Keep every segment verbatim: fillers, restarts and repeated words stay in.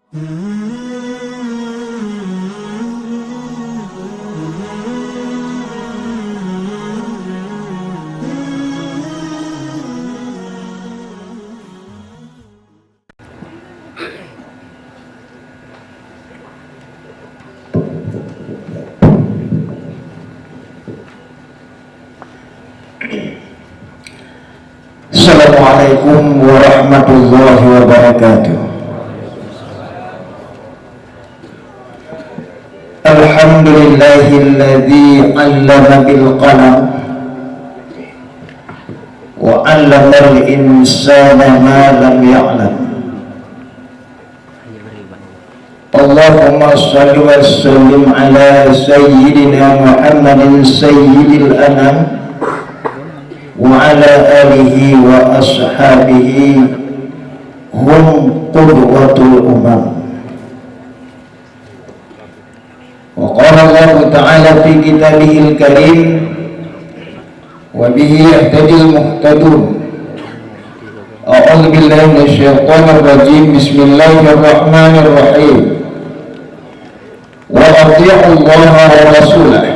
Assalamualaikum warahmatullahi wabarakatuh. Alhamdulillahilladzi 'allama bil qalam wa 'allamal insana ma lam ya'lam. Allahumma shalli wa sallim ala sayyidina Muhammadin sayyidil anam wa ala alihi wa ashabihi hum qudwatul umam. Wa qala Allahu ta'ala fi kitabihil karim, wa bihi yahtadil muhtadun. A'udzu billahi minasy syaithanir rajim. Bismillahirrahmanirrahim. Wa athi'ullaha wa rasulah.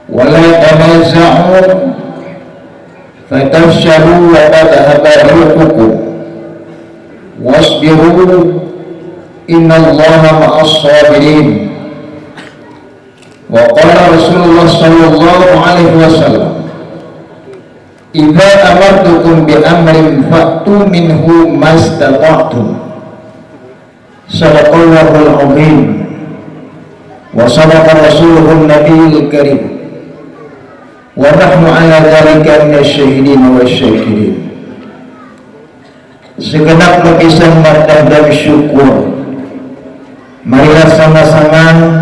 Wa la tanaza'u fatafshalu wa tadhhaba rihukum. Wasbiru innallaha ma'as sabirin. Wa qala Rasulullah sallallahu alaihi wasallam, "Idza amartukum bi amrin fa'tu minhu mastata'tum." Sadaqallahul azim wa sadaqa rasuluhun nabiyul karim. Wa nahnu ala dzalika minasy syahidin wasy syakirin. Segenap lapisan mantong dan syukur, marilah sama-sama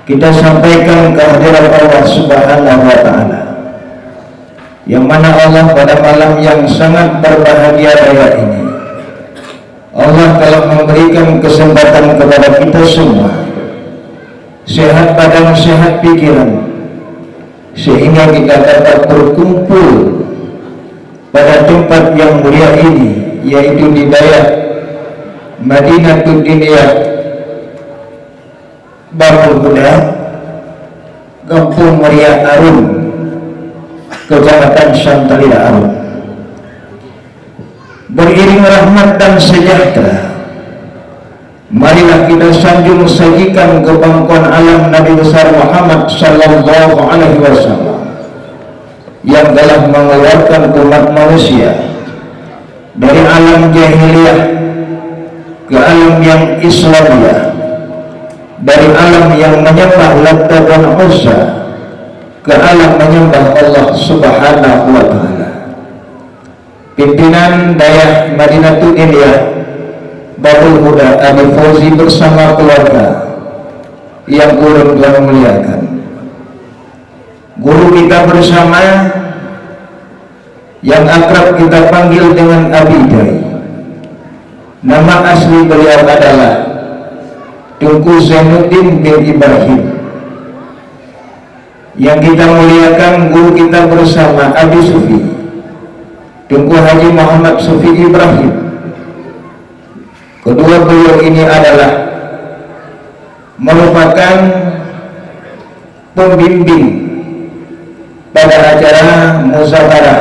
kita sampaikan kehadirat Allah Subhanahu wa Ta'ala, yang mana Allah pada malam yang sangat berbahagia raya ini, Allah telah memberikan kesempatan kepada kita semua, sehat badan, sehat pikiran, sehingga kita dapat berkumpul pada tempat yang mulia ini, yaitu di dayah Madinatul Diniyah Babul Huda, Gampong Muria Arun, Kecamatan Santalida Arun. Beriring rahmat dan sejahtera, marilah kita sanjung sajikan keu pangkuan alam Nabi Besar Muhammad sallallahu alaihi wasallam, yang telah mengeluarkan umat manusia dari alam jahiliyah ke alam yang Islamiyah, dari alam yang menyembah Lata dan Uzza ke alam menyembah Allah Subhanahu wa Ta'ala. Pimpinan Dayah Madinatul Ilmiah Babul Huda Abi Fauzi bersama keluarga yang ulôn tuan muliakan. Guru kita bersama yang akrab kita panggil dengan Abi Dai. Nama asli beliau adalah Teungku Zainuddin bin Ibrahim. Yang kita muliakan guru kita bersama Abi Sufi, Teungku Haji Muhammad Sufi Ibrahim. Kedua beliau ini adalah merupakan pembimbing pada acara muzakarah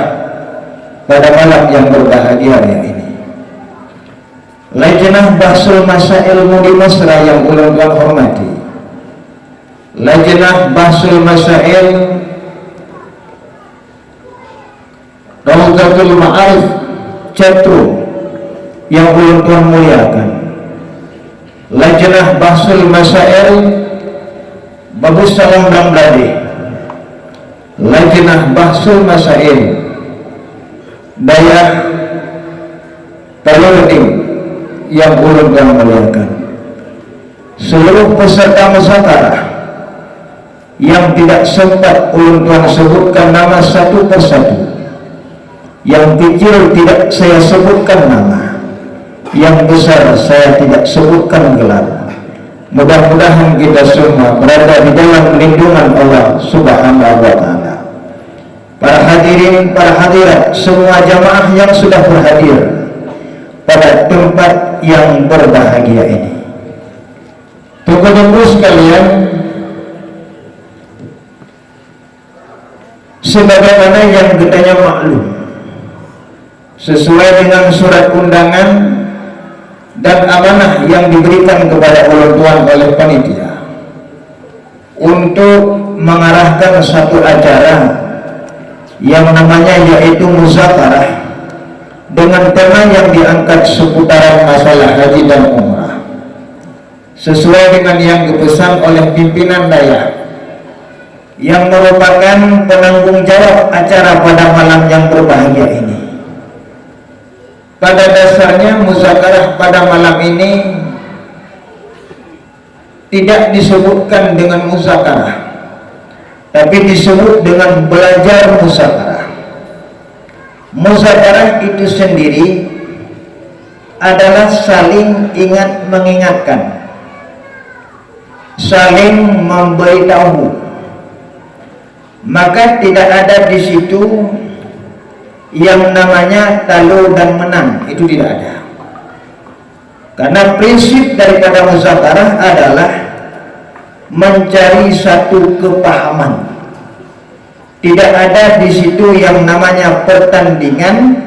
pada malam yang berbahagia ini. Lajnah Bahsul Masail Mudi Mesra yang ulôn tuan hormati. Lajnah Bahsul Masail Raudatul Ma'arif Cetro yang ulôn tuan muliakan. Lajnah Bahsul Masail Babus Salam dan Bladeh. Lajnah Bahsul Masail Dayah Taleureuding yang ulôn tuan muliakan. Seluruh peserta muzakarah yang tidak sempat ulôn tuan sebutkan nama satu persatu, yang kecil tidak saya sebutkan nama, yang besar saya tidak sebutkan gelar. Mudah-mudahan kita semua berada di dalam lindungan Allah Subhanahu wa Ta'ala. Para hadirin, para hadirat, semua jamaah yang sudah berhadir, pada tempat yang berbahagia ini. Teungku-teungku sekalian, sebagaimana yang geutanyoe maklum, sesuai dengan surat undangan dan amanah yang diberikan kepada ulôn tuan oleh panitia untuk mengarahkan satu acara yang namanya yaitu muzakarah dengan tema yang diangkat seputaran masalah haji dan umrah. Sesuai dengan yang geupesan oleh pimpinan dayah yang merupakan penanggung jawab acara pada malam yang berbahagia ini. Pada dasarnya muzakarah pada malam ini tidak disebutkan dengan muzakarah, tapi disebut dengan belajar muzakarah. Muzakarah itu sendiri adalah saling ingat mengingatkan, saling memberitahu. Maka tidak ada di situ yang namanya talo dan menang, itu tidak ada. Karena prinsip daripada muzakarah adalah mencari satu kepahaman. Tidak ada di situ yang namanya pertandingan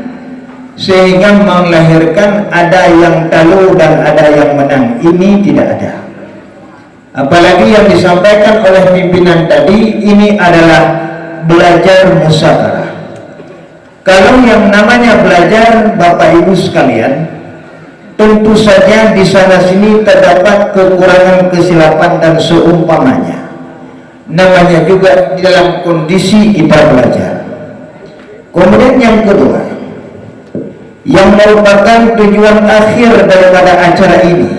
sehingga melahirkan ada yang talo dan ada yang menang. Ini tidak ada. Apalagi yang disampaikan oleh pimpinan tadi, ini adalah belajar muzakarah. Kalau yang namanya belajar, Bapak Ibu sekalian, tentu saja di sana sini terdapat kekurangan, kesilapan dan seumpamanya. Namanya juga di dalam kondisi kita belajar. Kemudian yang kedua, yang merupakan tujuan akhir daripada acara ini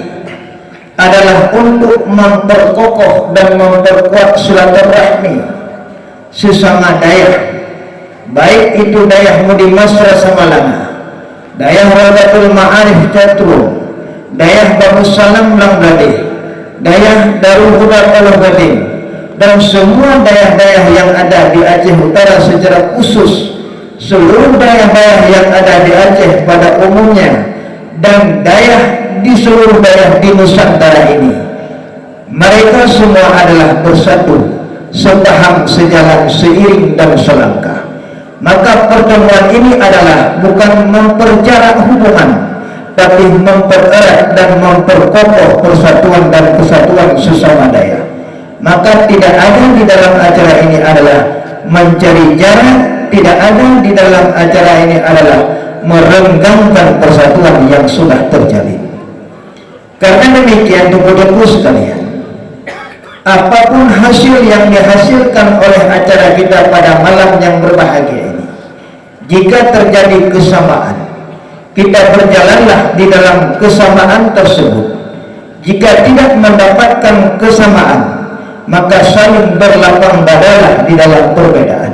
adalah untuk memperkokoh dan memperkuat silaturahmi sesama dayah, baik itu dayah Mudi Masra Samalanga, dayah Raudatul Ma'arif Catrun, dayah Babussalam Blang Bladeh, dayah Darul Huda Paloh Gadeng, dan semua dayah-dayah yang ada di Aceh Utara secara khusus, seluruh dayah-dayah yang ada di Aceh pada umumnya, dan dayah di seluruh dayah di Nusantara ini. Mereka semua adalah bersatu, sepaham, sejalan, seiring dan selangkah. Maka pertemuan ini adalah bukan memperjarak hubungan, tapi mempererat dan memperkokoh persatuan dan kesatuan sesama dayah. Maka tidak ada di dalam acara ini adalah mencari jarak, tidak ada di dalam acara ini adalah merenggangkan persatuan yang sudah terjalin. Karena demikian, teungku-teungku sekalian, apapun hasil yang dihasilkan oleh acara kita pada malam yang berbahagia ini, jika terjadi kesamaan, kita berjalanlah di dalam kesamaan tersebut. Jika tidak mendapatkan kesamaan, maka saling berlapang dadalah di dalam perbedaan.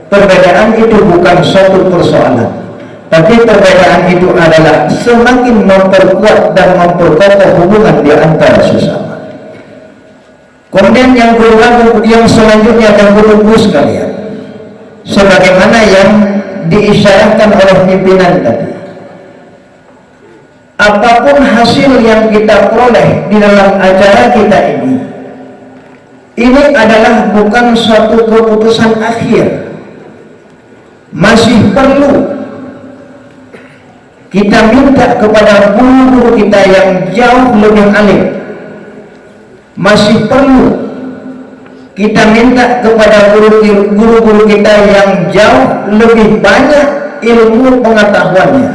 Perbedaan itu bukan suatu persoalan, tapi perbedaan itu adalah semakin memperkuat dan memperkokoh hubungan di antara sesama. Kemudian yang kedua, yang selanjutnya, teungku-teungku sekalian, sebagaimana yang diisyaratkan oleh pimpinan tadi, apapun hasil yang kita peroleh di dalam acara kita ini, ini adalah bukan suatu keputusan akhir. Masih perlu kita minta kepada guru-guru kita yang jauh lebih alim. Masih perlu kita minta kepada guru-, guru-guru kita yang jauh lebih banyak ilmu pengetahuannya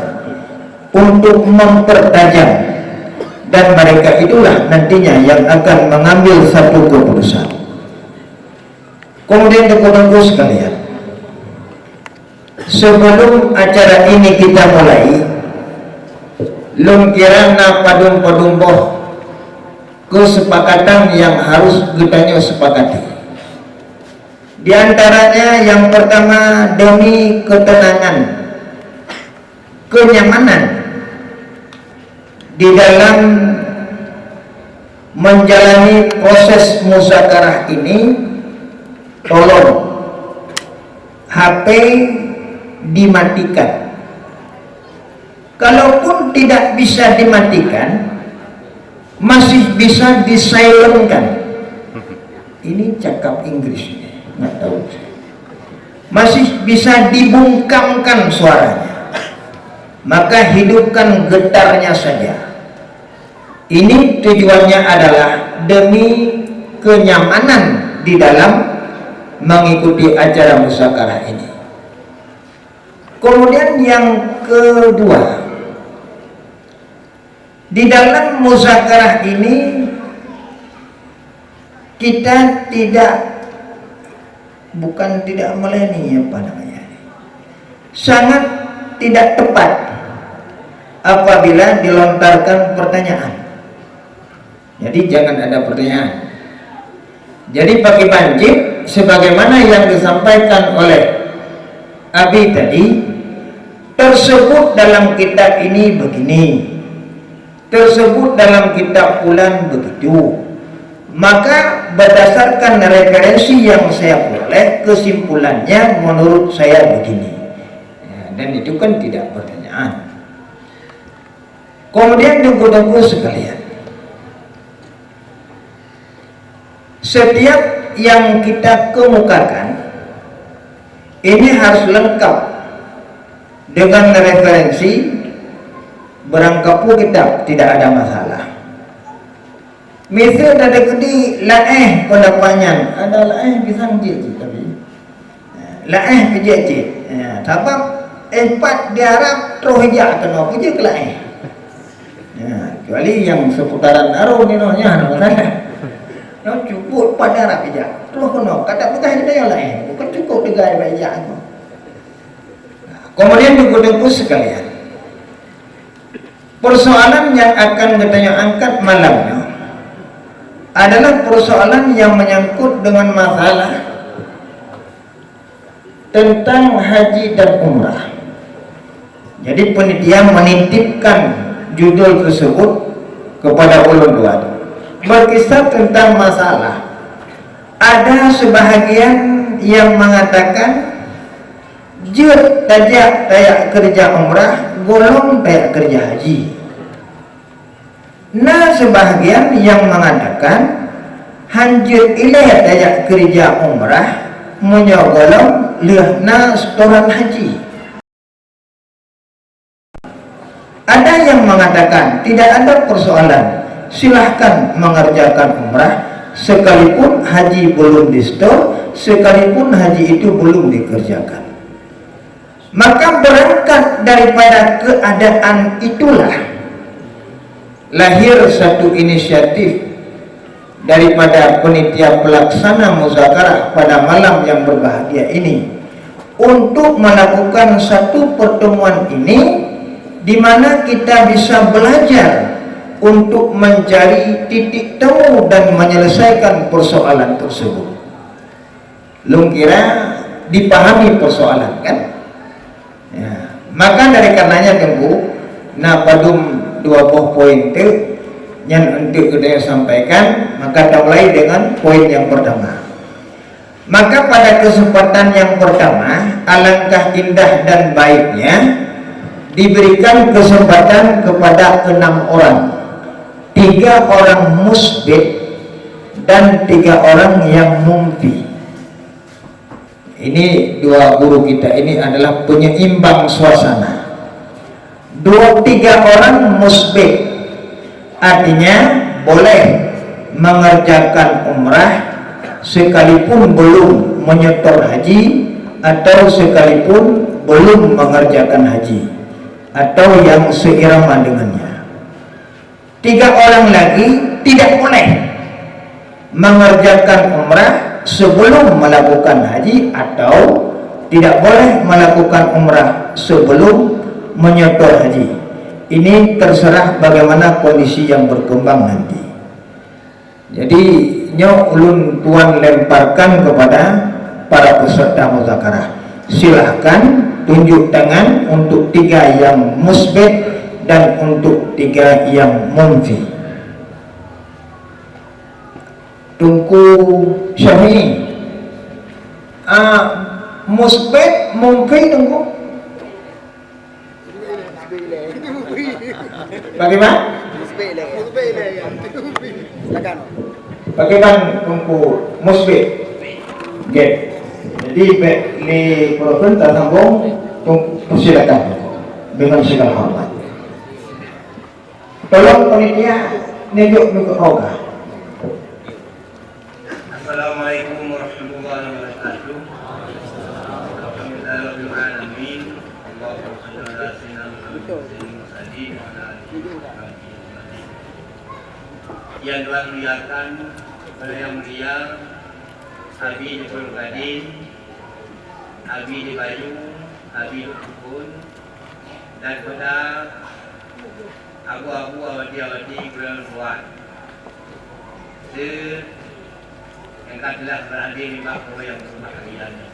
untuk mempertajam, dan mereka itulah nantinya yang akan mengambil satu keputusan. Kemudian, teungku-teungku sekalian, sebelum acara ini kita mulai, lôn kira na padum-padum boh kesepakatan yang harus geutanyoe sepakati. Di antaranya, yang pertama, demi ketenangan, kenyamanan di dalam menjalani proses muzakarah ini, tolong H P dimatikan. Kalaupun tidak bisa dimatikan, masih bisa disilentkan. Ini cakap Inggris, nggak tahu. Masih bisa dibungkamkan suaranya. Maka hidupkan getarnya saja. Ini tujuannya adalah demi kenyamanan di dalam mengikuti acara muzakarah ini. Kemudian yang kedua, di dalam muzakarah ini kita tidak, bukan tidak melayani, apa namanya, sangat tidak tepat apabila dilontarkan pertanyaan. Jadi jangan ada pertanyaan. Jadi pakai banjir sebagaimana yang disampaikan oleh Abi tadi, tersebut dalam kitab ini begini, tersebut dalam kitab pulan begitu. Maka berdasarkan referensi yang saya peroleh, kesimpulannya menurut saya begini. Ya, dan itu kan tidak pertanyaan. Kemudian teungku-teungku sekalian, setiap yang kita kemukakan ini harus lengkap dengan referensi, barangkapeue kitab tidak ada masalah. Miseu tadi keudi laéh pendapat nyan, ada laéh pisang jeuet cit tapi. Laéh peujeuet cit. Ya, sabab eh pat di Arab troh ijak keunoe peujeuet keu laéh. Ya, kecuali yang seputaran Arab ni noh nyan. Noh cukup pat di Arab ijak. Troh keunoe, kada peugah di dayah laéh. Bukan cukup tinggai bak ijak tu. Kemudian teungku-teungku sekalian, persoalan yang akan geutanyoe angkat malam nyoe adalah persoalan yang menyangkut dengan masalah tentang haji dan umrah. Jadi penitia menitipkan judul tersebut kepada ulôn tuan. Berkisah tentang masalah, ada sebahagian yang mengatakan jeuet tajak tajak keureuja umrah gohlom tajak keureuja haji. Na sebahagian yang mengatakan han jeuet ilée tajak keureuja umrah meunyoe gohlom lheueh na setoran haji. Ada yang mengatakan tidak ada persoalan, silahkan mengerjakan umrah sekalipun haji belum disetor, sekalipun haji itu belum dikerjakan. Maka berangkat daripada keadaan itulah lahir satu inisiatif daripada penitia pelaksana muzakarah pada malam yang berbahagia ini untuk melakukan satu pertemuan ini di mana kita bisa belajar untuk mencari titik temu dan menyelesaikan persoalan tersebut. Lôn kira dipahami persoalan kan? Ya. Maka dari karenanya teungku, na padum dua boh poin teuk nyan untuk kita sampaikan, maka kita mulai dengan poin yang pertama. Maka pada kesempatan yang pertama, alangkah indah dan baiknya diberikan kesempatan kepada enam orang. Tiga orang musbit dan tiga orang yang mumfi. Ini dua guru kita ini adalah penyeimbang suasana. Dua tiga orang musbit, artinya boleh mengerjakan umrah sekalipun belum menyetor haji atau sekalipun belum mengerjakan haji atau yang seirama dengannya. Tiga orang lagi tidak boleh mengerjakan umrah sebelum melakukan haji atau tidak boleh melakukan umrah sebelum menyetor haji. Ini terserah bagaimana kondisi yang berkembang nanti. Jadi, nyoe ulôn tuan lemparkan kepada para peserta muzakarah. Silahkan tunjuk tangan untuk tiga yang musbit dan untuk tiga yang munfi. Teungku Syahrini. Ah, musbit, munfi, Teungku? Bagaimana? Silakan. Bagaimana Teungku Musbih? Oke. Jadi, baik, di Provinsi tersambung, Teungku, persilakan dengan segala hormat. Tolong panitia nunjuk-nunjuk roda. Assalamualaikum warahmatullahi wabarakatuh. Alhamdulillahirabbil alamin. Allahumma shalli ala sayyidina Muhammad wa ala alihi wa sahbihi ajmain. Yang Tuhan muliakan, para yang mulia, Abi di Pondok Gading, Abi di Bayu, Abi di Dukun, dan kepada abu-abu, awadi-awadi, gurèe tuan. Seuet nyang ka teulah beuhadir nibak peue nyang beureumat hari nyoe.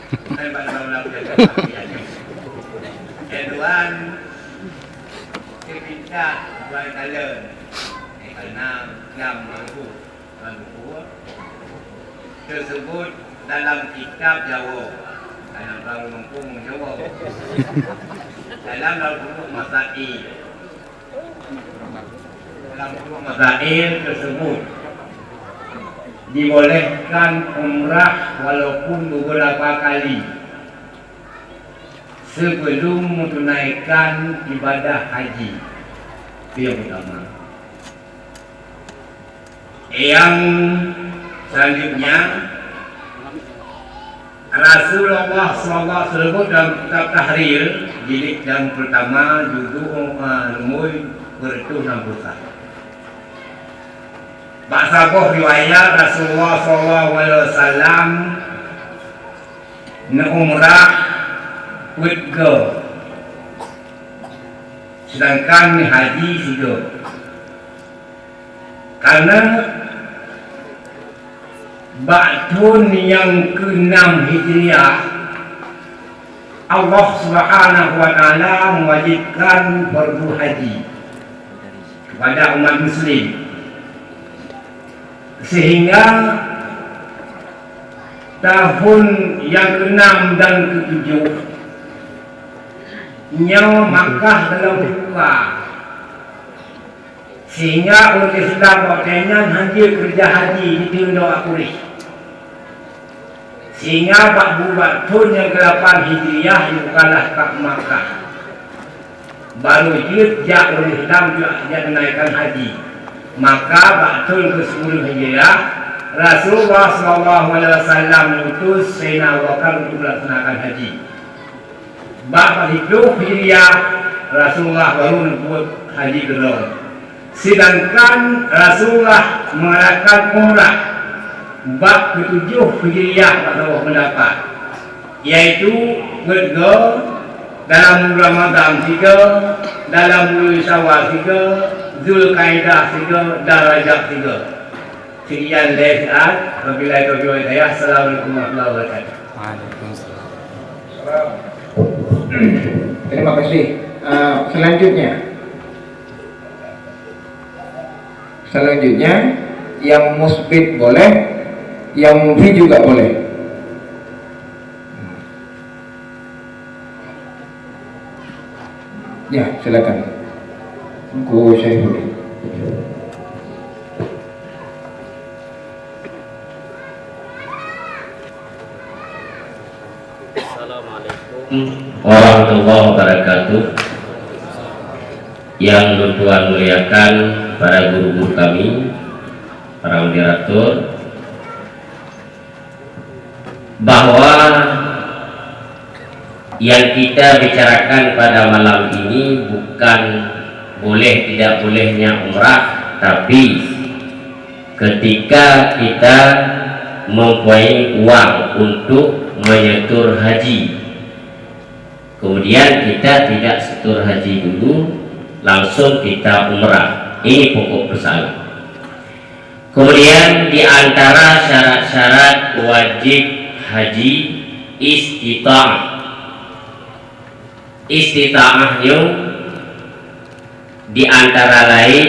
Bukan bak undang-undang peue nyang beureumat hari nyoe. Nyang tuan, seutintat tuan kalon, eh, karena jam baru. Tersebut dalam kitab Jawoe. Karena orang mampu menjawab. Dalam dua puluh masail. Dalam dua puluh masail tersebut dibolehkan umrah walaupun beberapa kali sebelum menunaikan ibadah haji. Itu yang pertama. Yang selanjutnya, Rasulullah sallallahu alaihi wasallam dalam kitab Tahrir, jilid yang pertama, juzuk, eh, nomor dua ratus enam puluh satu. Bak saboh riwayat, Rasulullah sallallahu alaihi wasallam neuumrah peuet goe, sedangkan neuhaji sigoe. Karena bak thon nyang keunam Hijriah, Allah Subhanahu wa Ta'ala mewajibkan fardu haji kepada umat muslim, sehingga tahun yang keenam dan ketujuh nyoe Makkah dalam fitnah. Sehingga ureuëng Islam bak watée nyan hana keureuja haji di teungoh Quraisy. Sehingga bak bubat thon nyang keulapan Hijriah dibukalah Ka'bah Makkah. Baru jeuet jak ureuëng Islam jak, jak menunaikan haji. Maka bak thon keusepuluh Hijriah, Rasulullah sallallahu alaihi wasallam mengutus Sayyidina Abu Bakar untuk melaksanakan haji. Bak siplôh Hijriah, Rasulullah baru neubuet haji keudroe. Sedangkan Rasulullah mengadakan umrah bak ketujuh Hijriah bak saboh pendapat, yaitu peuet goe, dalam buleuen Ramadan sigoe, dalam buleuen Syawal sigoe, Zulkaidah sigoe, dan Rajab sigoe. Sekian dari saya. Wabillahi taufiq wal hidayah. Assalamualaikum warahmatullahi wabarakatuh. Waalaikumsalam. Terima kasih. Eh, selanjutnya, selanjutnya yang musbit boleh, yang munfi juga boleh. Ya, silakan. Teungku Syaiful. Assalamualaikum warahmatullahi wabarakatuh. Yang lôn tuan muliakan, para guru-guru kami, para moderator, bahwa yang kita bicarakan pada malam ini bukan boleh tidak bolehnya umrah, tapi ketika kita mempunyai uang untuk menyetor haji, kemudian kita tidak setor haji dulu, langsung kita umrah. Ini pokok persoalan. Kemudian di antara syarat-syarat wajib haji, istita'ah. Istita'ah nyoe di antara lain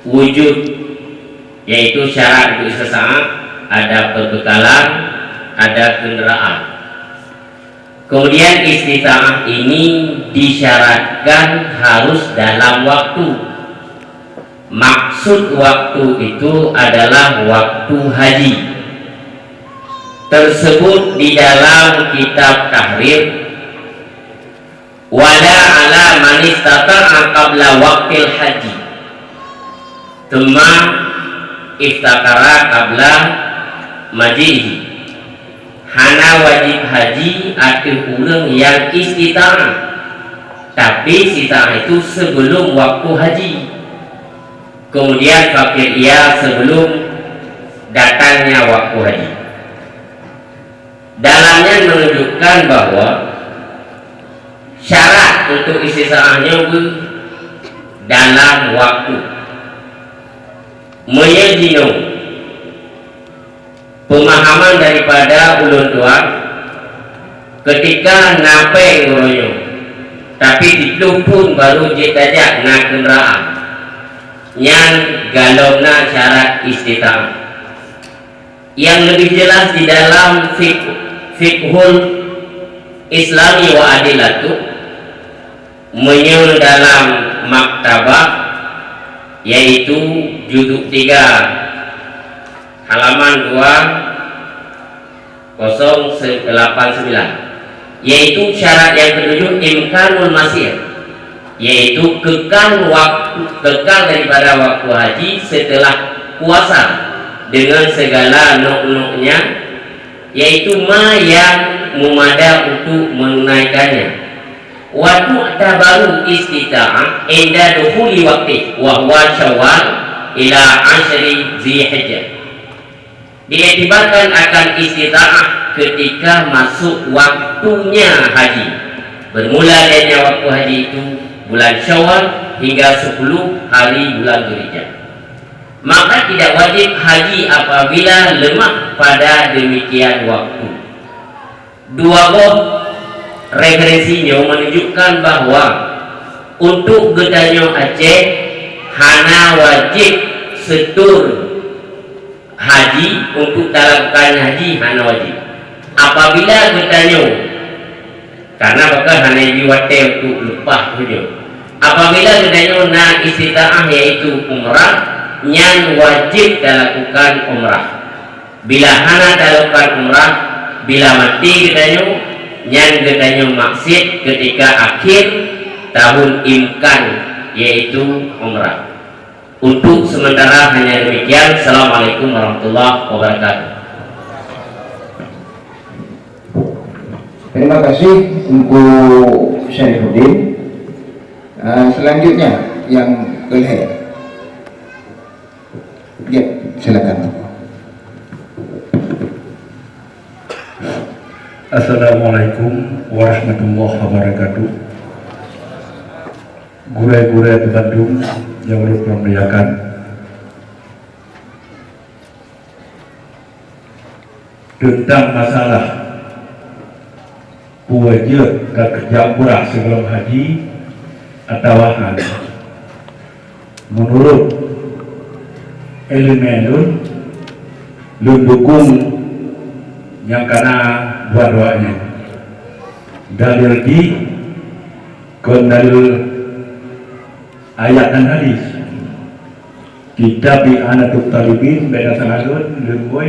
wujud, yaitu syarat untuk istita'ah, ada perbekalan, ada kenderaan. Kemudian istita'ah ini disyaratkan harus dalam waktu. Maksud waktu itu adalah waktu haji. Tersebut di dalam kitab Tahrir, "Wala ala man istata'a qabla waqtil haji, tsumma iftakara qabla maji'ihi." Hana wajib haji ateueh ureuëng nyang istita'ah, tapi istita'ah itu sebelum waktu haji. Kemudian fakir ia sebelum datangnya waktu haji. Dalam nyan menunjukkan bahwa syarat untuk istita'ah nyoe beu dalam waktu. Meunyoe jinoe pemahaman daripada ulôn tuan, ketika na péng uroe nyoe, tapi siplôh phon baru jeuet tajak na keundaraan, nyan galom na syarat istita'ah. Yang lebih jelas di dalam fik-, Fiqhul Islami wa Adillatuh, meunyoe dalam maktabah, yaitu juzuk tiga, halaman dua kosong delapan sembilan, yaitu syarat yang ketujuh, imkanul masir, yaitu kekal waktu, kekal daripada waktu haji setelah puasa dengan segala nok-noknya, yaitu ma yang meumada untuk menunaikannya. Wa tu'tabaru istita'ah inda dukhuli waqtih, wa huwa Syawal ila asyri Dzulhijjah. Diiktibarkan akan istita'ah ketika masuk waktunya haji. Bermula darinya waktu haji itu bulan Syawal hingga sepuluh hari bulan Dzulhijjah. Maka tidak wajib haji apabila lemah pada demikian waktu. Dua boh referensi nyoe menunjukkan bahwa untuk geutanyoe Aceh hana wajib seutôt haji, untuk talakukan haji hana wajib. Apabila geutanyoe, karena bahkan hana jijak watée untuk leupah tujoh. Apabila geutanyoe na istita'ah, yaitu umrah, nyan wajib talakukan umrah. Bila hana talakukan umrah, bila maté geutanyoe, nyan geutanyoe maksiet ketika akhir tahun imkan, yaitu umrah. Untuk sementara hanya demikian. Assalamualaikum warahmatullahi wabarakatuh. Terima kasih Teungku Syarifuddin. Ah, selanjutnya yang ke lhèe. Ya, silakan. Assalamualaikum warahmatullahi wabarakatuh. Gurée-gurée bandum nyang ulôn muliakan, teuntang masalah peue jeuet ka keurija umrah sigohlom haji atawa hana. Meunurot iéleumé lôn, lôn dukong nyang kana dua-dua nyan. Dalil jih kon dalil ayat dan hadis. Kitab I'anatut Thalibin, bak salah lôn, lôn bui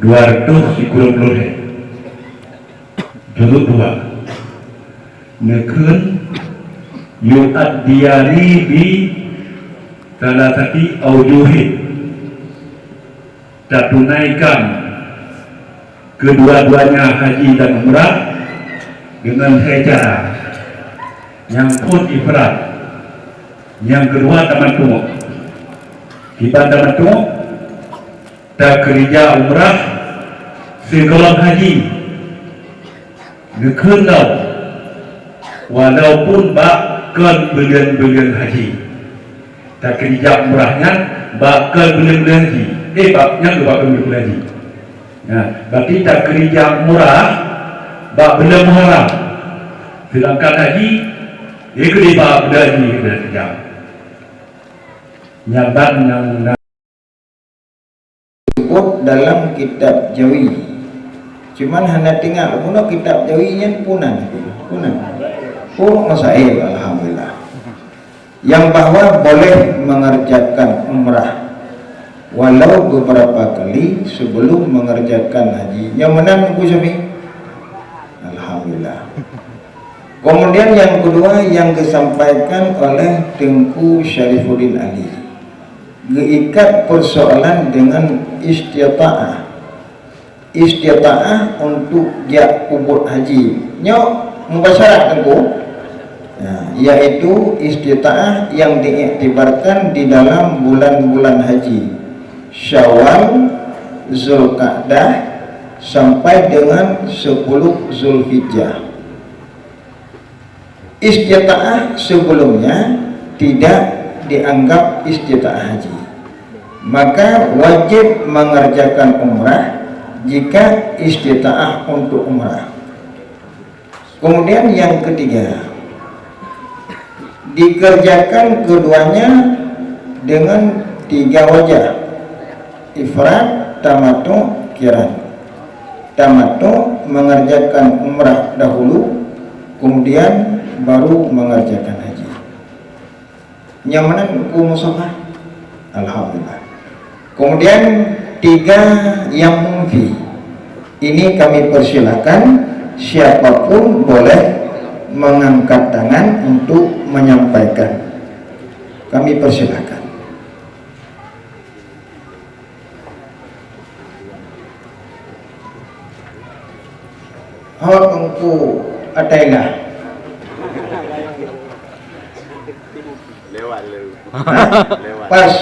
dua reutôh sikureueng ploh lhèe. Juzuk dua. Neukheun, "Yu'addiyani bi tsalatsati aujuhin." Tatunaikan kedua-duanya haji dan umrah dengan lhèe cara. Nyang phôn ifrad, nyang keudua tamattu'. Kiban tamattu', takeurija umrah sigohlom haji. Neukheun lom, walaupun bak kon buleuen-buleuen haji. Takeurija umrah nyan bak kon buleuen-buleuen haji. Eh, bak nyan bak kon buleuen-buleuen haji. Nah, berarti takeurija umrah bak buleuen Muharram. Sedangkan haji, ya, keudeh bak buleuen haji takeurija. Nyan ban nyang na disebut dalam kitab Jawi, Cuman hana teuingat bunoe kitab Jawi nyan peue nan. Peue nan. Oh, masail, alhamdulillah. Yang bahwa boleh mengerjakan umrah walau beberapa kali sebelum mengerjakan haji. Nyang meunan Teungku Syami? Alhamdulillah. Kemudian yang kedua yang disampaikan oleh Teungku Syarifuddin Ali, geuikat persoalan dengan istita'ah. Istita'ah untuk jak peubuet haji. Nyoe mubasyarat Teungku. Nah, yaitu istita'ah yang diiktibarkan di dalam bulan-bulan haji, Syawal, Zulqa'dah, sampai dengan sepuluh Zulhijjah. Istita'ah sebelumnya tidak dianggap istita'ah haji. Maka wajib mengerjakan umrah jika istita'ah untuk umrah. Kemudian yang ketiga, dikerjakan keduanya dengan tiga wajah, ifrad, tamattu, qiran. Tamattu mengerjakan umrah dahulu, kemudian baru mengerjakan haji. Nyang meunan Teungku Mustafa? Alhamdulillah. Kemudian tiga yang munfi. Ini kami persilakan, siapapun boleh mengangkat tangan untuk menyampaikan. Kami persilakan. Ho Teungku Atailah. Lewat, lewat. Pas.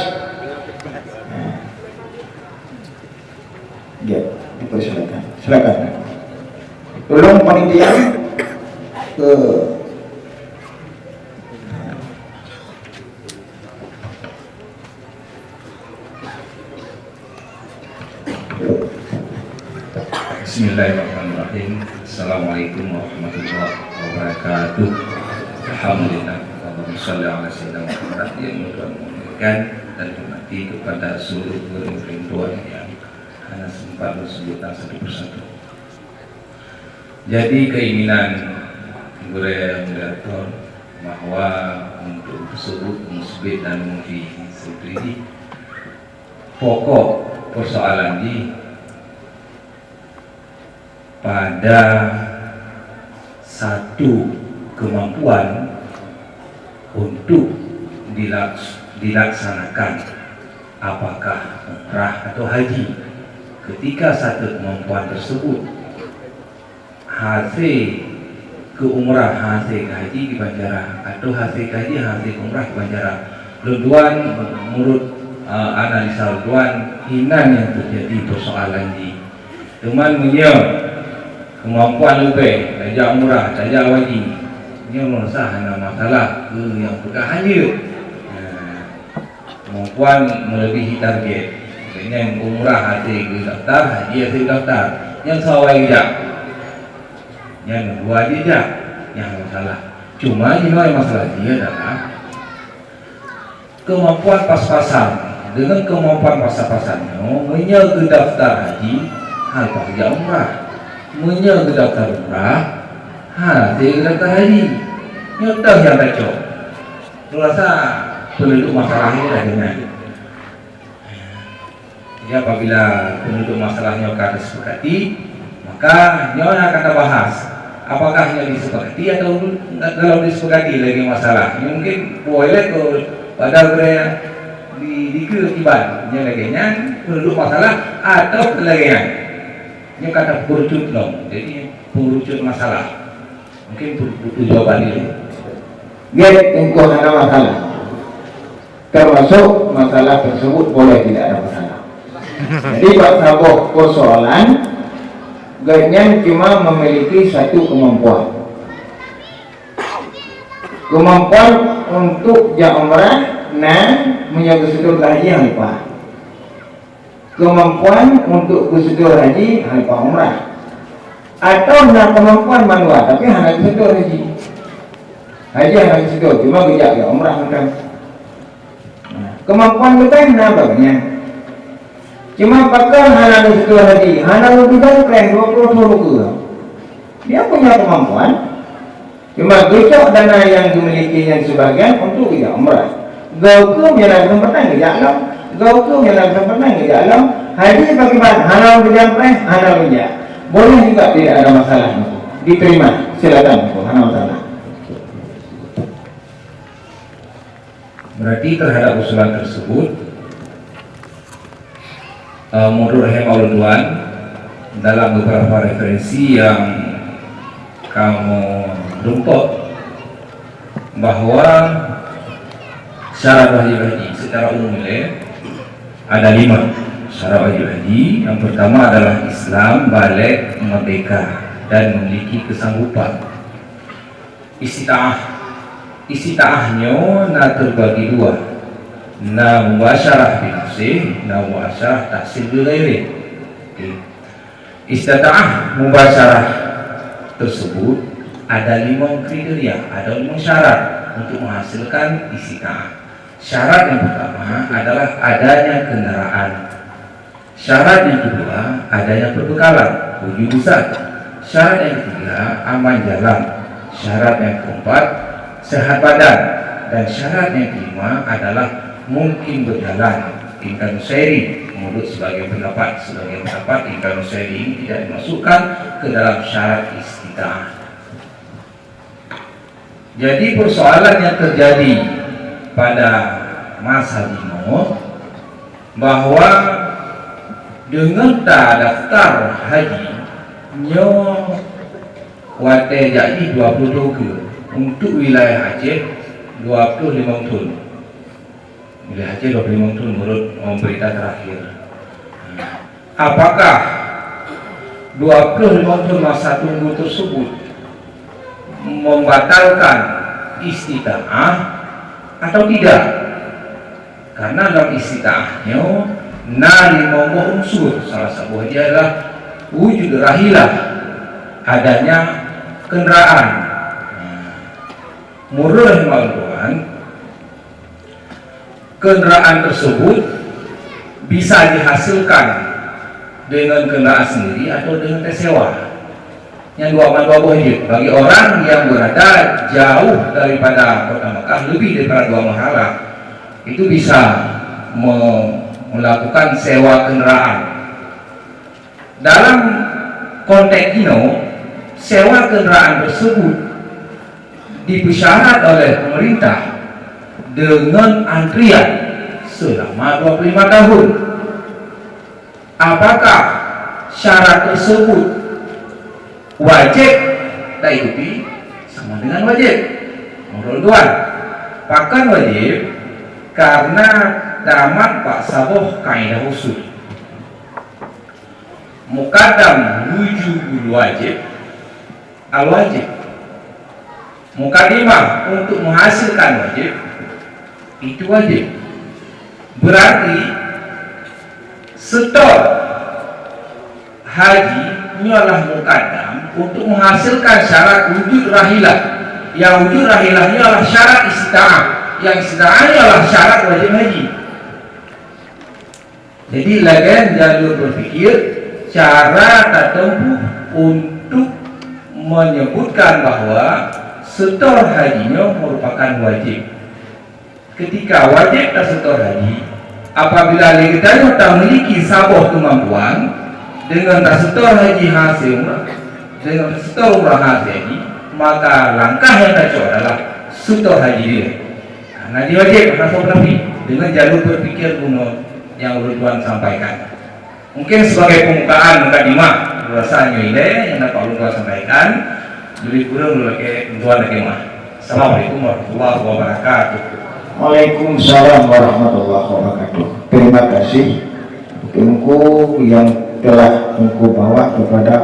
Ya, dipersilakan. Silakan. Tolong panitia ke Bismillahirrahmanirrahim. Assalamualaikum warahmatullahi wabarakatuh. Alhamdulillah. Allahumma shalli ala sayyidina Muhammad yang Tuhan muliakan dan hormati kepada seluruh guru-guru yang hana sempat disebutkan satu persatu. Jadi keinginan gurée moderator bahwa untuk tersebut musbit dan munfi seperti ini, pokok persoalan di pada satu kemampuan untuk dilaks- dilaksanakan, apakah umrah atau haji. Ketika satu kemampuan tersebut, hase keu umrah, hase keu haji kiban cara, atau hase keu haji, hase keu umrah kiban cara. Lôn tuan meunurot, eh, analisa lôn tuan, inan nyang teujadi persoalan jih. Teuma meunyoe keumampuan leubeh, tajak umrah, tajak haji, nyoe meurasa hana masalah keu nyang peugah hanjeuet. Nah, Kemampuan melebihi target. Nyan umrah hase geudaftar, haji hase geudaftar. Nyan sawa geujak. Nyan dua jijak. Nyan masalah. Cuma jinoe masalah jih adalah kemampuan pas-pasan. Dengan kemampuan pas-pasan nyoe, meunyoe geudaftar haji, hana geujak umrah. Meunyoe geudaftar umrah, hana geudaftar haji. Nyoe teuh nyang tacok. Lôn rasa peuneuduek masalah nyoe lagèe nyan. Jadi, apabila peuneuduek masalah nyoe ka teusepakati, maka nyoe nyang ka tabahas. Apakah nyoe disepakati atau dalam disepakati lagèe masalah? Nyoe mungkin boh ilèe keu pada gurèe di, dikeue kiban. Nyoe lagèe nyan peuneuduek masalah atau lagèe nyan. Nyoe ka tapeurucut lom. Jadi, peungerucut masalah. Mungkin butuh jawaban ilèe. Gèt, engkau hana masalah. Termasuk masalah tersebut boleh tidak ada masalah. Jadi, bak saboh persoalan, gobnyan cuma memiliki satu kemampuan. Kemampuan untuk jak umrah na, meunyoe geuseutôt haji hana lupa. Kemampuan untuk geuseutôt haji hana lupa umrah. Atau na kemampuan mandua, tapi hana geuseutôt haji. Haji hana geuseutôt, cuma geujak jak umrah mantong. Nah, kemampuan geutanyoe na bak nyan. Cuma pakon hana neuseutôt haji, hana lôn teuga preh dua ploh thôn ukeue. Dia punya kemampuan. Cuma geucok dana nyang geumiliki nyan sibagian untuk geujak umrah. Geuh keuh meunyoe na keuseumpatan geujak lom. Geuh keuh meunyoe na keuseumpatan geujak lom. Haji pakriban hana lôn teuga preh, hana lôn jak. Boleh juga, tidak ada masalah. Diterima, silakan, hana masalah. Berarti terhadap usulan tersebut, eh, menurut hemat ulôn tuan, dalam beberapa referensi yang kamoe rumpok, bahwa syarat wajib haji secara umum ilée ada lima syarat wajib haji. Yang pertama adalah Islam, baligh, merdeka, dan memiliki kesanggupan. Istita'ah. Istita'ah nyoe na teubagi dua. Na mubasyarah binafsih, na mubasyarah tahsil bighairih. Oke. Istita'ah mubasyarah tersebut ada lima kriteria, ada lima syarat untuk menghasilkan istita'ah. Syarat yang pertama adalah adanya kendaraan. Syarat yang kedua, adanya perbekalan, wujud zat. Syarat yang ketiga, aman jalan. Syarat yang keempat, sehat badan. Dan syarat yang kelima adalah mungkin berjalan. Imkanu sairi, menurut sebagian pendapat, sebagian pendapat imkanu sairi ini tidak dimasukkan ke dalam syarat istita'ah. Jadi, persoalan yang terjadi pada masa jinoe bahwa deungon tadaftar haji nyoe watée jak jih dua ploh thôn ukeue, untuk wilayah Aceh dua ploh limong thôn. Wilayah Aceh dua puluh lima thôn menurut, eh, berita terakhir. Apakah dua puluh lima thôn masa tunggu tersebut membatalkan istita'ah atau tidak? Karena dalam istita'ah nyoe na limong boh unsur, salah satu dia adalah wujud rahilah, adanya kendaraan. Nah, menurut hemat ulôn tuan, kendaraan tersebut bisa dihasilkan dengan kendaraan sendiri atau dengan tersewa. Yang dua, dua boh jeuet. Bagi orang yang berada jauh daripada kota Mekah, lebih daripada dua mahalah, itu bisa me-, melakukan sewa kendaraan. Dalam konteks inoe, sewa kendaraan tersebut dipersyarat oleh pemerintah dengan antrian selama dua puluh lima tahun. Apakah syarat tersebut wajib taikuti? Sama dengan wajib. Menurut tuan, pakon wajib? Karena tamat bak saboh kaidah usul. Mukaddam wujubul wajib al-wajib. Mukaddimah untuk menghasilkan wajib, itu wajib. Berarti, setor haji nyoe adalah mukaddam untuk menghasilkan syarat wujud rahilah. Yang wujud rahilah nyoe adalah syarat istita'ah. Yang istita'ah nyoe adalah syarat wajib haji. Jadi, lagée jalur berpikir, cara tatempuh untuk menyebutkan bahwa setor haji nyoe merupakan wajib. Ketika wajib tasetor haji, apabila lé geutanyoe tamiliki saboh kemampuan dengan tasetor haji hase umrah, dengan tasetor umrah hase haji, maka langkah nyang tacok adalah setor haji dilée. Karena dia wajib, hana soe peulafi, dengan jalur berpikir bunoe nyang ulôn tuan sampaikan. Mungkin sebagai pembukaan mukadimah, rasa nyoe ilée nyang dapat ulôn tuan sampaikan, lebih kurang ulôn lakée, ulôn tuan lakée meuah. Assalamualaikum warahmatullahi wabarakatuh. Waalaikumsalam warahmatullahi wabarakatuh. Terima kasih Teungku yang telah Teungku bawa kepada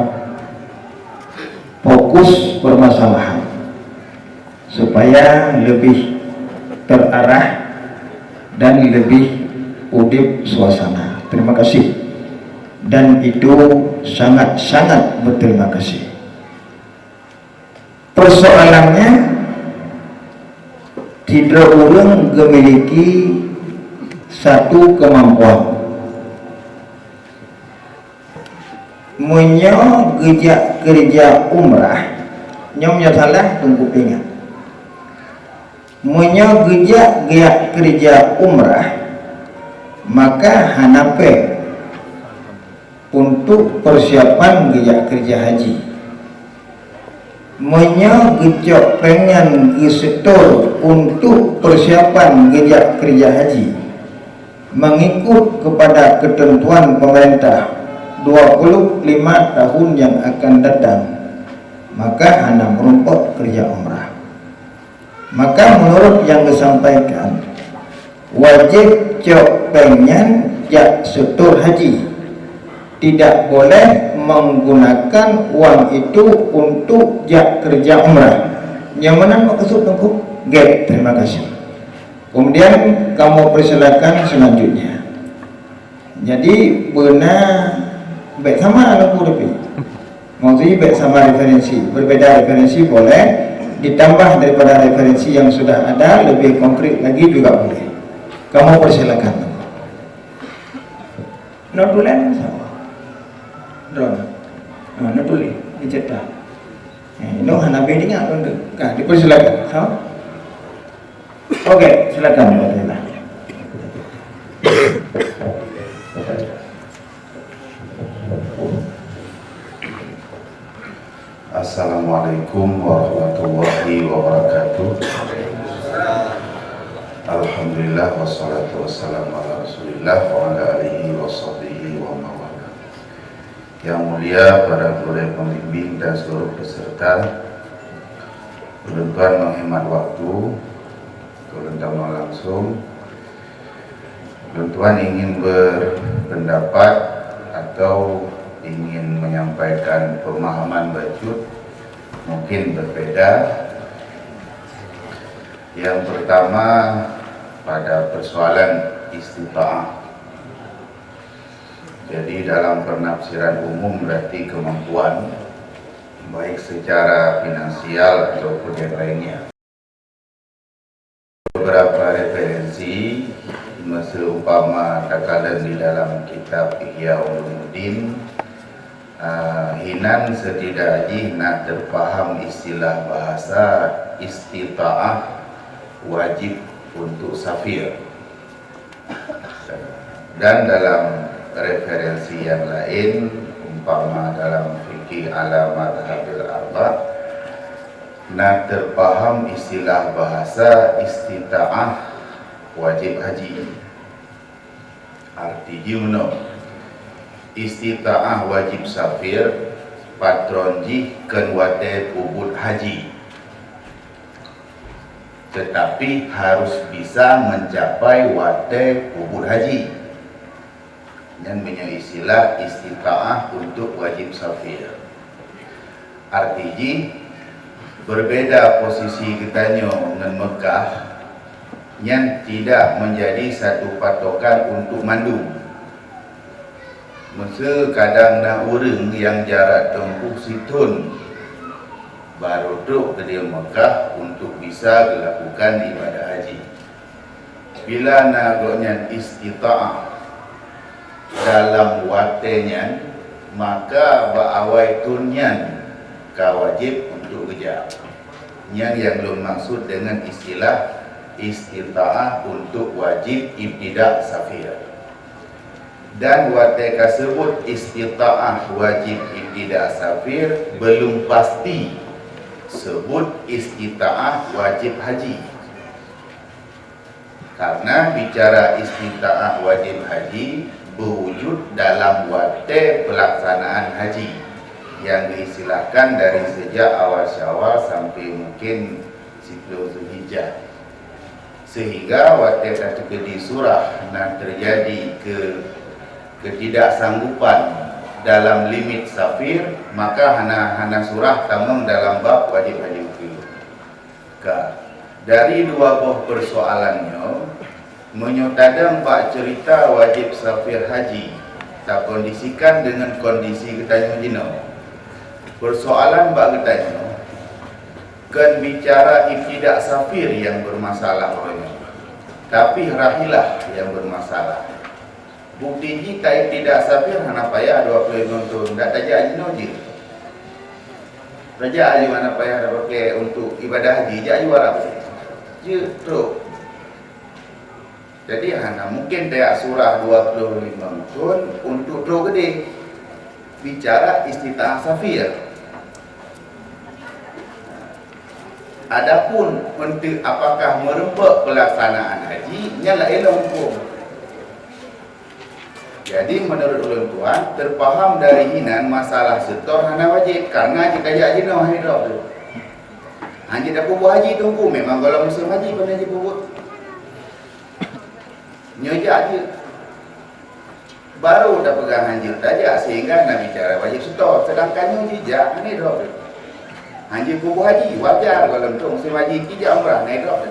fokus permasalahan supaya lebih terarah dan lebih udeb suasana. Terima kasih. Dan itu sangat-sangat berterima kasih. Persoalannya, sidroe ureuëng geumiliki satu kemampuan. Meunyoe geujak keureuja umrah, nyoe meunyoe salah, Teungku peuingat. Meunyoe geujak, geujak keureuja umrah, maka hana péng untuk persiapan geujak keureuja haji. Meunyoe geucok péng nyan geusetor untuk persiapan geujak keureuja haji, mengikut kepada ketentuan pemerintah dua puluh lima tahun yang akan datang, maka hana meurumpok keureuja umrah. Maka, menurut yang disampaikan, wajéb cok péng nyan jak setor haji. Tidak boleh menggunakan wang itu untuk jak keureuja umrah. Nyang meunan maksud Teungku? Gét, terima kasih. Kemudian kamoe persilakan selanjutnya. Jadi, beuna bék sama Teungku, tapi maksudnya bék sama referensi. Berbeda referensi boleh, ditambah daripada referensi yang sudah ada, lebih konkret lagi juga boleh. Kamoe persilakan. Notulen sama. Drone. Ha, notulen, dicetak. Eh, noh hana beh ingat pun tu. Ka, dipersilakan. Ha? Oke, silakan, Pak Zainal. Assalamualaikum warahmatullahi wabarakatuh. Alhamdulillah, wassalatu wassalamu ala Rasulillah wa ala alihi wa sahbihi wa mawala. Yang mulia para gurée pembimbing dan seluruh peserta, ulôn tuan menghemat waktu, ulôn tamong langsung. Ulôn tuan ingin berpendapat atau ingin menyampaikan pemahaman bacut mungkin berbeda. Yang pertama, pada persoalan istita'ah. Jadi, dalam penafsiran umum berarti kemampuan, baik secara finansial ataupun yang lainnya. Beberapa referensi, miseu umpama takalon di dalam kitab Ihya Ulumuddin, ah, hinan setidak jih na teupaham istilah bahasa istita'ah wajib untuk safir. Dan dalam referensi yang lain, umpama dalam fikih ala madhabil arba, na teupaham istilah bahasa istita'ah wajib haji. Arti jih meunoe, istita'ah wajib safir, patron jih kheun watée peubuet haji. Tetapi harus bisa mencapai watée peubuet haji. Nyan meunyoe istilah istita'ah untuk wajib safir. Arti jih, berbeda posisi geutanyoe ngon Meukah, nyan tidak menjadi satu patokan untuk mandum. Miseu kadang na ureuëng nyang jarak tempuh sithon barô trok keudéh Meukah untuk bisa geulakukan ibadah haji. Bila na gobnyan istita'ah dalam watée nyan, maka bak awai thon nyan ka wajéb untuk geujak. Nyan nyang lôn maksud deungon istilah istita'ah untuk wajib ibtida safir. Dan watée ka seubut istita'ah wajib ibtida safir, belum pasti seubut istita'ah wajib haji. Karena bicara istita'ah wajib haji beujud dalam watée pelaksanaan haji, nyang diistilahkan dari sejak awal Syawal sampai mungkin siploh Zulhijjah. Sehingga watée ka teukeudi surah na teujadi ke-, ketidaksanggupan dalam limit safir, maka hana, hana surah tamong dalam bab wajib haji ukeue. Ka, dari dua boh persoalan nyoe, meunyoe tadong bak cerita wajib safir haji, takondisikan deungon kondisi geutanyoe jinoe. Persoalan bak geutanyoe, kon bicara ibtida safir nyang bermasalah uroe nyoe, tapi rahilah nyang bermasalah. Bukti jih, Taib tidak safir hana payah dua puluh lima thon, dak tajak jinoe jih. Tajak aju hana payah dak pakai untuk ibadah haji, jak aju Arab. Jeuet trok. Jadi hana mungkin tajak surah dua puluh lima thon untuk trok keudeh. Bicara istita'ah safir. Adapun untuk apakah meureumpok pelaksanaan haji, nyan laén lom huköm. Jadi, menurut ulôn tuan, terpaham dari hinan masalah setor hana wajib, karena jeuet tajak jinoe hai droe tu. Hanjeuet tapeubuet haji Teungku, memang gohlom musim haji, pane jipeubuet. Nyoe jak jeuet. Baru tapeugah hanjeuet tajak, sehingga na bicara wajib setor. Sedangkan nyoe jijak, hana droe tu. Hanjeuet peubuet haji, wajar gohlom tu musim haji, jijak umrah, hana droe tu.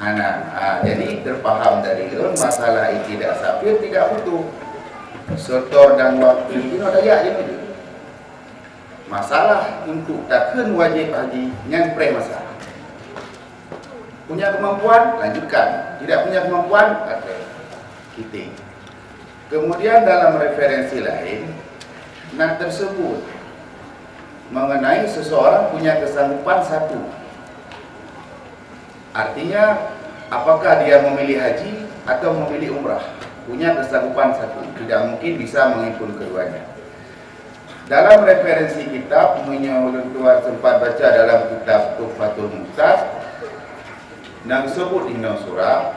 Hana. Ha, jadi terpaham dari lôn masalah iktida safir tidak butuh setor dan waktu jinoe tajak jinoe. Masalah untuk takheun wajib haji nyan preh masa. Punya kemampuan, lanjutkan. Tidak punya kemampuan, pakai. Kiting. Kemudian dalam referensi lain, na tersebut mengenai seseorang punya kesanggupan satu. Artinya, apakah dia memilih haji atau memilih umrah? Punya kesanggupan satu, tidak mungkin bisa menghimpun keduanya. Dalam referensi kitab, meunyoe ulôn tuan sempat baca dalam kitab Tuhfatul Muhtaj, na geusebut inoe surah,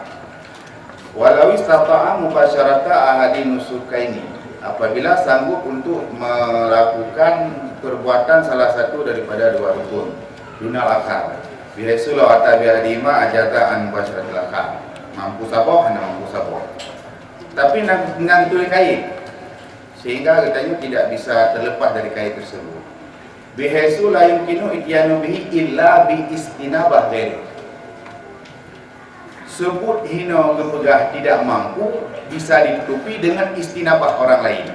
"Walau istata'a mubasyarata ahadin nusukaini," apabila sanggup untuk melakukan perbuatan salah satu daripada dua rukun, dunal akhar, bihaitsu law ata bihadihima ajaza an mubasyaratil akhar, mampu saboh, hana mampu saboh. Tapi nang, nang tuléh kait, sehingga geutanyoe tidak bisa terlepas dari kait tersebut. Bihaitsu la yumkinu ityanu bihi illa bi istinabah ghairi. Sebut hinoe geupeugah tidak mampu bisa ditutupi dengan istinabah orang lain.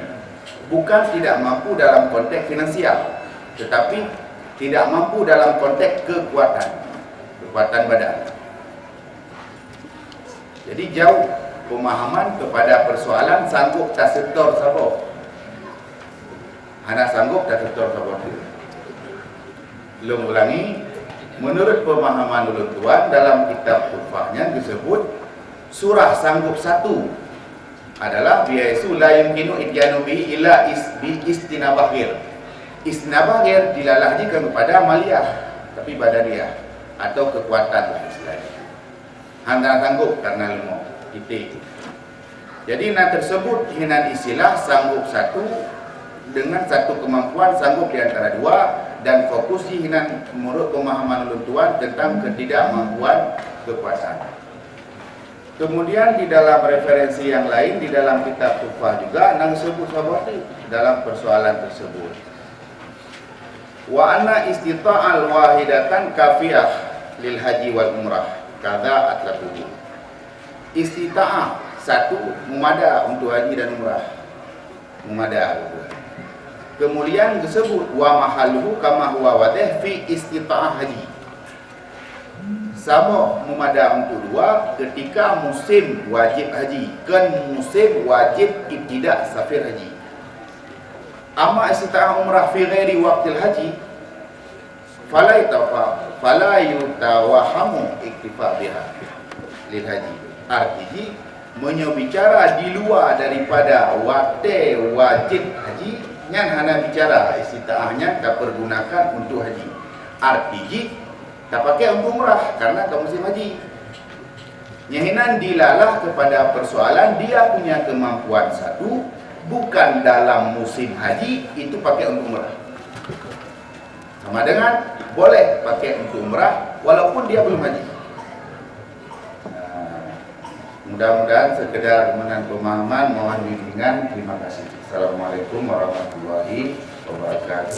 Bukan tidak mampu dalam konteks finansial, tetapi tidak mampu dalam konteks kekuatan, kekuatan badan. Jadi jauh pemahaman kepada persoalan sanggup tasetor saboh. Hana sanggup tasetor saboh teuk. Lôn ulangi, menurut pemahaman ulôn tuan dalam kitab Tuhfah nyan disebut surah sanggup satu adalah bihaitsu la yumkinu ityanu bihi illa is-, bi istinabah ghair. Istinabah ghair dilalah jih kon kepada maliyah, tapi badaniah atau kekuatan lah istilahnya. Hana sanggup karena leumo, kiting. Jadi na tersebut hinan istilah sanggup satu dengan satu kemampuan sanggup di antara dua, dan fokus jih hinan menurut pemahaman ulôn tuan tentang ketidakmampuan kekuatan. Kemudian di dalam referensi yang lain, di dalam kitab Tuhfah juga na geusebut saboh teuk dalam persoalan tersebut. Wa anna istita'al wahidatan kafiyah lil haji wal umrah, kadza atlabuhu. Istita'ah satu mumada untuk haji dan umrah. Mumada. Kemudian disebut wa mahalluhu kama huwa wadih fi istita'ah haji. Saboh mumada untuk dua ketika musim wajib haji, kon musim wajib ibtida safir haji. Amma istita'ah umrah fi ghairi waqtil haji, fala yutafa-, fala yutawahamu iktifa biha lil haji. Arti jih, meunyoe bicara di luwa daripada watée wajéb haji, nyan hana bicara istita'ah nyan tapeurgunakan untuk haji. Arti jih, tapakai untuk umrah karena ka musim haji. Nyan hinan dilalah kepada persoalan dia punya kemampuan satu, bukan dalam musim haji, itu pakai untuk umrah. Sama dengan boleh pakai untuk umrah walaupun dia belum haji. Nah, mudah-mudahan sekedar meunan pemahaman, mohon bimbingan. Terima kasih. Assalamualaikum warahmatullahi wabarakatuh.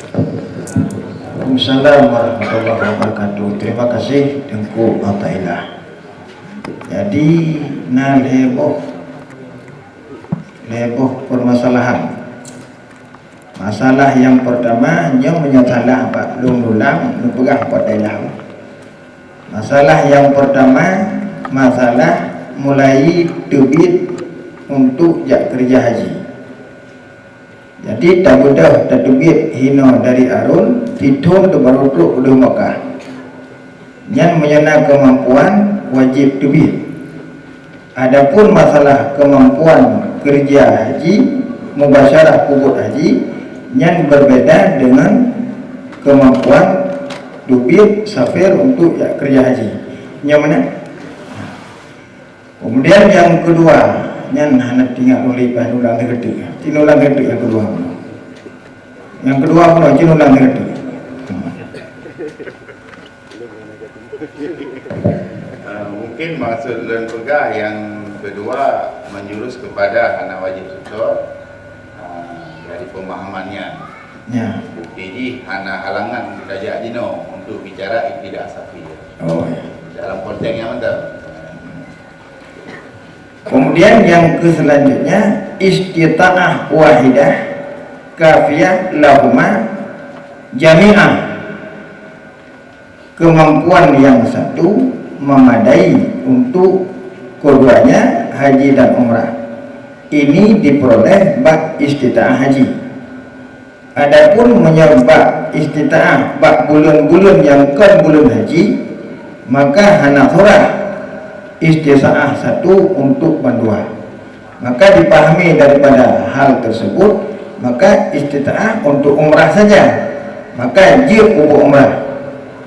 Waalaikumsalam warahmatullahi wabarakatuh. Terima kasih Teungku Athaillah. Jadi, na lhèe boh, lhèe boh permasalahan. Masalah nyang pertama, nyoe meunyoe salah bak lôn ulang, neupeugah bak Athaillah. Masalah nyang pertama, masalah mulai teubiet untuk jak keureuja haji. Jadi, tabeudôh tateubiet hinoe dari Arun, sithôn teubarô trok u deuh Makkah. Nyan meunyoe na keumampuan, wajéb teubiet. Adapun masalah keumampuan keureuja haji, mubasyarah peubuet haji, nyan berbeda dengan keumampuan teubiet safir untuk jak keureuja haji. Nyan meunan. Kemudian nyang keudua, nyan hana teuingat lôn lé, bah ulang lé keudroe. Cit ulang lé keudroe nyang keudua. Nyang keudua pun cit ulang lé keudroe. Ah, mungkin maksud lôn peugah nyang keudua menjurus kepada hana wajéb seutôt, ah, dari pemahaman nyan. Ya. Bukti jih hana halangan tajak jinoe untuk bicara ibtidah safir. Oh, ya. Dalam konteks nyang mantong. Kemudian yang ke selanjutnya, istita'ah wahidah kafiyah lahuma jami'ah. Kemampuan yang satu memadai untuk keduanya haji dan umrah. Ini diperoleh bak istita'ah haji. Adapun meunyoe bak istita'ah bak buleuen-buleuen nyang kon buleuen haji, maka hana surah istita'ah satu untuk bandua. Maka dipahami daripada hal tersebut, maka istita'ah untuk umrah saja. Maka jeuet peubuet umrah.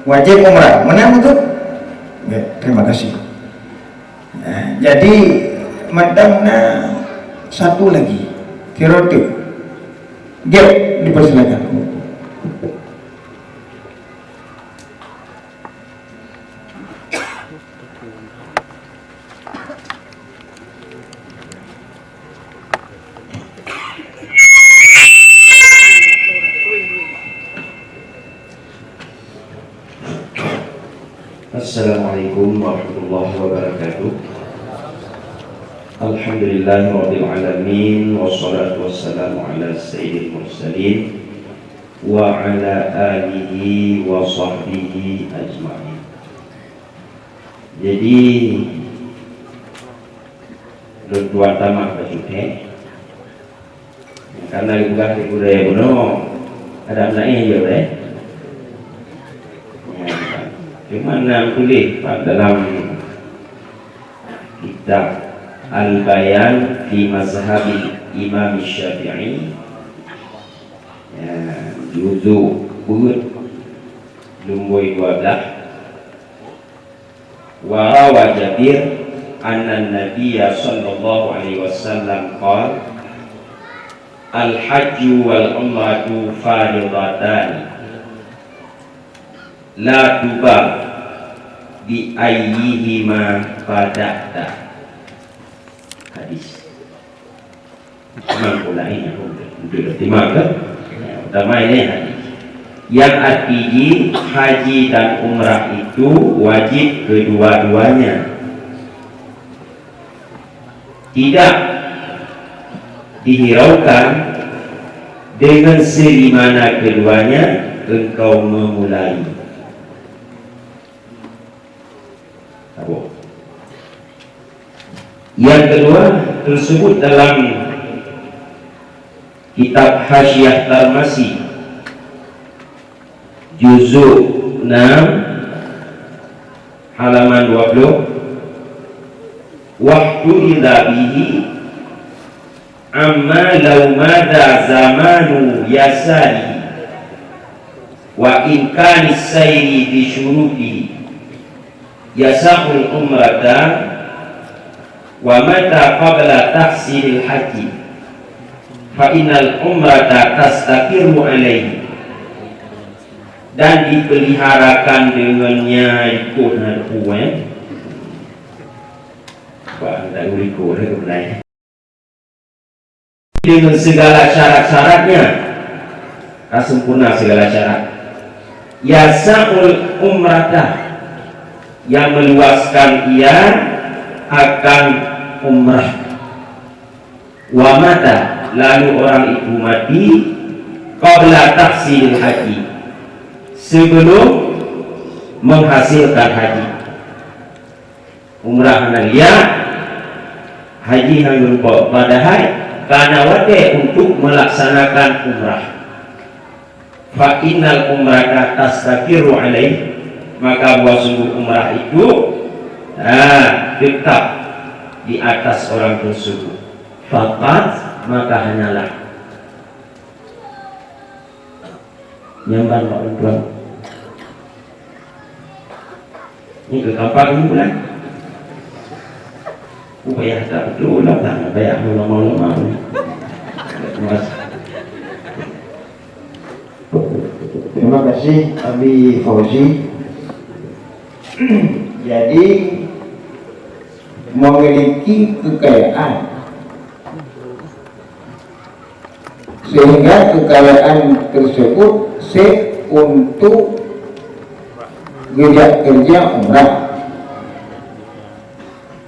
Wajéb umrah. Meunan beutôi? Ya, terima kasih. Nah, jadi mantong na satu lagi. Tirote. Jeuet, dipersilakan. Assalamualaikum warahmatullahi wabarakatuh. Alhamdulillahirabbil alamin, wassalatu wassalamu ala sayyidil mursalin wa ala alihi wa sahbihi ajma'in. Jadi, lôn tuan tamah bacut, eh. Karena dipeugah di budaya bunoe, ada laén je, eh. Ya. Cuma na tuléh dalam kitab Al-Bayan fi Mazhabil Imam Syafi'i, ya, juzuk peuet, lumbôi dua belas. Wa rawa Jabir anna Nabiyya sallallahu alaihi wasallam qala, "Al-hajju wal umratu faridatani, la tubal bi ayyihima bada'ta." Hadis. Memang pula ini untuk, untuk diterima ke? Ya, utama ini hadis. Yang arti jih, haji dan umrah itu wajib kedua-duanya. Tidak dihiraukan dengan serimana keduanya engkau memulai. Sabo. Yang kedua, tersebut dalam kitab Hasyiah Tarmasi, juzuk enam, halaman dua puluh, "Wahtu idza bihi amma law mada zamanu yasari, wa imkani sairi bi syuruti, yasahul umrata, wa mata qabla tahsilil haji, fa innal umrata tastaqirru alaihi." Dan dipeliharakan dengannya ikut hal kuat. Wah, tak ikut, eh, dengan segala syarat-syaratnya, ka sempurna segala syarat. Yasa'ul umrata, yang meluaskan ia akan umrah. Wa mata, lalu orang itu mati, qabla tahsilil haji, sebelum menghasilkan haji. Umrah hana liak, Haji hana geureumpok, padahai ka na watée untuk melaksanakan umrah. Fa innal umrata tastaqirru alaih, maka bahwa sungguh umrah itu, ah, tetap di atas orang tersebut. Faqat, maka hanyalah. Nyamban bak ureuëng tuan. Ni keu kampak ni bulan. Upaya tak betul lah, tak payah ulama-ulama. Terima kasih. Terima kasih, Abi Fauzi. Jadi, memiliki kekayaan, sehingga kekayaan tersebut sép untuk geujak keureuja umrah.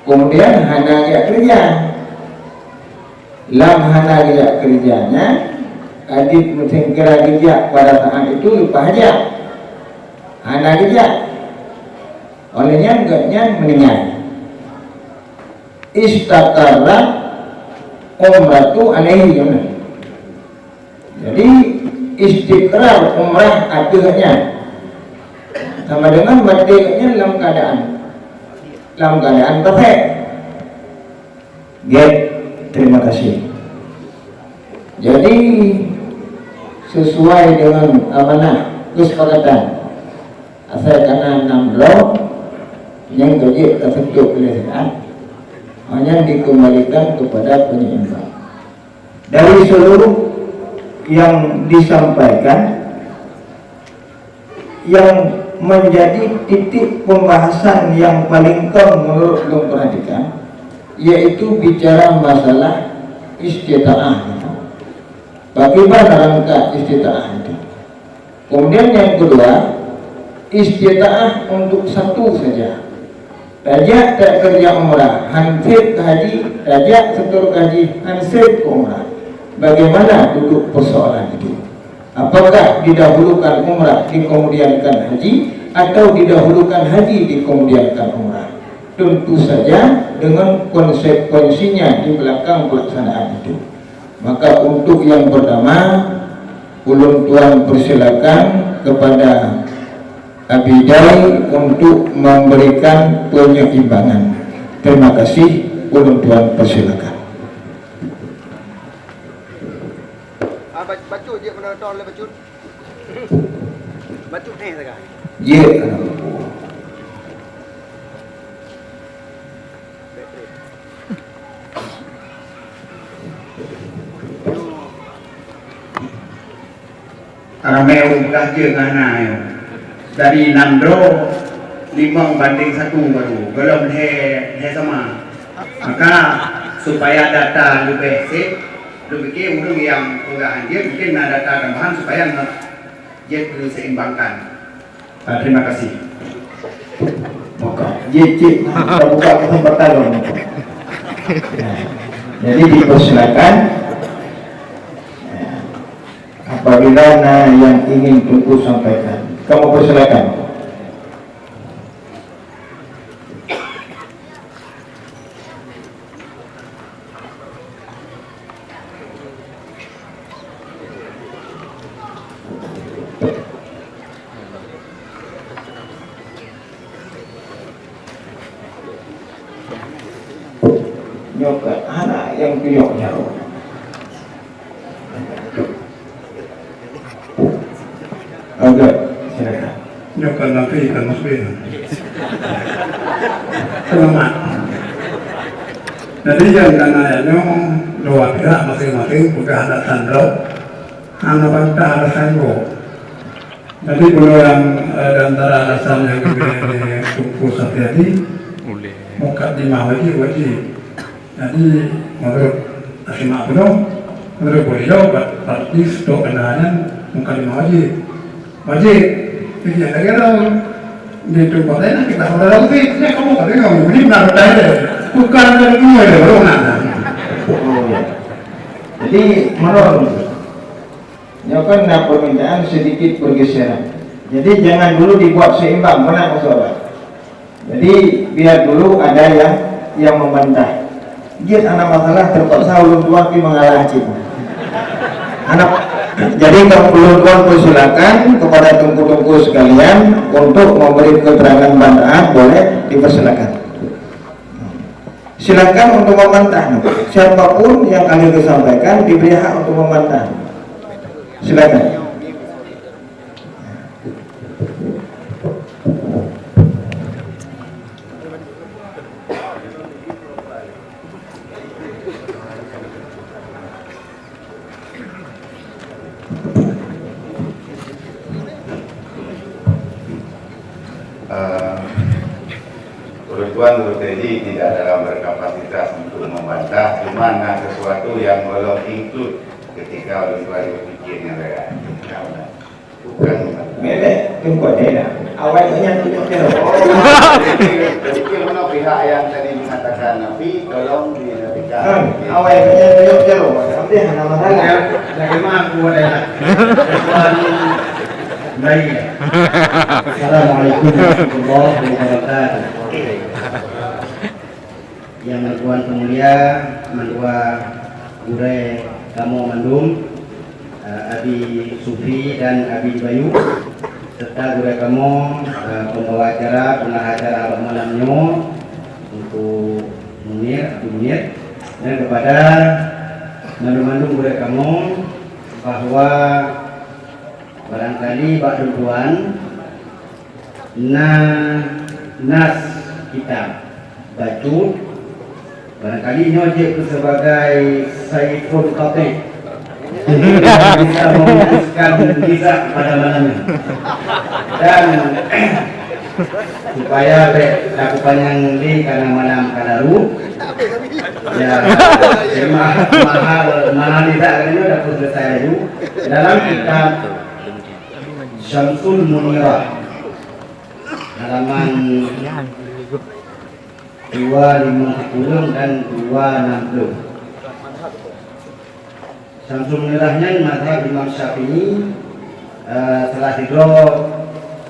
Kemudian hana geujak keureuja. Lam hana geujak keureuja nyan, adik meuseuti kira geujak pada saat itu leupah jak. Hana geujak. Oleh nyan, gobnyan meuninggai. Istaqarrat umratu alaihi, ya. Jadi, istiqrar umrah ateueh nyan sama dengan maté nyan lam keadaan, lam keadaan perfect. Gét, terima kasih. Jadi, sesuai dengan amanah kesepakatan, asai kana enam bloe, nyang ka jeuet ka seutup lé siat, hanya dikembalikan kepada penyeimbang. Dari seluruh yang disampaikan, yang menjadi titik pembahasan yang paling kong menurut lôn perhatikan, yaitu bicara masalah istita'ah itu. Bagaimana rangka istita'ah itu? Kemudian yang kedua, istita'ah untuk satu saja. Tajak takeureuja umrah, han sép keu haji, tajak seutôt keu haji, han sép keu umrah. Bagaimana duduk persoalan itu? Apakah didahulukan umrah dikemudiankan haji, atau didahulukan haji dikemudiankan umrah? Tentu saja dengan konsekuensinya di belakang pelaksanaan itu. Maka untuk yang pertama, ulôn tuan persilakan kepada Abi Dai untuk memberikan penyeimbangan. Terima kasih, ulôn tuan persilakan. Ah, bac-, bacut jeuet meunan ton lé bacut. Bacut neh sagai. Jeuet. Ramé ureuëng peugah jeuet ngon hana nyoe. Dari nam droe, limong banding satu baru, gohlom lhée, lhée sama. Maka, supaya data leubeh sép, lôn pike ureuëng nyang peugah jeuet mungkin na data tambahan supaya nge-, jeuet geuseimbangkan. Ah, terima kasih. Buka. Jeuet, jeuet. Kita buka kesempatan dulu. Ya. Jadi dipersilakan. Ya. Apabila na yang ingin Teungku sampaikan, kamu persilakan. Nyoe ka aneuk nyang tujoh nyoe. Oke, silakan. Nyoe ka nabi, ka muslim. Selamat. Jadi, nyang ka na nyoe, dua pihak masing-masing peugah alasan droe. Hana bantah alasan gob. Jadi, peue nyang, eh, di antara alasan nyang geubri lé Teungku Sapriadi, mukadimah wajib, wajib. Jadi, menurut simak peue, menurut beliau, ba-, praktis untuk kendaraan mukadimah wajib. Wajib. Jadi, ada kira di tempat lain kita pada lagi, ya, kamu kata kamu beli benar betul. Bukan dari dunia dia, baru nak. Oh, ya. Jadi, menurut Nyoe kan na permintaan sedikit pergeseran. Jadi, jangan dulu dibuat seimbang, beuna masalah. Jadi, biar dulu ada yang, yang membantah. Jeuet hana masalah, terpaksa ulôn tuan pi mengalah cit. Hana, jadi ulôn tuan persilakan kepada teungku-teungku sekalian untuk memberi keterangan bantahan, boleh dipersilakan. Silakan untuk membantah. Siapapun yang kami sampaikan diberi hak untuk membantah. Silakan. Eh, Ureueng tuan Guru Teddy tidak dalam berkapasitas untuk membantah, cuma na sesuatu yang belum include ketika ureueng tuan berpikir yang lain. Bukan. Melek, tempat dia. Awai nyan tunjuk dia. Mungkin mana pihak yang tadi mengatakan Nabi, tolong dinafikan. Awai nyan tunjuk dia. Tapi hana masalah. Bagaimana aku ada? Baik. Assalamualaikum warahmatullahi wabarakatuh. Nyang lôn tuan peumulia, mandua gurée kamoe mandum, eh, Abi Sufi dan Abi Bayu, serta gurée kamoe, eh, pembawa acara, peungarah acara bak malam nyoe, Teungku Munir, Abi Munir, dan kepada mandum-mandum gurée kamoe, bahwa barangkali bak lôn tuan na nas kitab bacut, barangkali nyoe jeuet keu sebagai saiful qati', bisa memutuskan nizak pada malam ini. Dan supaya bèk takupanyang lé karena malam ka laru, ya, ma-, mahal, mahal nizak nyoe dah pun selesai laju. Dalam kitab Syamsul Munirah, halaman dua lima puluh dan dua enam puluh. Syamsul Munirah nyan mazhab Imam Syafi'i, eh, salah sidroe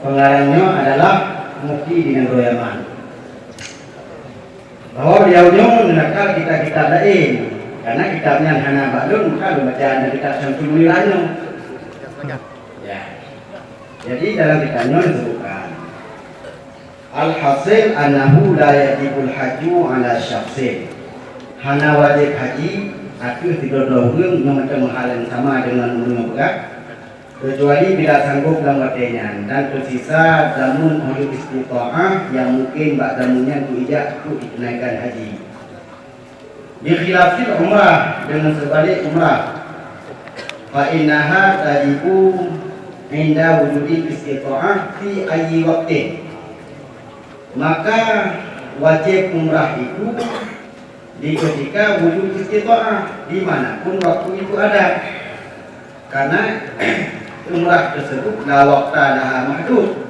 pengarang nyoe adalah mufti di nanggroe Yaman. Bahwa beliau nyoe neunakal kitab-kitab laén, karena kitab nyan hana bak lôn, maka lôn baca kitab Syamsul Munirah nyoe. Ya. Jadi, dalam kitab nyoe disebutkan, "Alhasil annahu la yajibul hajju ala syakhsin." Hana wajéb haji ateueh sidroe-droe ureueng nyang mantong hal nyang sama deungon ureueng nyang peugah, kecuali bila sanggob lam watée nyan dan teusisa zamun ulul istita'ah nyang mungken bak zamun nyan keu ijak untuk ditunaikan haji. Bikhilafil umrah, deungon seubalek umrah, fa innaha tajibu inda wujudil istita'ah fi ayyi waqtin. Maka wajéb umrah itu di ketika wujud istita'ah, di mana pun waktu itu ada. Karena umrah tersebut la waqta laha mahdud.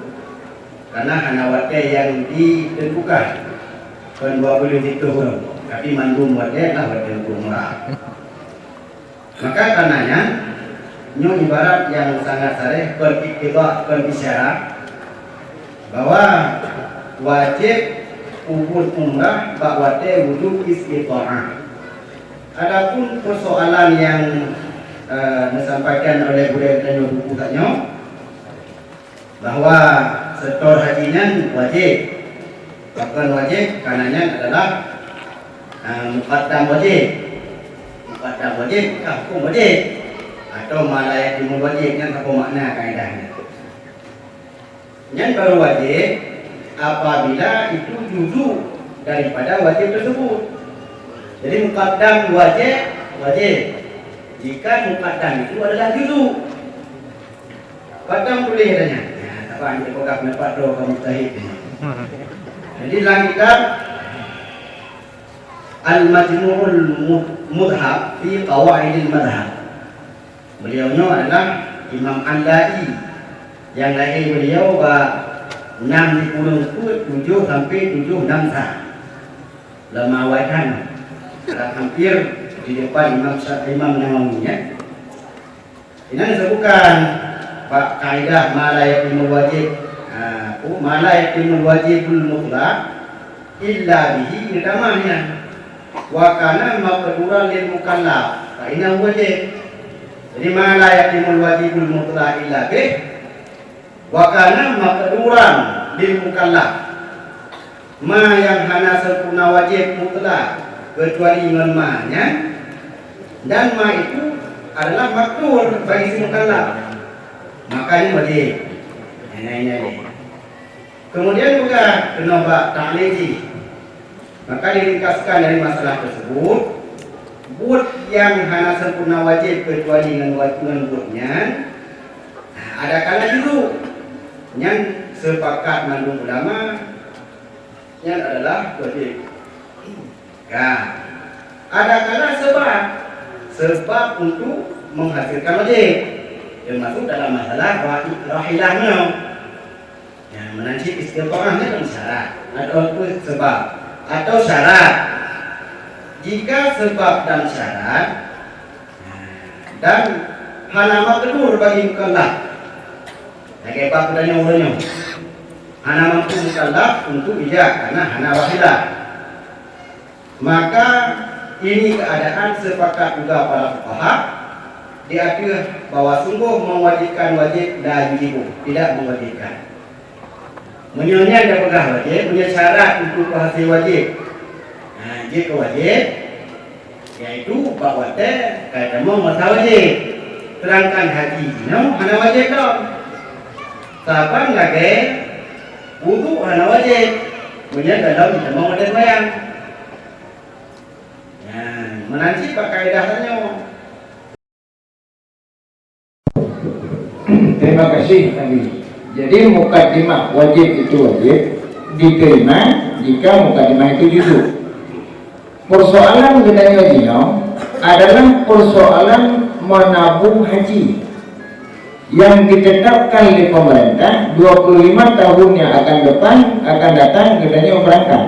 Karena hana watée nyang ditentukan. Kon dua puluh situ ureueng, tapi mandum watée lah watée untuk umrah. Maka karena nyan, nyoe ibarat nyang sangat sareh kon iktidha, kon isyarat bahwa wajéb peubuet umrah bak watée wujud istita'ah. Adapun persoalan yang, eh, disampaikan oleh gurée tanyoe buku tanyoe, bahwa setor haji nyan wajéb. Pakon wajéb? Karena nyan adalah, eh, muqaddam wajéb. Muqaddam wajéb ka huköm wajéb. Atau ma la yatimul wajib, nyan saboh makna kaedah nyan. Nyan baru wajéb apabila itu juzu daripada wajéb tersebut. Jadi, muqaddam wajéb, wajéb jika muqaddam itu adalah juzu. Padang boleh tanya. Ya, apa yang dipegang pendapat tu orang mujtahid ni. Jadi, dalam kitab Al-Majmu'ul Mu-, Mudhab fi Qawaidil Madhab. Beliau nyoe adalah Imam An-La'i. Yang lahir beliau ba enam di puluh empat tujuh sampai tujuh enam sah. Lama awai kan. Hampir di depan Imam Sya-, Imam Nawawi, ya. Inan disebutkan bak kaidah ma la yatimul wajib. Ha, oh, ma la yatimul wajibul mutlaq illa bihi, ini tamah nyan. Wa kana maqduran lil mukallaf, fa innahu wajib. Jadi, ma la yatimul wajibul mutlaq illa bih, wa kana maqduran lil mukallaf. Ma nyang hana sempurna wajéb mutlak keucuali ngon ma nyan, dan ma itu adalah makdur bagi si mukallaf, maka nyan wajéb. Nyan, nyan, nyan. Kemudian peugah keunoe bak ta'lil jih. Maka diringkaskan dari masalah tersebut, buet nyang hana sempurna wajéb keucuali ngon wa-, ngon buet nyan, adakala juzuk. Nyan sepakat mandum ulama, nyan adalah wajéb. Ka. Adakala sebab, sebab untuk menghasilkan wajéb, termasuk dalam masalah rahi-, rahilah nyoe. Nah, meunan cit istita'ah nyan kan syarat atau apa sebab atau syarat. Jika sebab dan syarat, nah, dan hana makdur bagi mukallaf, lagèe bak geutanyoe uroe nyoe, hana mampu mukallaf untuk ijak karena hana rahilah. Maka, ini keadaan sepakat juga para fuqaha di ateueh bahwa sungguh mewajibkan wajib la yujibu, tidak mewajibkan. Meunyoe nyan tapeugah wajib, meunyoe syarat untuk meuhasé wajib, nah, jeuet keu wajib, yaitu bak watèe ka tamong masa wajib. Sedangkan haji jinoe hana wajib lom. Saban lagèe wudu hana wajib, meunyoe ka lom jitamong watèe seumayang. Nah, meunan cit bak kaedah tanyoe. Terima kasih, Nabi. Jadi, mukadimah wajib itu wajib diterima jika mukadimah itu juzuk. Persoalan geutanyoe jinoe adalah persoalan menabung haji yang ditetapkan oleh pemerintah dua puluh lima tahun yang akan depan, akan datang geutanyoe berangkat.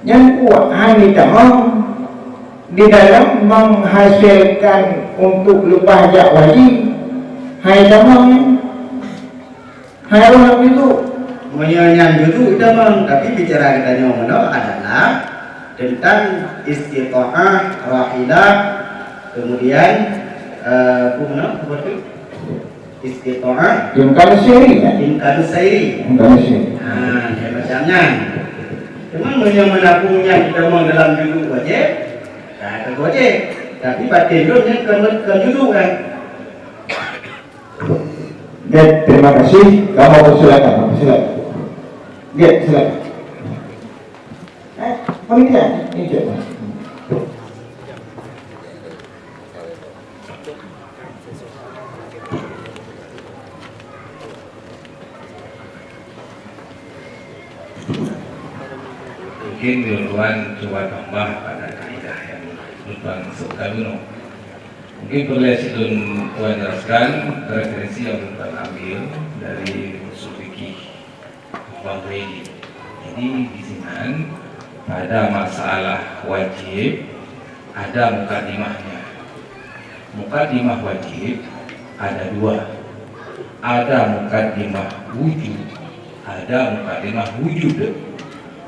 Nyan kuat han jitamong di dalam menghasilkan untuk leupah jak haji, han jitamong nyan. Hai ureueng juzuk. Meunyoe nyan juzuk jitamong, tapi bicara geutanyoe meunoe adalah tentang istita'ah, rahilah, kemudian, eh, apa meunoe, apa tu? Istita'ah. Imkanus syairi, ya? Imkanus syairi. Imkanus syairi. Ha, macam nyan. Cuma meunyoe meunabung nyan jitamong dalam juzuk wajib, ka wajib. Tapi batin lôn nyan kon, kon juzuk kan. Baik, terima kasih. Kamu persilakan, persilakan. Baik, silakan. Eh, panitia, ini dia. Mungkin dua-duaan cuba tambah pada kaidah nyang lôn peugah keunoe. Mungkin peureulèe cit lôn tuan jelaskan referensi nyang lôn ambil dari usul fikih Bang Zaidi. Jadi, di sinan pada masalah wajib ada mukadimahnya. Mukadimah wajib ada dua. Ada mukadimah wujub, ada mukadimah wujud.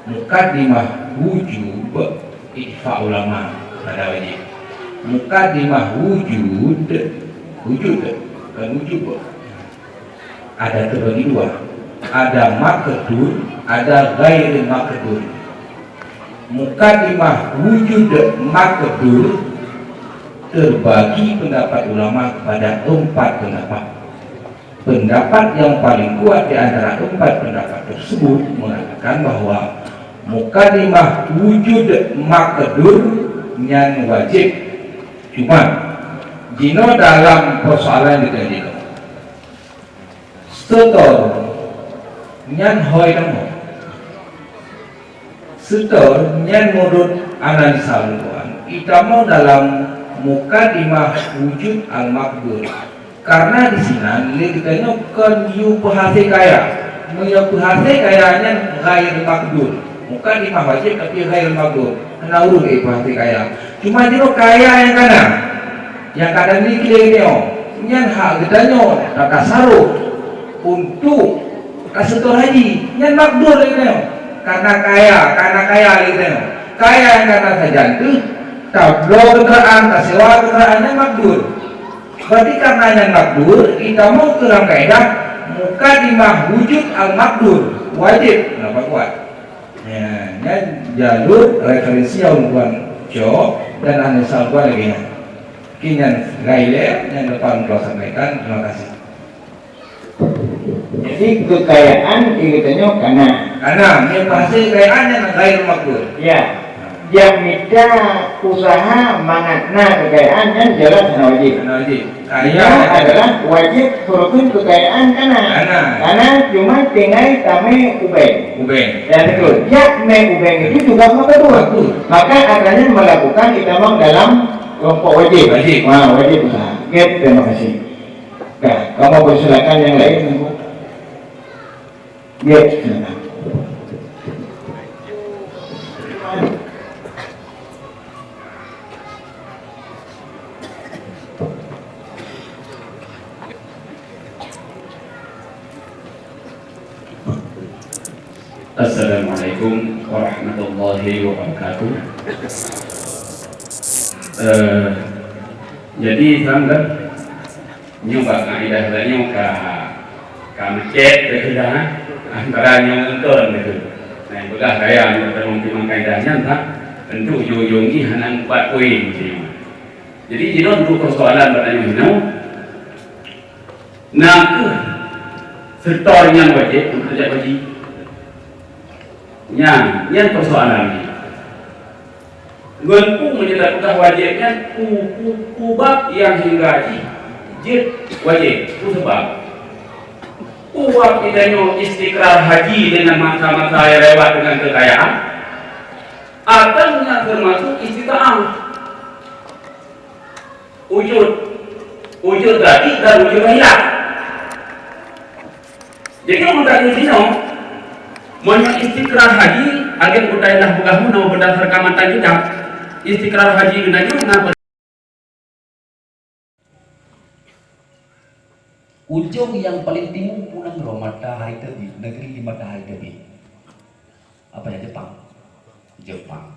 Mukadimah wujub, ittifaq ulama pada wajib. Mukadimah wujud, wujud, bukan wujub. Ada terbagi dua. Ada maqdur, ada ghair maqdur. Mukadimah wujud maqdur terbagi pendapat ulama kepada empat pendapat. Pendapat yang paling kuat di antara empat pendapat tersebut mengatakan bahwa mukadimah wujud maqdur nyan wajib. Cuma, jinoe dalam persoalan kita jinoe, setor nyan hôi tamong. Seutôt nyan meunurot analisa ulôn, itamong dalam mukadimah wujud al-maqdur. Karena disinan lé geutanyoe kon yue peuhasé kaya. Meunyoe peuhasé kaya nyan ghair maqdur. Mukadimah wajib tapi ghair maqdur. Hana ureueng peuhasé kaya. Cuma jinoe kaya nyang kana. Nyang ka dan lé geutanyoe, nyan hak geutanyoe tatasaruf untuk ka seutôt haji, nyan makdur lé geutanyoe. Karena kaya, karena kaya lé geutanyoe. Kaya nyang na sajan teuh, tabloe keuteuraan, tasewa keuteuraan nyan makdur. Berarti karena nyan makdur, itamong keu lam kaedah mukadimah wujud al-makdur, wajib, kenapa kuat? Ya, nyan jalur referensi yang buan cok dan analisis buan lagi nyan. Oke, nyan gai lé, nyan depan ulôn sampaikan. Terima kasih. Jadi, kekayaan di geutanyoe kana. Kana, nyan bahasa kekayaan nyan ghair makdur. Ya. Jak mita usaha mangat na kekayaan nyan jelas hana wajib. Hana wajib. Kaya Nyan adalah wajib hukum kekayaan kana. Kana. Kana cuma tinggai tamé ubeng. Ubeng. Dan betul. Jak mé ubeng itu juga makdur. Makdur. Maka akan melakukan itamong dalam kelompok wajib. Wajib. Ha, wajib usaha. Oke, terima kasih. Nah, kamu persilakan yang lain, Teungku. Ya, silakan. Assalamualaikum warahmatullahi wabarakatuh. Eh, jadi, Sangga, nyoe bak kaidah tanyoe ka, ka meucék teuh dah, antara nyoe ngon kon teuh. Nah, peugah gaya nyoe teurimong timang kaidah nyan, tak? Tentu ujong-ujong jih hana empat poin mesti. Jadi, jinoe duek persoalan bak tanyoe hinoe. Na kheueh setor nyang wajéb untuk jak haji? Nyan, nyan persoalan jih. Ngon peue meunyoe tapeugah wajéb nyan, peue, peue, peue bab nyang hingga jih jeuet wajéb? Peue sabab? Peue bab geutanyoe istiqrar haji deungon masa-masa nyang lewat deungon kekayaan? Atawa nyan teumasuk istita'ah? Wujud, wujud zati dan wujud zahir. Jadi, ureueng tanyoe jinoe, meunyoe istiqrar haji, agen kutai lah peugah meunoe berdasarkan matan kitab, istiqrar haji geutanyoe na Ujong nyang paleng timu pulang droe matahari teubit, negeri di matahari teubit. Apa ya, Jepang? Jepang.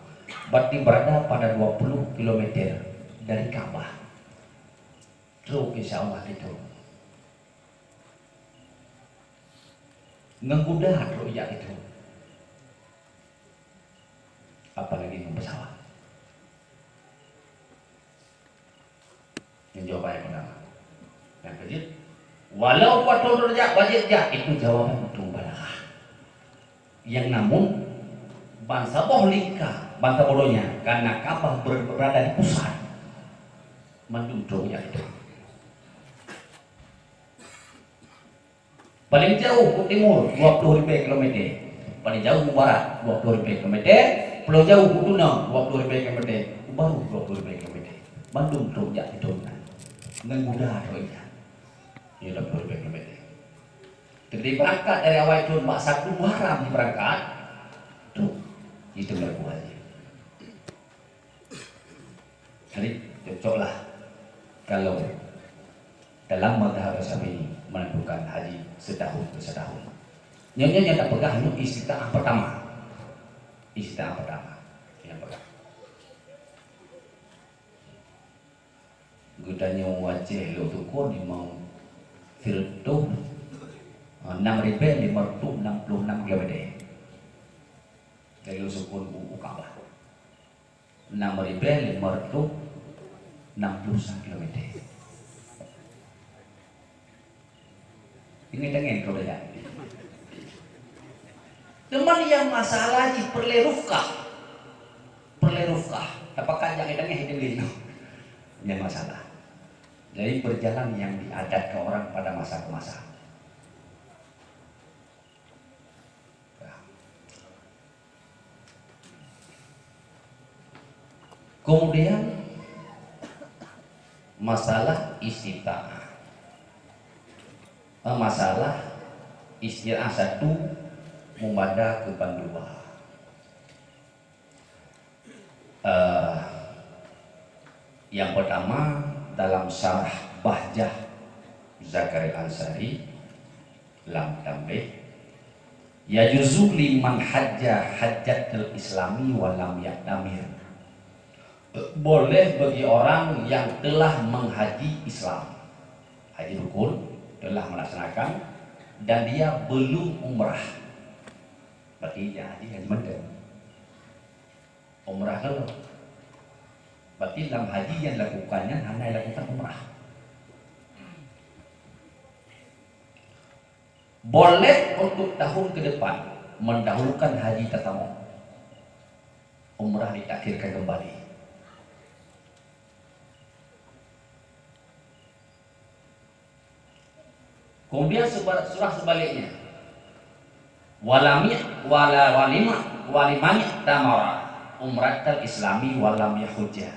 Berarti berada pada dua puluh kilometer dari Ka'bah. Trok, insya Allah, gitu. Ngon kuda trok jak gitu. Apalagi ngon pesawat. Nyan jawaban nyang peurtama. Nyang keujeuet, walau patong derajat wajéb jak, itu jawaban untuk balagah. Yang namun, bansaboh lingka, bansaboh donya, karena Ka'bah ber-, berada di pusat, mandum trok jak itu. Paling jauh u timur, dua puluh ribèe kilometer. Paling jauh u barat, dua puluh ribèe kilometer. Paling jauh u tuna, dua puluh ribèe kilometer. U baru, dua puluh ribèe kilometer. Bandum trok jak situ na. Ngon muda trok inan. Nyoe dua puluh ribèe kilometer. Jadi berangkat dari awai thôn bak satu Muharram diberangkat. Tu, itu berlaku haji. Jadi, cocoklah kalau dalam mazhab Syafi'i menentukan haji setahun ke setahun. Nyonya nyang tapeugah nyoe istita'ah pertama. Istita'ah pertama. Nyang peugah. Geutanyoe u Aceh lôn sukon limong sireutoh, enam ribèe limong reutôh enam puluh enam kilometer. Dari lôn sukon u, u Ka'bah. Enam ribèe limong reutôh enam puluh sa kilometer. Ingat-ingat kau dah. Teuma nyang masalah jih peureulèe rufqah. Peureulèe rufqah. Tapakat jak ingat-ingat hideung lé nyoe. Nyang masalah. Jadi perjalanan yang diadatkan orang pada masa ke masa. Kemudian masalah istita'ah. Eh, masalah istita'ah satu meumada keu bandua. Eh, yang pertama, dalam syarah Bahjah Zakaria Ansari lam Tanbih, Yajuzu liman hajja hajjatal islami wa lam ya'tamir. Boleh bagi orang yang telah menghaji Islam, haji rukun, telah melaksanakan, dan dia belum umrah. Berarti dia haji, haji mantong. Umrah dulu. Berarti lam haji yang dilakukan nyan hana dilakukan umrah. Boleh untuk tahun ke depan mendahulukan haji tamattu'. Umrah ditakhirkan kembali. Kemudian seba-, surah sebaliknya. Walami-, wala-, walima-, walimani tamara umratal islami walam yahujja.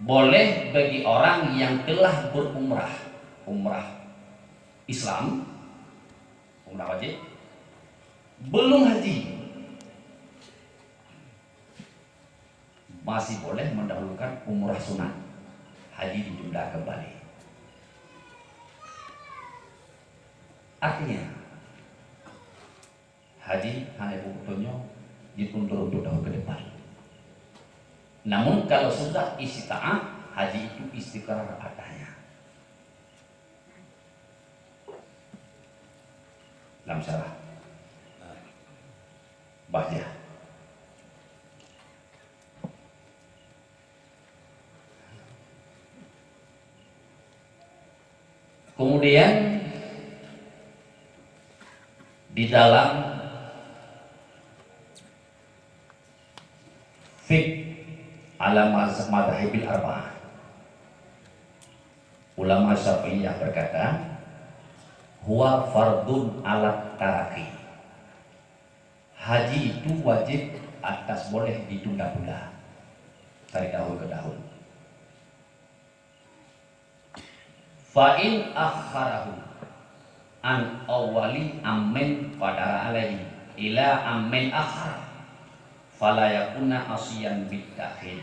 Boleh bagi orang yang telah berumrah, umrah Islam, umrah wajib, belum haji, masih boleh mendahulukan umrah sunat, haji ditunda kembali. Artinya, haji hana buku tonyo diundur untuk tahun ke depan. Namun kalau sudah istita'ah, haji itu istiqrar atasnya. Lam syarah. Bahjah. Kemudian di dalam fiqh ala maz-, madhahibil arba'ah, ulama Syafi'iyah berkata, "Huwa fardun alat taraki." Haji itu wajib atas boleh ditunda-tunda dari tahun ke tahun. Fa in akharahu an awwali amin qadara alaihi ila amin akhar, fala yakuna asiyan bit takhir.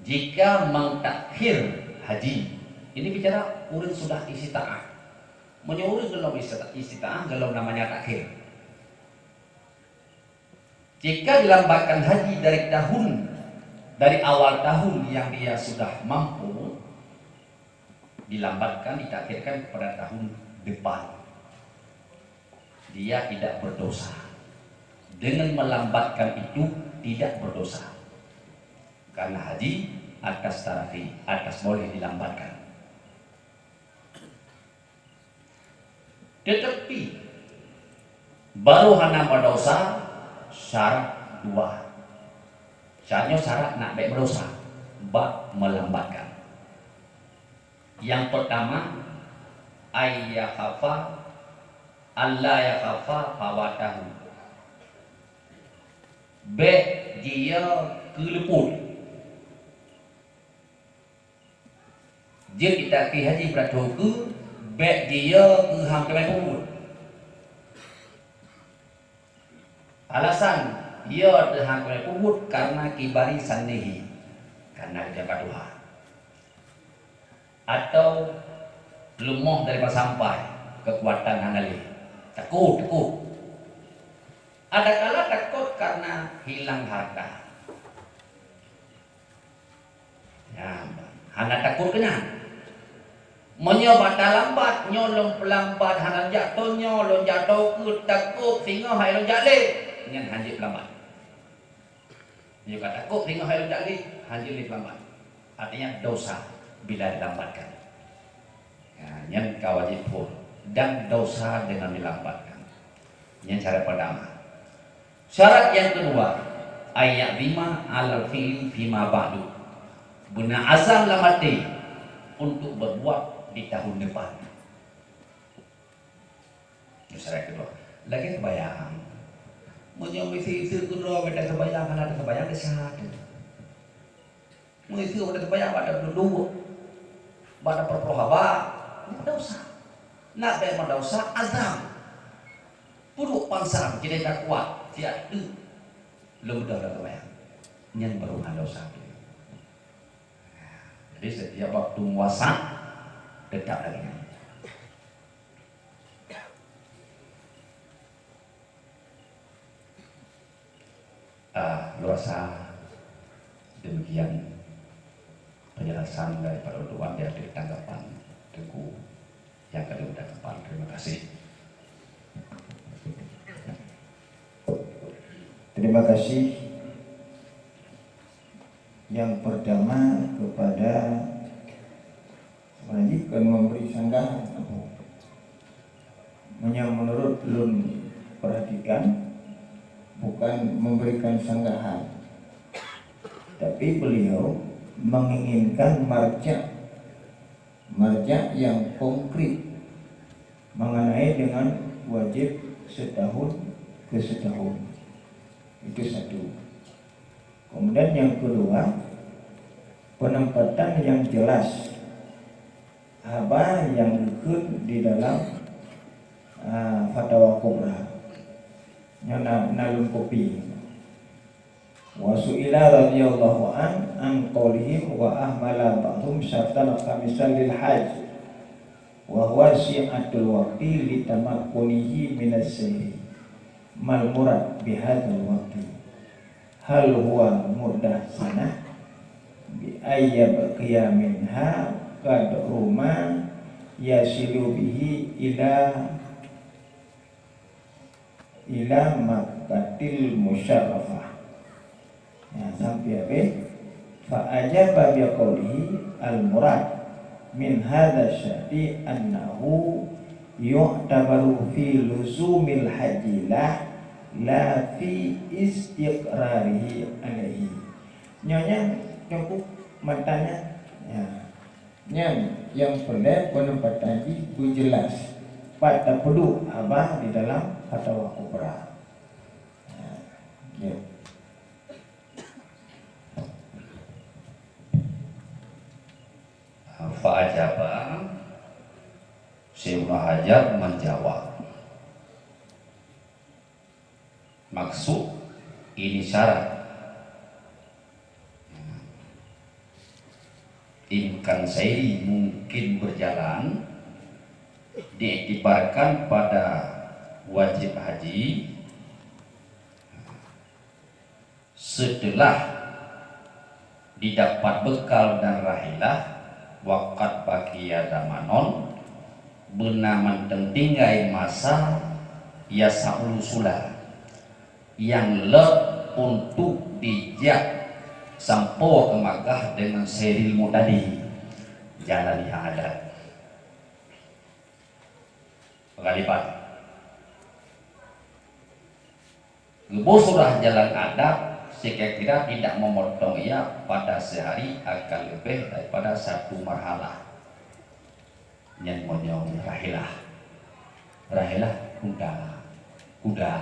Jika mentakhir haji, ini bicara ureuëng sudah istita'ah. Meunyoe ureuëng golom istita-, istita'ah, golom namanya takhir. Jika dilambatkan haji dari tahun, dari awal tahun yang dia sudah mampu, dilambatkan, ditakhirkan kepada tahun depan, dia tidak berdosa. Dengan melambatkan itu tidak berdosa. Karena haji atas tarakhir, atas boleh dilambatkan. Tetapi baru hana berdosa syarat dua. Syaratnya syarat nak baik berdosa bak melambatkan. Yang pertama, ay yakhafa, alla yakhafa fawatahu. Bek jia keuleuput. Jeuet ita pi haji peuratoe keu bek jia keu ham teumai peubuet. Alasan, ia teuhang keuneuk peubuet karena kibari sannihi, karena geujaga tuha. Atau leumoh dari meusampai, keukuatan hana lé. Takot, takot. Adakala takot karena hilang harta. Nyan, hana takot keunan. Meunyoe bak talambat, nyoe lôn peulambat hana jak thon nyoe, lôn jak thon keuh, takot singoh hai lôn jak lé, nyan hanjeuet peulambat. Meunyoe ka takot singoh hai lôn jak lé, hanjeuet lé peulambat. Artinya dosa bila dilambatkan. Nah, nyan ka wajéb phon dan dosa dengan dilambatkan. Nyan syarat pertama. Syarat yang kedua, ayya'zima alal fi'li fima ba'du. Beuna azam lam até untuk berbuat di tahun depan. Itu syarat kedua. Lagée sembahyang. Meunyoe misi-misi keudroe beda sembahyang, hana ada sembahyang, desya tu. Meunyoe bak teumpat bak teududuk, bak teupeuruh haba, nyan desya. Nak bèk meudesya, azam. Peuduek pansa, jadi takuat, siat teuk lôn beudôh lam teumpat. Nyan baru hana desya. Jadi, setiap waktu puasa, tetap lagi nyan. Rasa demikian penjelasan daripada ulôn di akhir tanggapan Teungku yang kami ucapkan. Terima kasih. Terima kasih. Yang pertama kepada Raji kon memberi sanggahan. Meunyoe menurut lôn perhatikan, bukan memberikan sanggahan, tapi beliau menginginkan marja, marja yang konkret mengenai dengan wajib setahun ke setahun. Itu satu. Kemudian yang kedua, penempatan yang jelas haba nyang geukheun di dalam, ah, Fatawa Kubra. Nyoe na, na lôn kopi. Wa su'ila radhiyallahu an, an qaulihim wa ahmala ba'dhum syartan khamisan lil hajj, wa huwa si'atul waqti litamakkunihi minas sayri. Mal murad bihadzal waqti? Hal huwa muddah sanah bi ayyab qiyaminha qadru ma yasilu bihi ila, ila Makkatil Musyarrafah. Ya, sampai habis. Fa ajaba bi qaulihi, al murad min hadza syarti annahu yu'tabaru fi luzumil haji lah, la fi istiqrarihi alaihi. Nyoe nyang cukup matanya. Ya. Nyan nyang peureulée peuneumpatan jih beujeulaih pat tapeuduek haba di dalam Fatawa Kubra. Ya. Fa ajaba, Syekh Ibnu Hajar menjawab. Maksud ini syarat. Imkan sairi mungkin berjalan diiktibarkan pada wajib haji setelah didapat bekal dan rahilah, waqad baqiya zamanon, beuna mantong tinggai masa, yas'ul wusula, nyang lom untuk dijak sampoe keu Makkah deungon sairil mu'tadi, jalan nyang adat. Ghaliban. Geuboh surah jalan adat, sikira-kira tidak memotong ia pada sehari akan lebih daripada satu marhalah. Nyan meunyoe rahilah. Rahilah kuda. Kuda.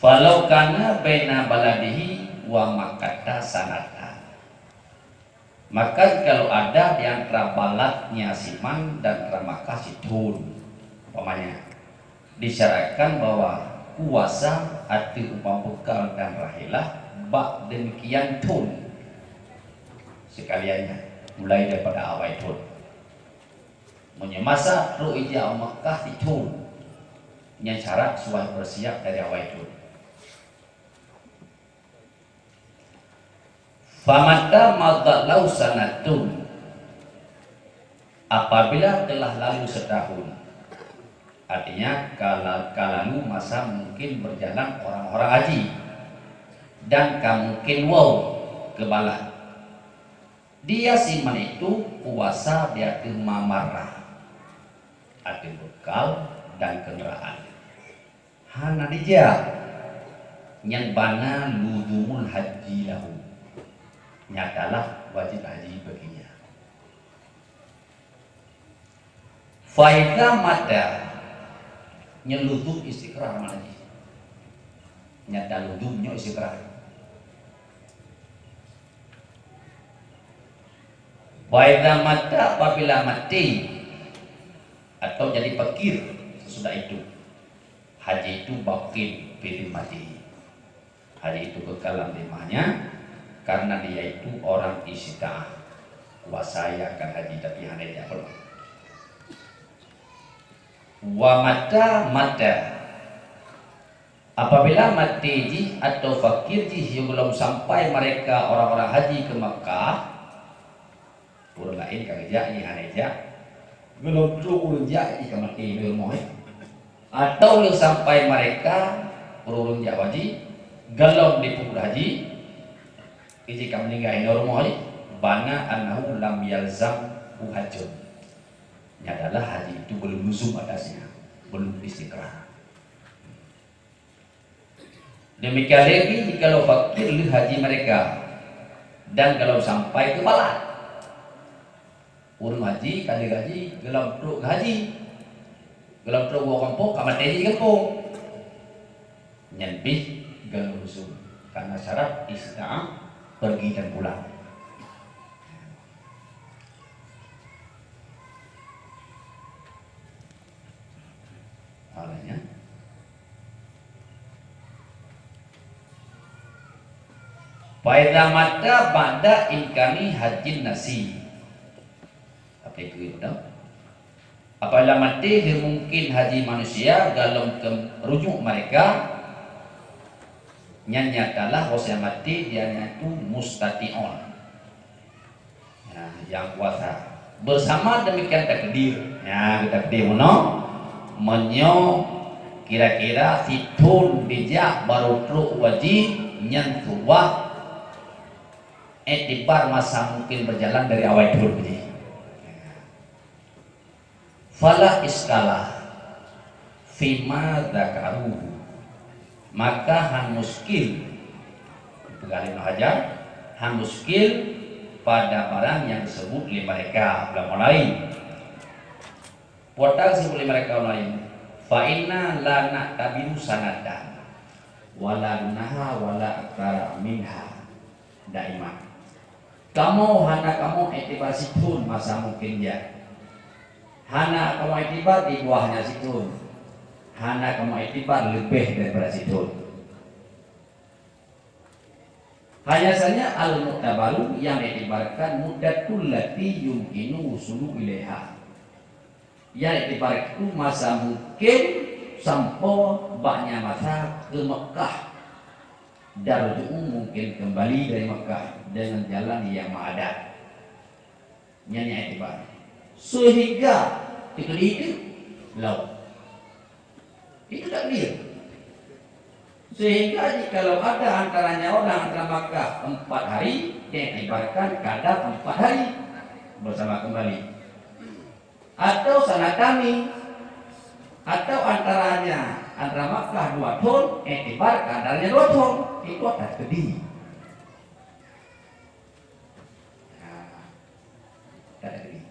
Falau kana baina baladihi wa Makkata sanatan. Maka kalau ada di antara baladnya si man dan antara Makkah sithon, umpamanya, disyaratkan bahwa puasa ateueh umpama bekal dan rahilah bak demikian thon sekaliannya, mulai daripada awai thon. Meunyoe masa trok ija u Makkah sithon, nyan syarat suwah bersiap dari awai thon. Famata madhat lahu sanatun, apabila telah lalu setahun, artinya ka la-, ka lalu masa mungkin berjalan orang-orang haji dan ka mungkin woe keu balat. Dia si man itu puasa di ateueh ma marrah, ateueh bekal dan kenderaan. Hana dijak, nyan bana luzumul haji lahu. Nyatalah wajib haji baginya. Fa idza mata, nyan luzum istiqrar makna jih. Nyata luzum nyoe istiqrar. Fa idza mata, apabila mati atau jadi fakir sesudah itu, haji itu baqin fi zimmatihi. Haji itu kekal lam zimahnya, karena dia itu orang istita'ah, kuasa ia akan haji, tapi hana ijak peureunoe. Wa mata mata. Apabila maté jih atau fakir jih nyang gohlom sampai mereka orang-orang haji ke Makkah, ureuëng laén ka geujak, jih hana jak. Gohlom trok ureuëng jak, jih ka maté di rumoh, eh. Atau lheueh sampai mereka, ureuëng jak haji, gohlom di peuet haji, jih ka meuninggai di rumoh, eh. Bana annahu lam yalzam hajjun. Ini adalah haji itu belum luzum atasnya, belum istiqrar. Demikian lagi jikalau fakir lheueh haji mereka dan gohlom sampai ke balat. Ureuëng haji ka lheueh haji, gohlom trok haji, gohlom trok woe gampông, ka maté jih gampông. Nyan pih gohlom luzum, karena syarat istita'ah pergi dan pulang. Alanya. Fa idza mata ba'da imkani hajjin nasi. Apa itu, ya, betul? Apabila maté lheueh mungken haji manusia gohlom rujuk mereka, nyan nyatalah bahwasanya maté dia nyan tu mustati'un. Nah, nyang kuasa. Bersama demikian takdir. Nah, takdir meunoe, meunyoe kira-kira sithon dijak baru trok haji, nyan suwah iktibar masa mungken berjalan dari awai thon haji. Fala iskala fima dzakaruhu, maka han muskil, peugah lé Ibnu Hajar, han muskil pada barang nyang disebut lé mereka ulama lain. Peue teusebut lé mereka ulama lain, fa inna la na'tabiru sanatan, wala gunaha, wala aktsara minha daimah. Kamoe hana kamoe iktibar sithon masa mungken jih. Hana kamoe iktibar di bawahnya sithon. Hana kamoe iktibar leubeh daripada sithon. Hanya saja al-mu'tabaru yang diiktibarkan muddatul lati yumkinu wusulu ilaiha. Nyang iktibar itu masa mungken sampoe bak nyan masa ke Mekah. Dan ruju'u mungken kembali dari Mekah dengan jalan yang maadat. Nyan nyang iktibar. Sehingga ketika itu laut. Itu takdir. Sehingga jikalau ada antara nyawa dan antara Makkah empat hari, diiktibarkan kadar empat hari bersama kembali. Atau sanatani, atau antaranya, antara Makkah dua thon, iktibar kadarnya dua thon. Itu atas takdir. Nah, tak ada geni.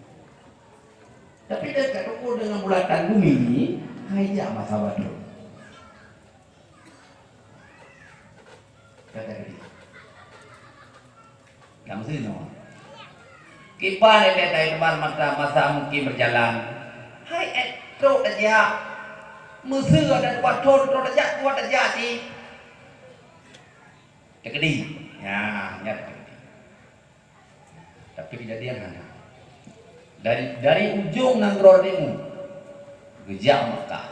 Tapi dekat ukur dengan bulatan bumi ni, hai jak masa batul. Tak ada geni. Tak mesti no. Kiban dia dari depan mata masa mungkin berjalan. Hai, eh, trok tajak. Mesti ada dua thon, trok tajak, dua tajak si. Takdir. Ya, ya takdir. Tapi kejadian hana. Dari, dari ujong nanggroe timu geujak Mekah.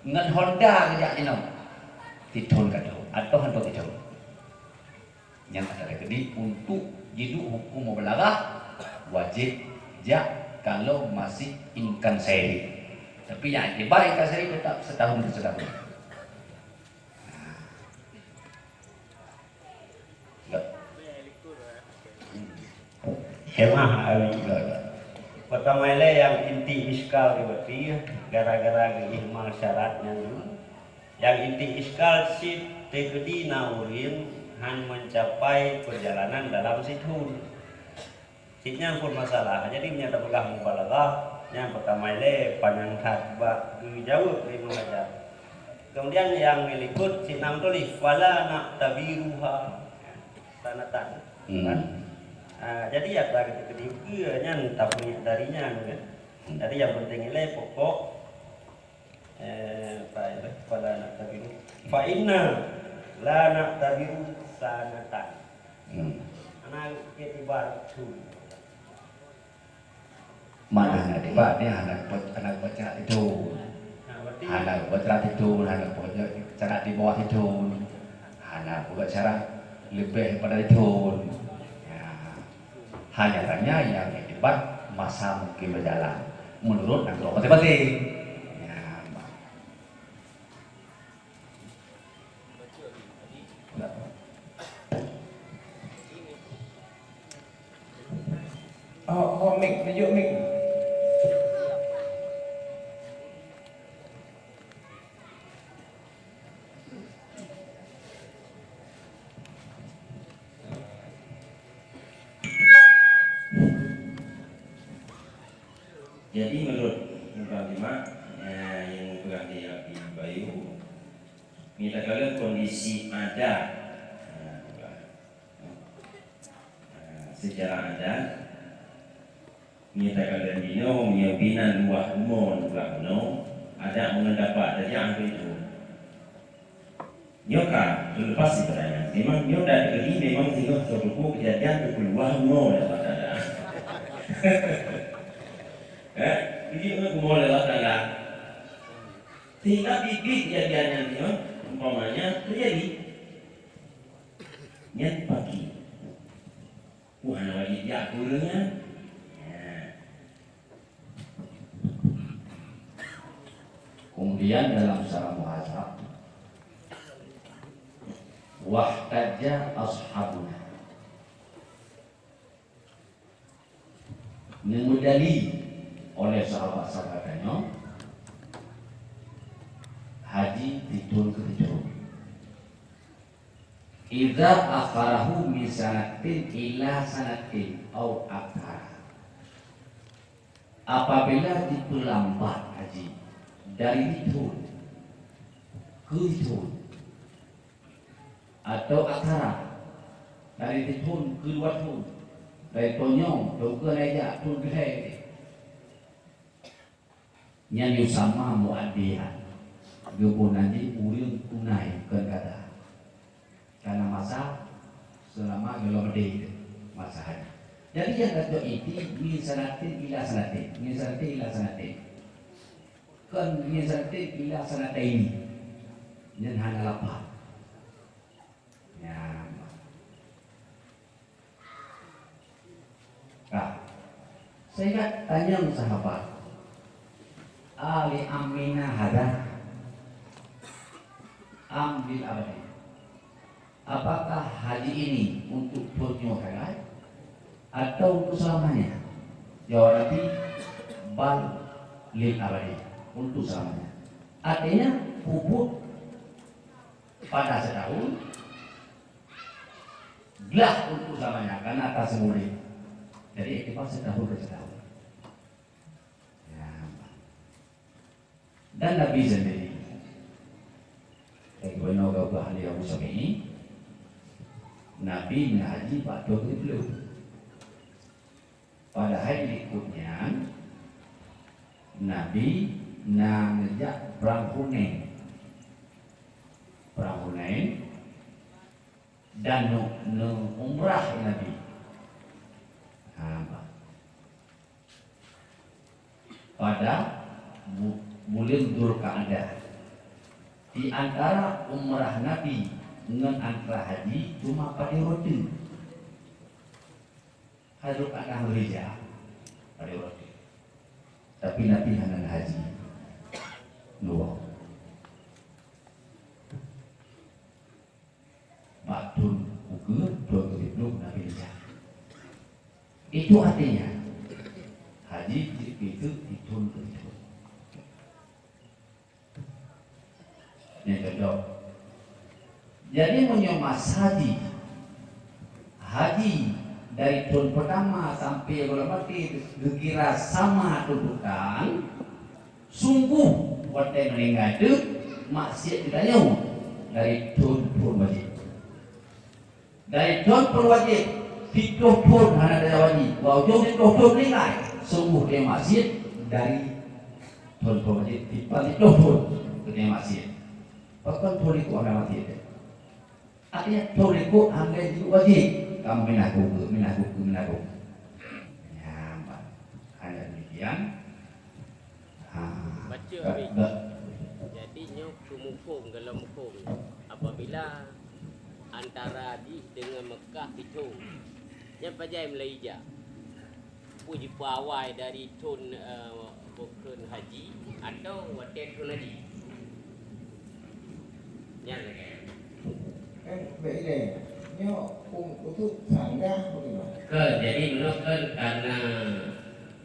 Ngon Honda geujak inoe. Sithon ka thon atau hantom sithon. Nyang ata takdir untuk jiduek hukum mubalaghah wajib jak kalau masih imkan sairi. Tapi nyang iktibar imkan sairi tetap setahun ke setahun. Hemah awi. Pertama ilée nyang inti iskal di bati gara-gara geuihmal syarat nyan dulu. Nyang inti iskal sit teukedi na urin han mencapai perjalanan dalam sithun. Cit nyan pun masalah. Jadi, meunyoe tapeugah mubalaghah, nyang peurtama ilée panyang that bak geujaweueb lé Ibnu Hajar. Kemudian nyang likot cit na meutuléh, "Fala na'tabiruha sanatan." Hmm. Kan? Ah, jadi, atra keudikeue nyan tapeungieng dari nyan, kan? Hmm. Jadi, nyang penting ilée pokok Eh, baik, baik. Fala na'tabiru. Fa inna la na'tabiru sanatan. Hmm. Hana iktibar thon. Mana hana iktibar, dia hana, hana baca itu. Hana buat cara titu, hana buat cara di bawah titu, hana buat cara lebih daripada titu. Ya. Hanya saja yang hebat masa mungkin berjalan menurut nanggroe masing-masing. Ya. Oh, oh, mik, tunjuk mik. Jadi, menurut Bang Dimak, eh, yang peugah di Abi Bayu, mita kalon kondisi adat, eh, eh, secara adat, mita kalon dinoe, meunyoe binan luwah umu nibak bunoe, adat meungon tapak tajak hampir jeuet. Nyoe ka, terlepas daripada nyan. Memang nyoe dan tadi memang singoh soe teupeu kejadian teupeuluah umu lé Allah Taala. Eh, jadi umu lé Allah Taala. Sehingga bit-bit kejadian nyan nyoe, umpamanya terjadi. Nyan pagi. Wah, hana wajib jak keu ureueng nyan. Ya. Kemudian dalam syarah muhadzab, wahtajja ashabuna, neumeudali oleh sahabat-sahabat tanyoe, haji di thôn keu thôn. Idza akharahu min sanatin ila sanatin au aktsara. Apabila jipeulambat haji dari thôn keu thôn, atau aktsara, dari thôn keu dua thôn, dari thôn nyoe, thôn keu lhèe jak, thôn keu lhèe. Nyan yusama muaddiyan. Geuboh nan jih ureueng tunai kon gata. Karena masa selama golom leudeh masa haji. Jadi nyang ka jok inti min sanatin ila sanatin, min sanatin ila sanatin. Kon min sanatin ila sanataini. Nyan hana lapah. Nyan. Nah, sehingga tanyong sahabat, "Ali amina hada am lil abadi?" Apakah haji ini untuk thôn nyoe sagai atau untuk selamanya? Jawab Nabi, "Bal lil abadi," untuk selamanya. Artinya, pupuk pada setahun, glah untuk selamanya, karena atas murid. Jadi, iktikaf setahun ke setahun. Ya. Dan Nabi sendiri, eh, gubernur gabah ahli Abu Sami'i, Nabi na haji bak thôn siplôh. Padahai likot nyan, Nabi na neujak prang Hunain. Prang Hunain, dan neu-, neu-, umrah Nabi. Ha, bah. Pada bu-, buleuen Zulqa'dah. Di antara umrah Nabi ngon antara haji cuma padé uroe teuk. Hai Zulqa'dah meurija padé uroe teuk. Tapi Nabi hana haji. Dua. Bak thôn ukeue, thôn keusiplôh Nabi Isa. Itu artinya, haji jeuet keu di thôn keusiplôh. Nyang keudua. Jadi, meunyoe masa jih haji dari thôn peutama sampai golom maté geukira sama tuntutan, Sungguh watée meuninggai teuk maksiet geutanyoe dari thôn phon wajéb. Dari thôn phon wajéb, siplôh thôn hana teuka haji, bak ujong siplôh thôn meuninggai, sungguh geutanyoe maksiet dari thôn phon wajéb, siplôh thôn geutanyoe maksiet. Pakon thôn likot hana maksiet? Artinya, thôn likot hana jeuet wajéb. Kamoe minah keu ukeue, minah keu ukeue, minah keu ukeue. Nyan, bah. Hanya demikian. Ha. Baca, ka-, Abi. Ka-, Keu muphom, goh lom muphom, apabila antara jih deungon Meukah sithôn, nyan pajan mulai jak? Peue jipeuawai dari thôn, eh, bukon haji atau watèe thôn haji? Nyan lagèe. Kan bèk ilèe. Nyoe u-, untuk sanggah bagaimana? Ke, jadi meunoe kan karena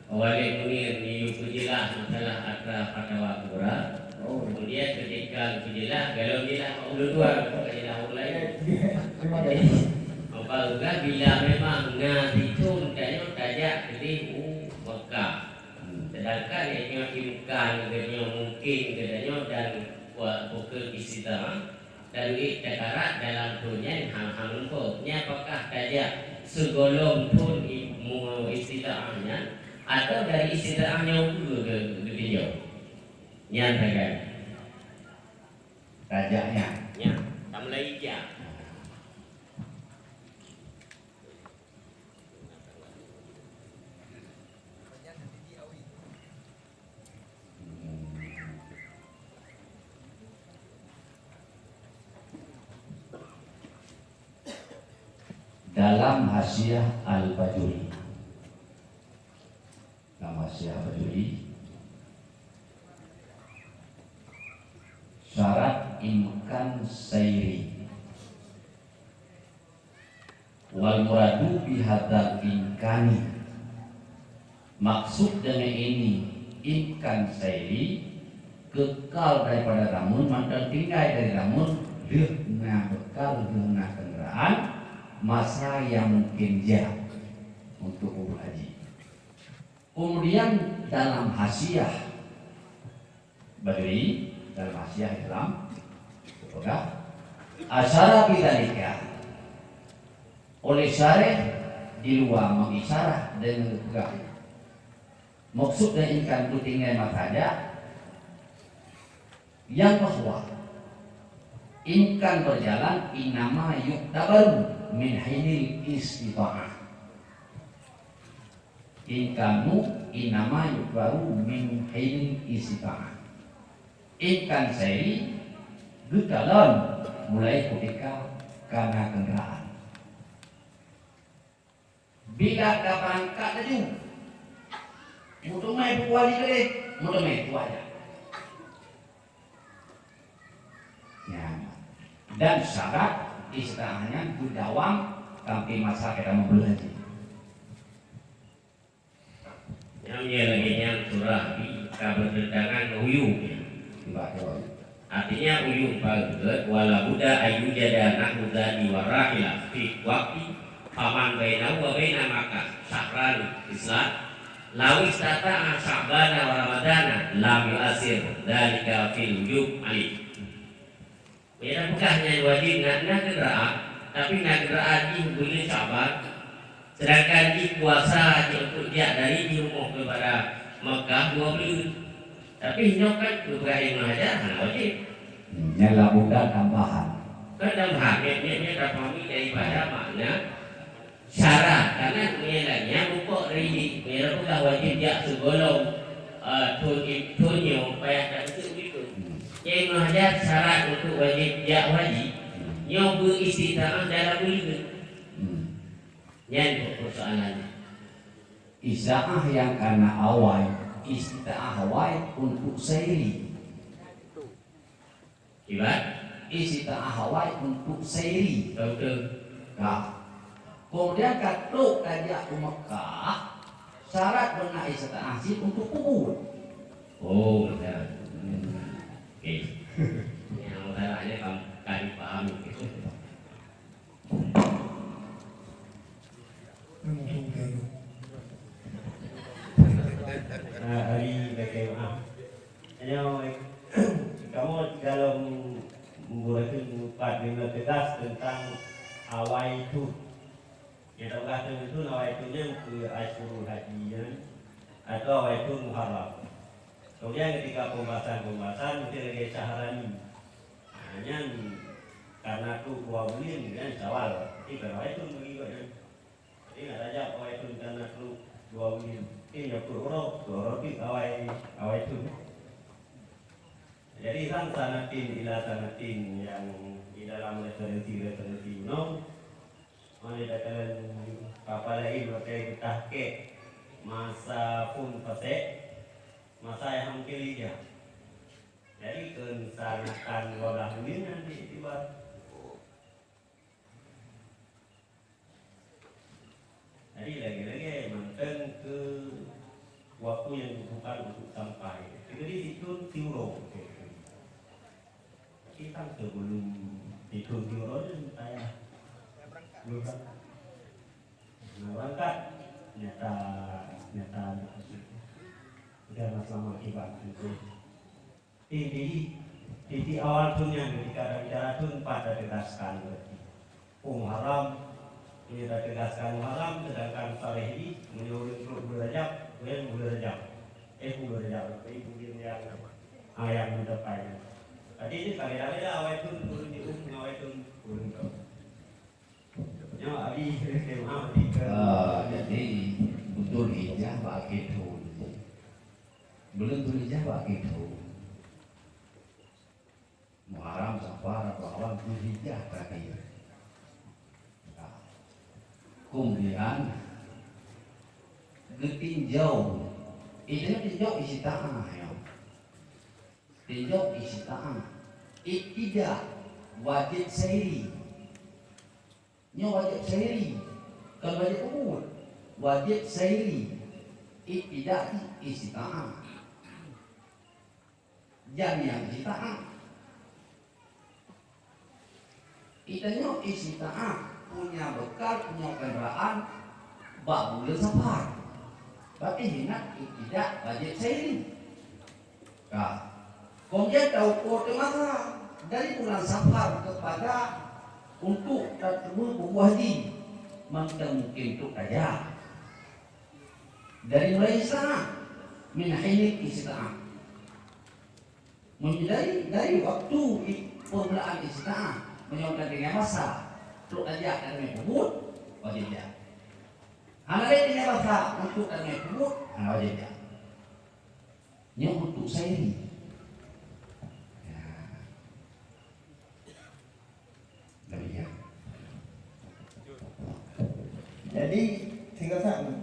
Walid Munir ni yue peujeulaih masalah atra Fatawa Kubra. Oh. Kemudian ketika peujeulaih, kalau jeulaih ulôn dua, bukan jeulaih orang lain. Eh, terima kasih. Maka bila memang na sithôn tanyoe tajak keudeh u Mekah. Sedangkan nyoe imkan geutanyoe, mungkin geutanyoe dan buat bukon istitaah, dan duit takarat dalam thôn nyan hana, hana lumpoe. Nyan apakah tajak sigohlom thôn i-, mu-, istitaah nyan, atau dari istitaah nyan ukeue geu-, geutinjau? Nyan sagai. Tajak nyan. Nyan, tamulai jak. Dalam Hasyiah Al-Bajuri, dalam Hasyiah Al-Bajuri, syarat imkan sairi. Wal muradu bihadzal imkani, maksud deungon ini imkan sairi, kekal daripada zameun, mantong tinggai dari zameun, lheueh na bekal, lheueh na kendaraan, masa nyang mungkin jak untuk ureueng haji. Kemudian dalam Hasyiah Bajuri, dalam Hasyiah Islam, geupeugah, asyara bidzalika, oleh syarih di luwa mengisyarah dengan geupeugah, maksud dan imkan tu tinggai masa jak, yang bahwa imkan berjalan innama yu'tabaru min hinil istita'ah. Imkanu innama yu'tabaru min hinil istita'ah. Imkan sairi geukalon mulai kutika kana kendaraan. Bila ka beurangkat laju, meuteumé peukuali keudeh, meuteumé kuaja. Nyan. Dan syarat istitaah nyan beudawam sampai masa ka tamong buleuen haji. Nyang lagèe nyan surah bi ka bertentangan ngon uyueng. Betul. Artinya uyueng pageut, wala budda ayyujada nahwu zadi wa rahila fi waqti faman bainahu wa baina Makkah syahran islam, law istata'a Sya'bana wa Ramadana lam yu'assir dzalika fil wujub alaih. Meunyoe tapeugah nyan wajéb na, na kendaraan, tapi na kendaraan jih buleuen Sya'ban, sedangkan jih puasa jih untuk jak dari jih rumoh keupada Makkah dua buleuen. Tapi nyoe kan geupeugah Ibnu Hajar hana wajéb. Nyan la bukan tambahan. Kan tambahan, nyoe, nyoe, nyoe tapahami daripada makna syarat, karena meunyoe lagèe nyan mupok dari jih, meunyoe peugah wajéb jak sigohlom, eh, thôn, thôn nyoe payah tapeuseuet begitu. Hmm. Jadi Ibnu Hajar syarat untuk wajéb jak haji, hmm, nyoe beuistitaah dalam buleuen. Hmm. Nyan persoalannya. Istitaah nyang kana awai, istitaah awai untuk sairi. Kiban? Istitaah awai untuk sairi. Betul. Ka. Kemudian ka trok ka jak u Mekah, syarat beuna istitaah cit untuk kubur. Oh, betul. Hmm. Oke. Nyang masalahnya kam-, ka dipahami. Ah, hari lagèe maaf. Nyoe, kamoe dalam buleuen pat lima belas tentang awai thôn. Nyang tapeugah thôn nyan awai thôn nyan keu Asyurul Haji nyan atau awai thôn Muharram. Kemudian ketika pembahasan-pembahasan mungkin lagèe Syahrani. Nah, nyan karena tu dua buleuen nyan Syawal, berarti kan awai thôn bagi awak nyan. Jadi, na tajak awai thôn karena tu dua buleuen. Eh, nyoe peuet uroe, peuet uroe pih awai, awai thôn. Jadi, Dari sang sanatin ila sanatin nyang di dalam referensi-referensi nyoe, meunyoe takalon kapala laén watèe geutahkèk masa phon fasek, masa nyang mungken lijah. Jadi keu sanatan dua blah buleuen nyan di, di luar. Jadi lagèe-lagèe mantong keu waktu nyang dibutuhkan untuk sampai. Jadi situ siuroe. Tapi kan sebelum situ siuroe ni saya belum berangkat. Nah, berangkat nyata, nyata, nyata. Udah mas lama akibat itu. Di, di, di, di awal thôn nyan, ketika ada bicara thôn, pat teugaskan berarti. Oh, Muharram, meunyoe teugaskan Muharram, sedangkan Saleh di, meunyoe ureueng trok buleuen Rajab, ureueng buleuen Rajab. Eh, buleuen Rajab, tapi buleuen nyang, ah, nyang meutepai. Jadi, itu kabeda-beda awai thôn ureueng di um, awai thôn ureueng trok. Nyoe Abi, maaf, Abi, ke- Ah, jadi, Dzulhijjah bak akhé thôn. Buleuen Dzulhijjah bak akhé thôn. Muharram, Safar, Rabiul Awal, Dzulhijjah terakhir. Nah, kemudian geutinjau, itu tinjau istita'ah, ya. Tinjau istita'ah. Iktida wajéb sairi. Nyoe wajéb sairi, kon wajéb peubuet. Wajéb sairi. Iktida jih istita'ah. Jan nyang istita'ah. Geutanyoe istita'ah, punya bekal, punya kendaraan bak buleuen Safar. Berarti ingat iktida wajéb sairi. Ka. Kemudian taukur teumasa dari bulan Safar kepada untuk tateumeung peubuet haji, mantong mungken trok tajak. Dari mulai istita'ah, min hinin istita'ah. Meunyoe dari, dari waktu i-, permulaan istita'ah, meunyoe ka tinggai masa, trok tajak ka teumé peubuet, wajéb jak. Hana lé tinggai masa untuk ka teumé peubuet, hana wajéb jak. Nyoe untuk sairi. Ya. Demikian. Jadi, singkat saja,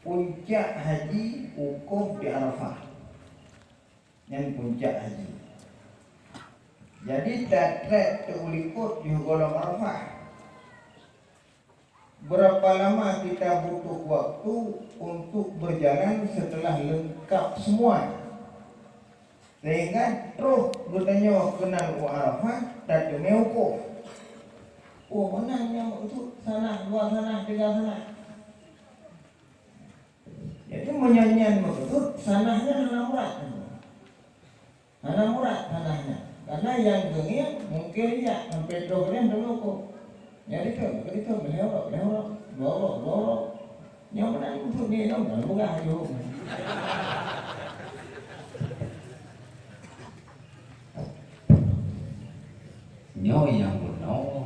puncak haji wukuf di Arafah. Nyan puncak haji. Jadi, trép-trép teulikot yoh gohlom Arafah. Berapa lama kita butuh waktu untuk berjalan setelah lengkap semua? Sehingga troh geutanyoe keunan u Arafah, tateumé wukuf. Oh, meunan nyang meukeusut sanah, dua sanah, tiga sanah. Jadi, meunyoe nyan meukeusut, sanah nyan hana murat. Hana murat sanah nyan. Karena nyang geungieng mungken jak sampai troh lheueh dulu ko. Nyan dikeue, dikeue, lheueh uroe, lheueh uroe, dua uroe, dua uroe. Nyang meunan untuk ngieng lom, dah peugah aju. Nyoe nyang bunoe.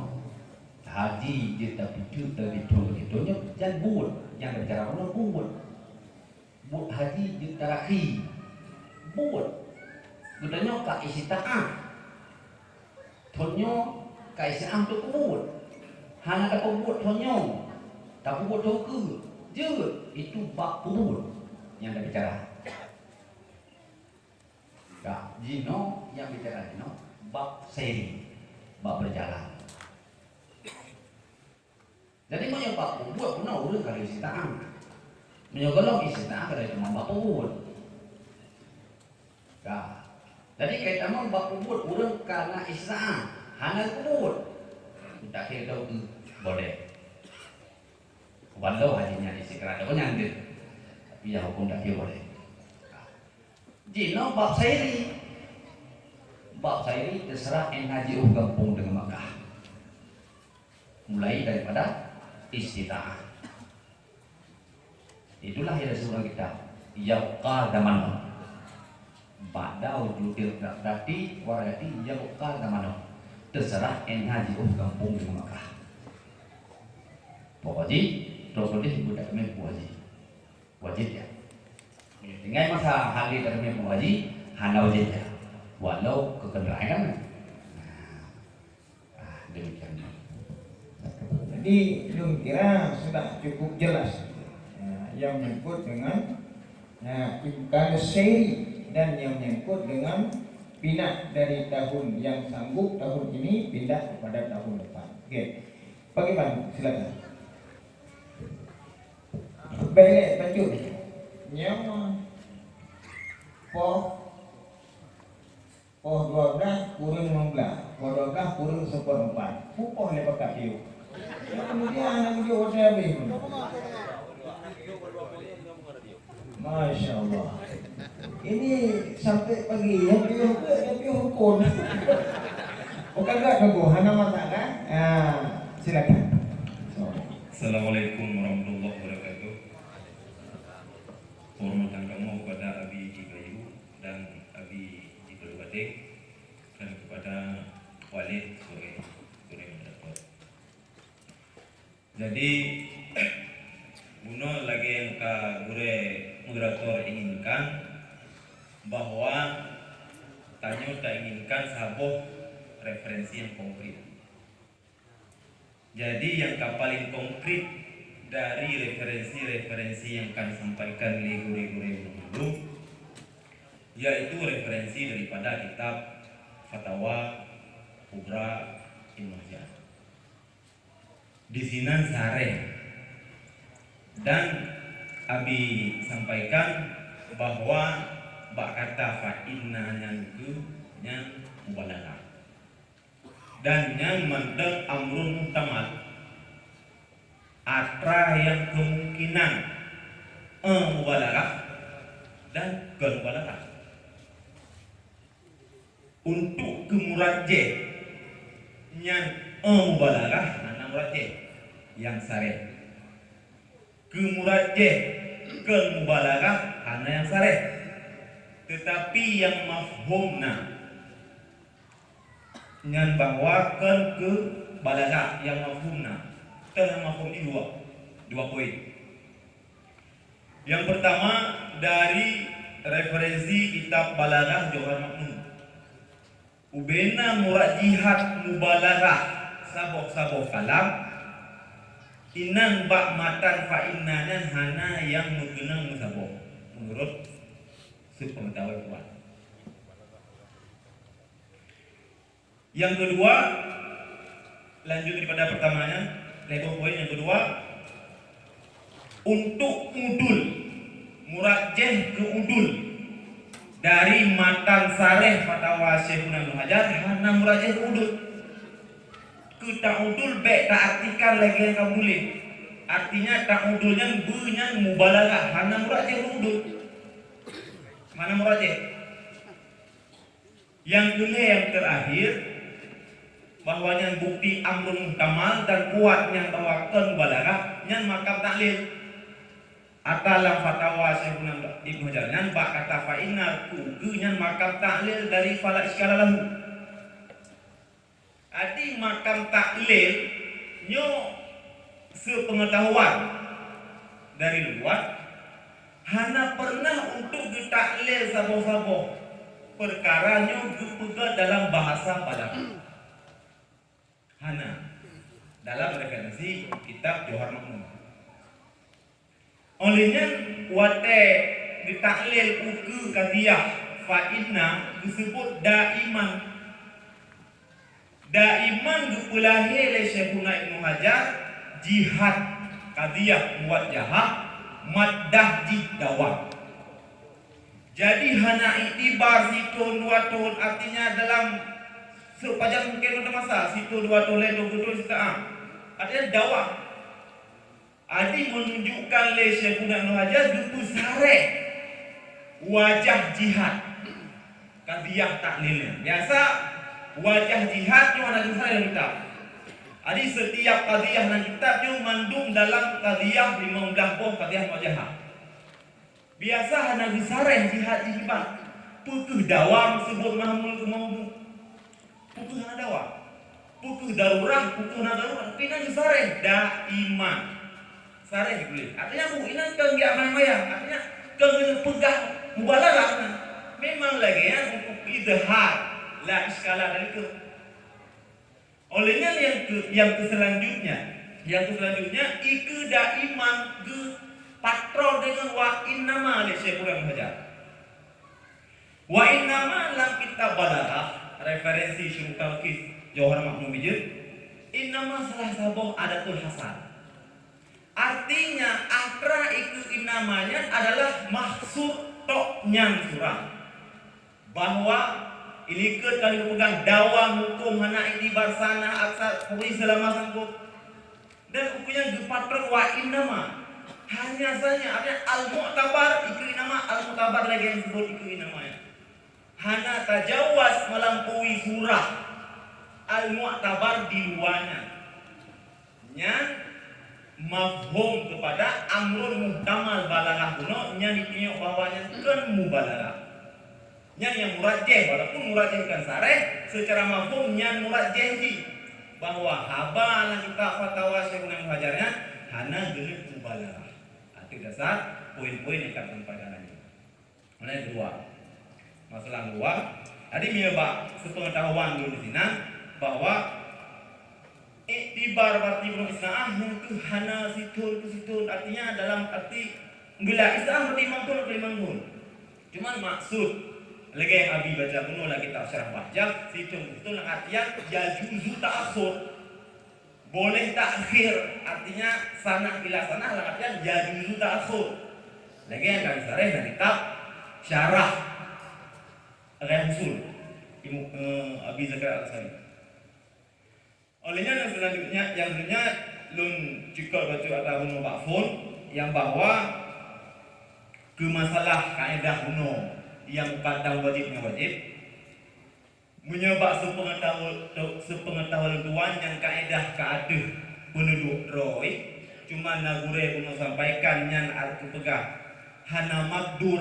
Haji jeuet tapicut dari thôn ke thôn nyoe jan buet, nyang tabicara bunoe buet. Buet haji jeuet tarakhi, buet. Geutanyoe ka istita'ah. Thôn nyoe ka istita'ah untuk peubuet. Hana tapeubuet thôn nyoe, tapeubuet thôn keue. Jeuet, itu bab peubuet nyang tabicara. Ka, jinoe nyang bicara jinoe bab sairing, bab berjalan. Jadi, meunyoe bab peubuet, bunoe ureueng ka lheueh istita'ah. Meunyoe gohlom istita'ah, ka lheueh tamong bab peubuet. Ka. Jadi, ka tamong bab peubuet, ureueng ka na istita'ah, hana peubuet. Utak keu tau keu boleh. Walau haji nyan istiqrar, nyan deuh. Tapi nyang huköm dak boleh. Jinoe bab sairing. Bab sairing teuseurah 'oh na jiôh gampông deungon Makkah. Mulai daripada istita'ah. Itulah yang disebut dalam kitab, yabqa zamanuh. Ba'da wujudil qiblah, berarti yabqa zamanuh. Teuseurah 'oh na jiôh gampông deungon Makkah. Pokok jih, droe keudeh ibu dak keuneuk peubuet haji. Wajéb jak. Meunyoe tinggai masa hana lé dak keuneuk peubuet haji, Hana wajéb ya, walau keukeundaraan kan. Nah, ah, demikian. Jadi, lôn kira sudah cukup jelas, ya, yang menyangkut dengan, ya, imkan syairi dan yang menyangkut dengan pindah dari tahun yang sanggup tahun ini pindah kepada tahun depan. Oke. Bagaimana? Silakan. Bèk lé bacut. Nyoe poh, poh dua belas kureueng lima belas, poh dua belas kureueng seperempat. Peue poh lé pakat piôh. Nyoe keumudian aneuk geujok watèe habéh. Masya Allah. Ini sampai pagi, nyang piôh ke, nyang piôh rukon. Bukan gak tunggu, hana masalah. Ah, silakan. Assalamualaikum warahmatullahi wabarakatuh. Penghormatan kamoe kepada Abi Haji Bayu dan Abi Haji Bayu Batik dan kepada Walid sebagai gurèe moderator. Jadi, bunoe lagèe nyang ka gurèe moderator inginkan, bahwa tanyoe tainginkan saboh referensi nyang konkret. Jadi, nyang ka paleng konkret dari referensi-referensi nyang ka disampaikan lé gurèe-gurèe meunurot, yaitu referensi daripada kitab Fatawa Kubra Ibnu Hajar. Di sinan sareh dan Abi sampaikan bahwa bak kata fa inna nyan keuh nyan mubalaghah. Dan nyan mantong amrun muhtamal, atra nyang kemungkinan, eh, mubalaghah dan kon mubalaghah. Untuk keumurajéh nyan, eh, mubalaghah hana murajéh nyang sareh. Keumurajéh kon mubalaghah hana nyang sareh. Teutapi nyang mafhum na. Nyan bahwa kon keu balaghah nyang mafhum na. Teuh nyang mafhum jih dua, dua poin. Nyang peurtama, dari referensi kitab Balaghah Johar Maknun. Ubena murajéhat mubalaghah saboh-saboh kalam, inan bak matan fa inna nyan hana nyang meukeunong meusaboh, meunurot seupeungeutahuan Tuhan. Nyang keudua, lanjut daripada peurtama nyan, lhèe boh poin nyang keudua, untuk udul, murajéh keu udul dari matan sareh fatawa Syekh Ibnu Hajar hana murajéh keu udul. Keu ta'udul bèk taartikan lagèe nyang ka meunulèh. Artinya ta'udul nyan beu nyan mubalaghah, hana murajéh keu udul. Hana murajéh. Nyang keulhèe nyang teurakhir, bahwa nyan bukti amrun muhtamal dan kuat nyan bahwa kon mubalaghah, nyan makam ta'lil. Ata lam fatawa Syekh Ibnu Hajar nyan bak kata fa inna keu nyan makam ta'lil dari fala iskala lahu. Jadi makam ta'lil nyoe seupeungeutahuan dari luwa, hana peureunah untuk geutaklil saboh-saboh peukara nyoe geupeugah dalam bahasa balaghah. Hana. Dalam referensi kitab Johar Maknun. Óh lheueh nyan, watèe geutaklil ukeue kadhiyah fa inna geuseubut daiman. Daiman geupeulahé lé Syaikhuna Ibnu Hajar jihad kadhiyah muwajahah, maddah jih dawam. Jadi hana iktibar sithôn dua thôn, artinya dalam seupajan mungken masa, sithôn dua thôn lhèe thôn, dua thôn siteungoh. Artinya dawam. Adi meununjukkan lé Syaikhuna Ibnu Hajar geupeusareh wajah jihad. Kadhiyah ta'lil nyan. Biasa wajah jihad nyoe hana geusareh lam kitab. Adi setiap kadhiyah lam kitab nyoe mandum dalam kadhiyah limong blah boh kadhiyah muwajahah. Biasa hana geusareh jihad jih iban. Peu kheueh dawam seubot mahmul keu maudhu. Peu kheueh hana dawam. Peu kheueh darurah, peu kheueh hana darurah. Tapi na geusareh daiman. Sareh geutuléh. Artinya buku inan kon geujak mayang-mayang. Artinya kon geupeugah mubalaghah na. Memang lagée nyan untuk izhar, la iskala dzalika. Oleh nyan nyang ke, nyang keu selanjutnya, nyang keu selanjutnya, ikeue daiman geupatron deungon wa innama lé Syekh Ibnu Hajar. Wa innama lam kitab Balaghah, referensi Syuruh Talkhis Jauhar Maknun Mijeut, innama salah saboh adatul hasar. Artinya, atra ikeue innama nyan adalah mahsur tok nyan surah. Bahwa ilikot ka geupeugah dawam huköm hana iktibar sanah asal puri seulama sangkot. Dan huköm nyan geupatron wa innama. Hanya saja, artinya al-mu'tabar, ikeue innama al-mu'tabar lagée nyang disebut ikeue innama nyan. Hana tajawaz melampaui surah. Al-mu'tabar di luwa nyan. Nyan mafhum kepada amrun muhtamal balaghah bunoe, nyan jitunyok bahwa nyan kon mubalaghah. Nyan nyang murajjeh, walaupun murajjeh kon sareh, secara mafhum nyan murajjeh jih bahwa haba lam kitab Fatawa Syekh Ibnu Hajar nyan hana geuneuk mubalaghah. Ateueh dasar poin-poin nyang ka sampaikan laju. Mulai dua. Masalah dua. Jadi, meunyoe bak sepeungetahuan lôn disinan bahwa iktibar berarti bunoe isna'ah nyan keuh hana sithon keu sithon, artinya dalam arti bila isna'ah berarti limong thon keu limong thon. Cuman maksud lagée Abi baca bunoe lam kitab Syarah Bahjah, sithon keu sithon lam artian yajuzu ta'akhur. Boleh takhir, artinya sanah bila sanah, lam artian yajuzu ta'akhur. Lagée nyang ka sareh lam kitab Syarah Rayah Usul, Imu-, eh, Abi Zakaria Al-Ansari. Oleh nyan, nyang selanjutnya, nyang selanjutnya, lôn cikot bacut ata bunoe bak phon, nyang bahwa keu masalah kaedah bunoe nyang mukaddam wajéb ngon wajéb, Meunyoe bak sepeungetahu-, sepeungetahuan lôn tuan nyang kaedah ka ateueh peunuduek droe, cuma na gurée bunoe sampaikan nyan arti peugah hana makdur,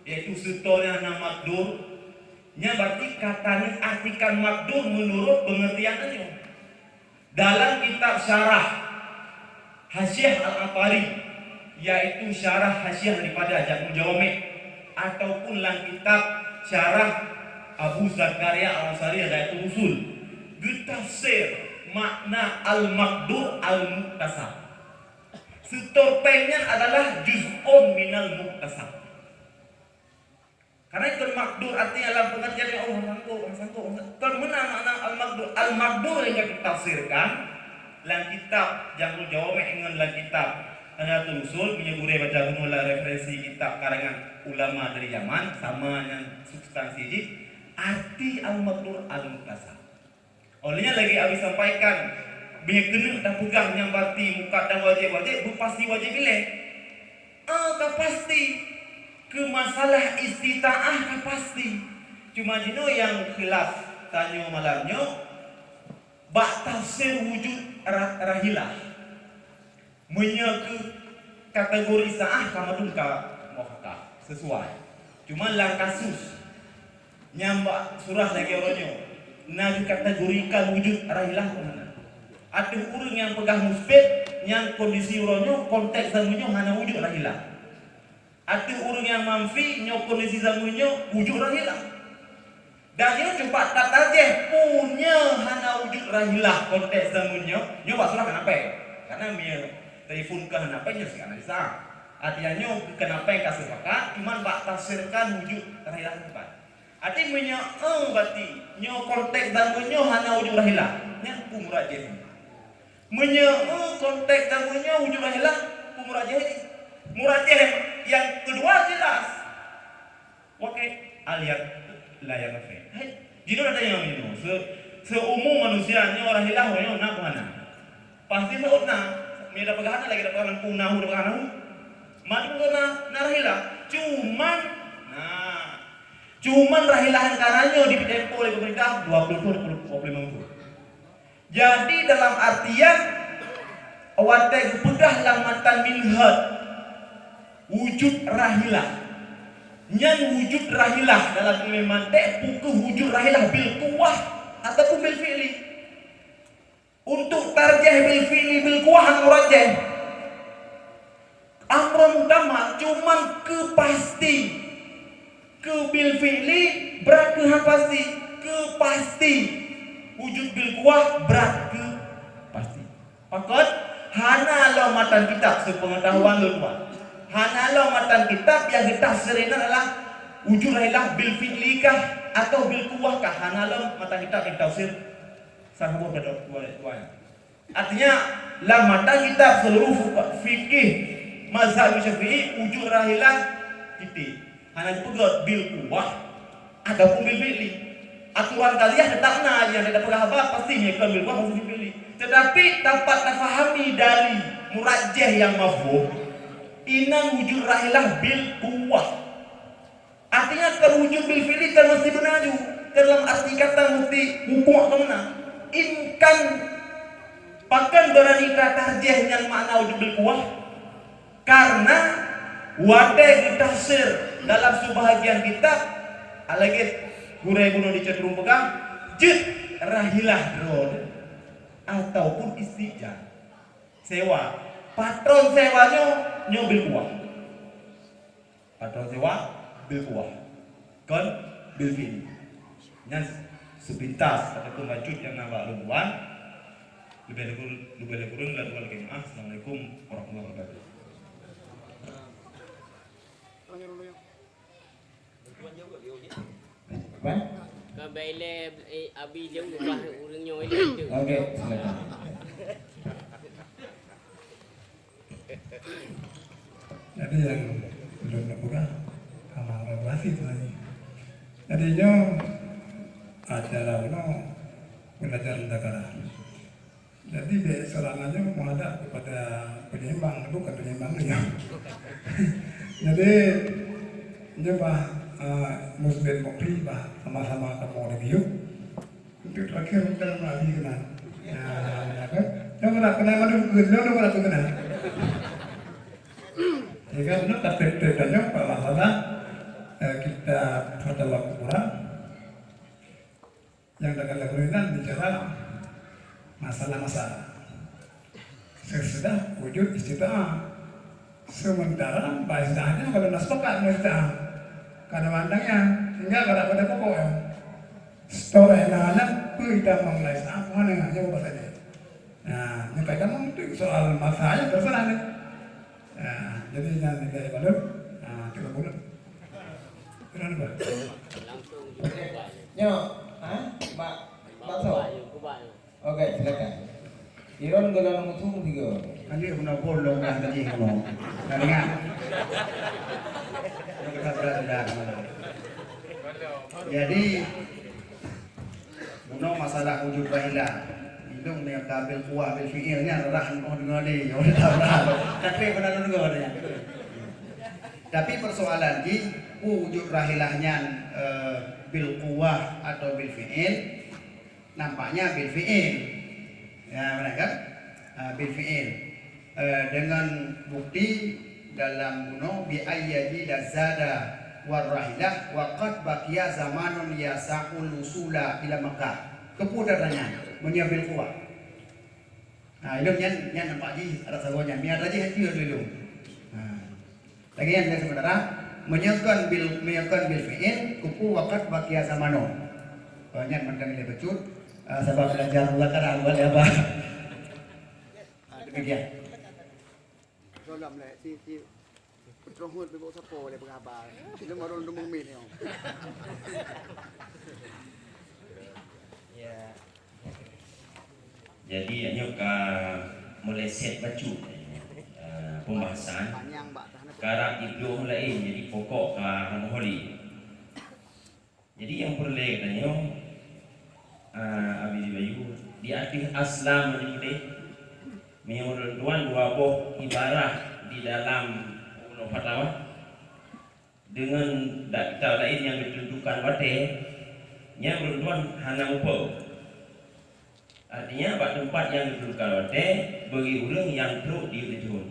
yaitu seutôt nyang hana makdur, nyan berarti ka taneuk artikan makdur meunurot peungeurtian tanyoe. Dalam kitab syarah Hasyiah Al-Athari, yaitu syarah hasyiah daripada Jamul Jawami', ataupun lam kitab syarah Abu Zakaria Al-Ansari Ghayatul Usul, geutafsir makna al-maqdur al-muktasab. Seutôt péng nyan adalah juz'un minal muktasab. Karena kon makdur artinya lam pengertian yang, oh, sanggup, sanggup, sanggup. Kon meunan makna al-makdur. Al-makdur nyang ka tafsirkan lam kitab Jamul Jawami' ngon lam kitab Nahdlatul Usul, meunyoe gurée baca bunoe lam referensi kitab karangan ulama dari Yaman, sama nyan substansi jih, arti al-makdur al-muktasab. Oleh nyan lagée Abi sampaikan, meunyoe keuneuk tapeugah nyang berarti mukaddam wajéb-wajéb, beupasti wajéb ilée. Ah, ka pasti. Keu masalah istita'ah ka pasti. Cuma jinoe nyang khilaf tanyoe malam nyoe, bak tafsir wujud ra-, rahilah. Meunyoe keu kategori sa'ah ka mandum ka muafakah, sesuai. Cuma lam kasus nyang bak surah lagée uroe nyoe, na geukategorikan wujud rahilah kon hana. Ateueh ureuëng nyang peugah musbit, nyang kondisi uroe nyoe, konteks zaman nyoe hana wujud rahilah. Ateueh ureuëng nyang manfi, nyoe kondisi zaman nyoe wujud rahilah. Dan nyoe cuba tatarjih, peue nyang hana wujud rahilah konteks zaman nyoe, nyoe bak surah keunapée. Karena meunyoe tafsir keunapée nyoe sih analisa. Artinya nyoe keunapée ka sepakat, cuman bak tafsirkan wujud rahilah tempat. Arti meunyoe, eh, berarti nyoe konteks zaman nyoe hana wujud rahilah, nyan peue murajih. Meunyoe, eh, konteks zaman nyoe wujud rahilah, peue murajih. Murajih nyang keudua jelas. Oke, al-yad la yanafi. Hai, jinoe ada nyang inoe. Se-, seumu manusia nyoe rahilah nyoe na peue hana. Pasti seuôt na. Meunyoe tapeugah hana lagée tapeugah lampu nahu, tapeugah nahu. Mandum na, na rahilah. Cuman, na. Cuman rahilah nyang ka na nyoe ditempo lé peumeurintah dua puluh thon, dua puluh lima thon. Jadi dalam artian watée geupeugah lam matan minhaj wujud rahilah. Nyan wujud rahilah dalam ilmu mantek, peu kheueh wujud rahilah bil quwwah ataupun bil fi'li. Untuk tarjih bil fi'li bil quwwah hana murajih. Amrun muhtamal, cuman keu pasti. Keu bil fi'li brat keu han pasti, keu pasti. Wujud bil kuwah brat keu pasti. Pakon hana lom matan kitab, seupengetahuan lôn tuan. Hana lom matan kitab nyang geutafsir inan adalah wujud rahilah bil fi'li kah atau bil kuwah kah, hana lom matan kitab nyang geutafsir. Saboh pada dua, dua. Artinya, lam matan kitab seluruh fuka-, fikih mazhab Syafi'i, wujud rahilah titik. Hana jipeugah bil kuwah ataupun bil fi'li. Aturan qadhiyah teutap na, nyang tapeugah haba pasti nyan kon bil kuwah, pasti bil fi'li. Teutapi, dapat tafahami dari murajjah nyang mafhum, inan wujud rahilah bil kuwah. Artinya, kon wujud bil fi'li kon meusti beuna ju, dalam arti kata meusti mutlak meunan. In kan, pakon beurani tatarjih nyan makna wujud bil kuwah? Karena watée geutafsir dalam seubahagian kitab, lagée gurée bunoe di Cot Rhueng peugah, jeuet rahilah droe ataupun istijar. Sewa. Patron sewa nyoe, nyoe bil kuwah. Atau sewa bil kuwah, kon bil fi'li. Nyan seupintas ataupun bacut nyang na bak lôn tuan. Leubeh lé kureueng, leubeh lé kureueng lôn tuan lakée meu'ah. Assalamualaikum warahmatullahi wabarakatuh. Apa? Ka bak ilée, eh, abi jauh bah ureueng nyoe ilée tu. Okey, silakan. Jadi nyang ulôn nak peugah hana berhasil lagi. Jadi nyoe acara unoe belajar negara. Jadi dek serangan nyoe menghadap kepada penyeimbang, bukan penyeimbang dia. Jadi nyoe bah, eh, Muslim Mukri bah sama-sama kamoe di biu. Untuk terakhir bukan Nabi kena. Ya, ya kan? Dia pernah kena madu ke? Dia pernah kena. Ya kan? Benar tak? Tanya Pak Masalah, eh, kita pada waktu kurang. Yang dah kena berkenan bicara masalah-masalah. Sesudah wujud istita'ah. Sementara bak istita'ah nyan kalau na sepakat ngon istita'ah, ka na mandang nyan, tinggal ka pada pokok nyan. Setelah na anak, peue ita mengenai istita'ah, mana nyan, nyoe bahasa dia. Nah, nyoe ka ita meuntui soal masa nyan terserah ni. Nah, jadi nyan nilai balon, nah, tiga bulan. Kenapa? Nyoe, ha? Mak, bakso. Oke, silakan. Iron gula mutung tiga. Kan dia guna pun dong dah tadi kamu. Kan ingat? Kita sudah, sudah. Jadi, bunoe masalah wujud rahilah. Indong ni ka bil kuwah bil fi'il nyan rah noh deungoe lé, nyoe dah rah. Tapi beuna deungoe nyan. Tapi persoalan jih, wujud rahilah nyan, eh, bil kuwah atau bil fi'il? Nampaknya bil fi'il. Ya, benar kan? Ah, bil fi'il. Eh, dengan bukti dalam bunoe, bi ayyajida zada war rahilah wa qad baqiya zamanun yasa'ul usula ila Makkah. Keupeue tatanya? Meunyoe bil kuwah. Ha, ilong nyan, nyan nampak jih adak sagoe nyan. Mia tajih hati ilong. Ha. Lagée nyan, saudara, meunyoe kon bil, meunyoe kon bil fi'il, kupu waqat baqiya zamanu. Nyan mantong lé bacut, eh, sabab belajar Allah Taala awal ya, Abah. Ah, demikian. Salam lé, si, si, peutroh ngon peubuet sapo lé peugah haba. Lom baru lom meumin nyoe. Ya. Jadi, nyoe ka meuleset bacut, eh, pembahasan. Karab jiplueng laén, jadi pokok ka hana holi. Jadi, nyang peureulée geutanyoe, eh, Abi Bayu, di ateueh aslam nyoe deh, meunyoe ulôn tuan dua boh ibarat di dalam Ummul Fatawa. Deungon dak-, kitab laén nyang geuteuntukan watée, nyan ulôn tuan hana muphom. Artinya, bak teumpat nyang geuteuntukan watée, bagi ureuëng nyang trok di ateueh thon.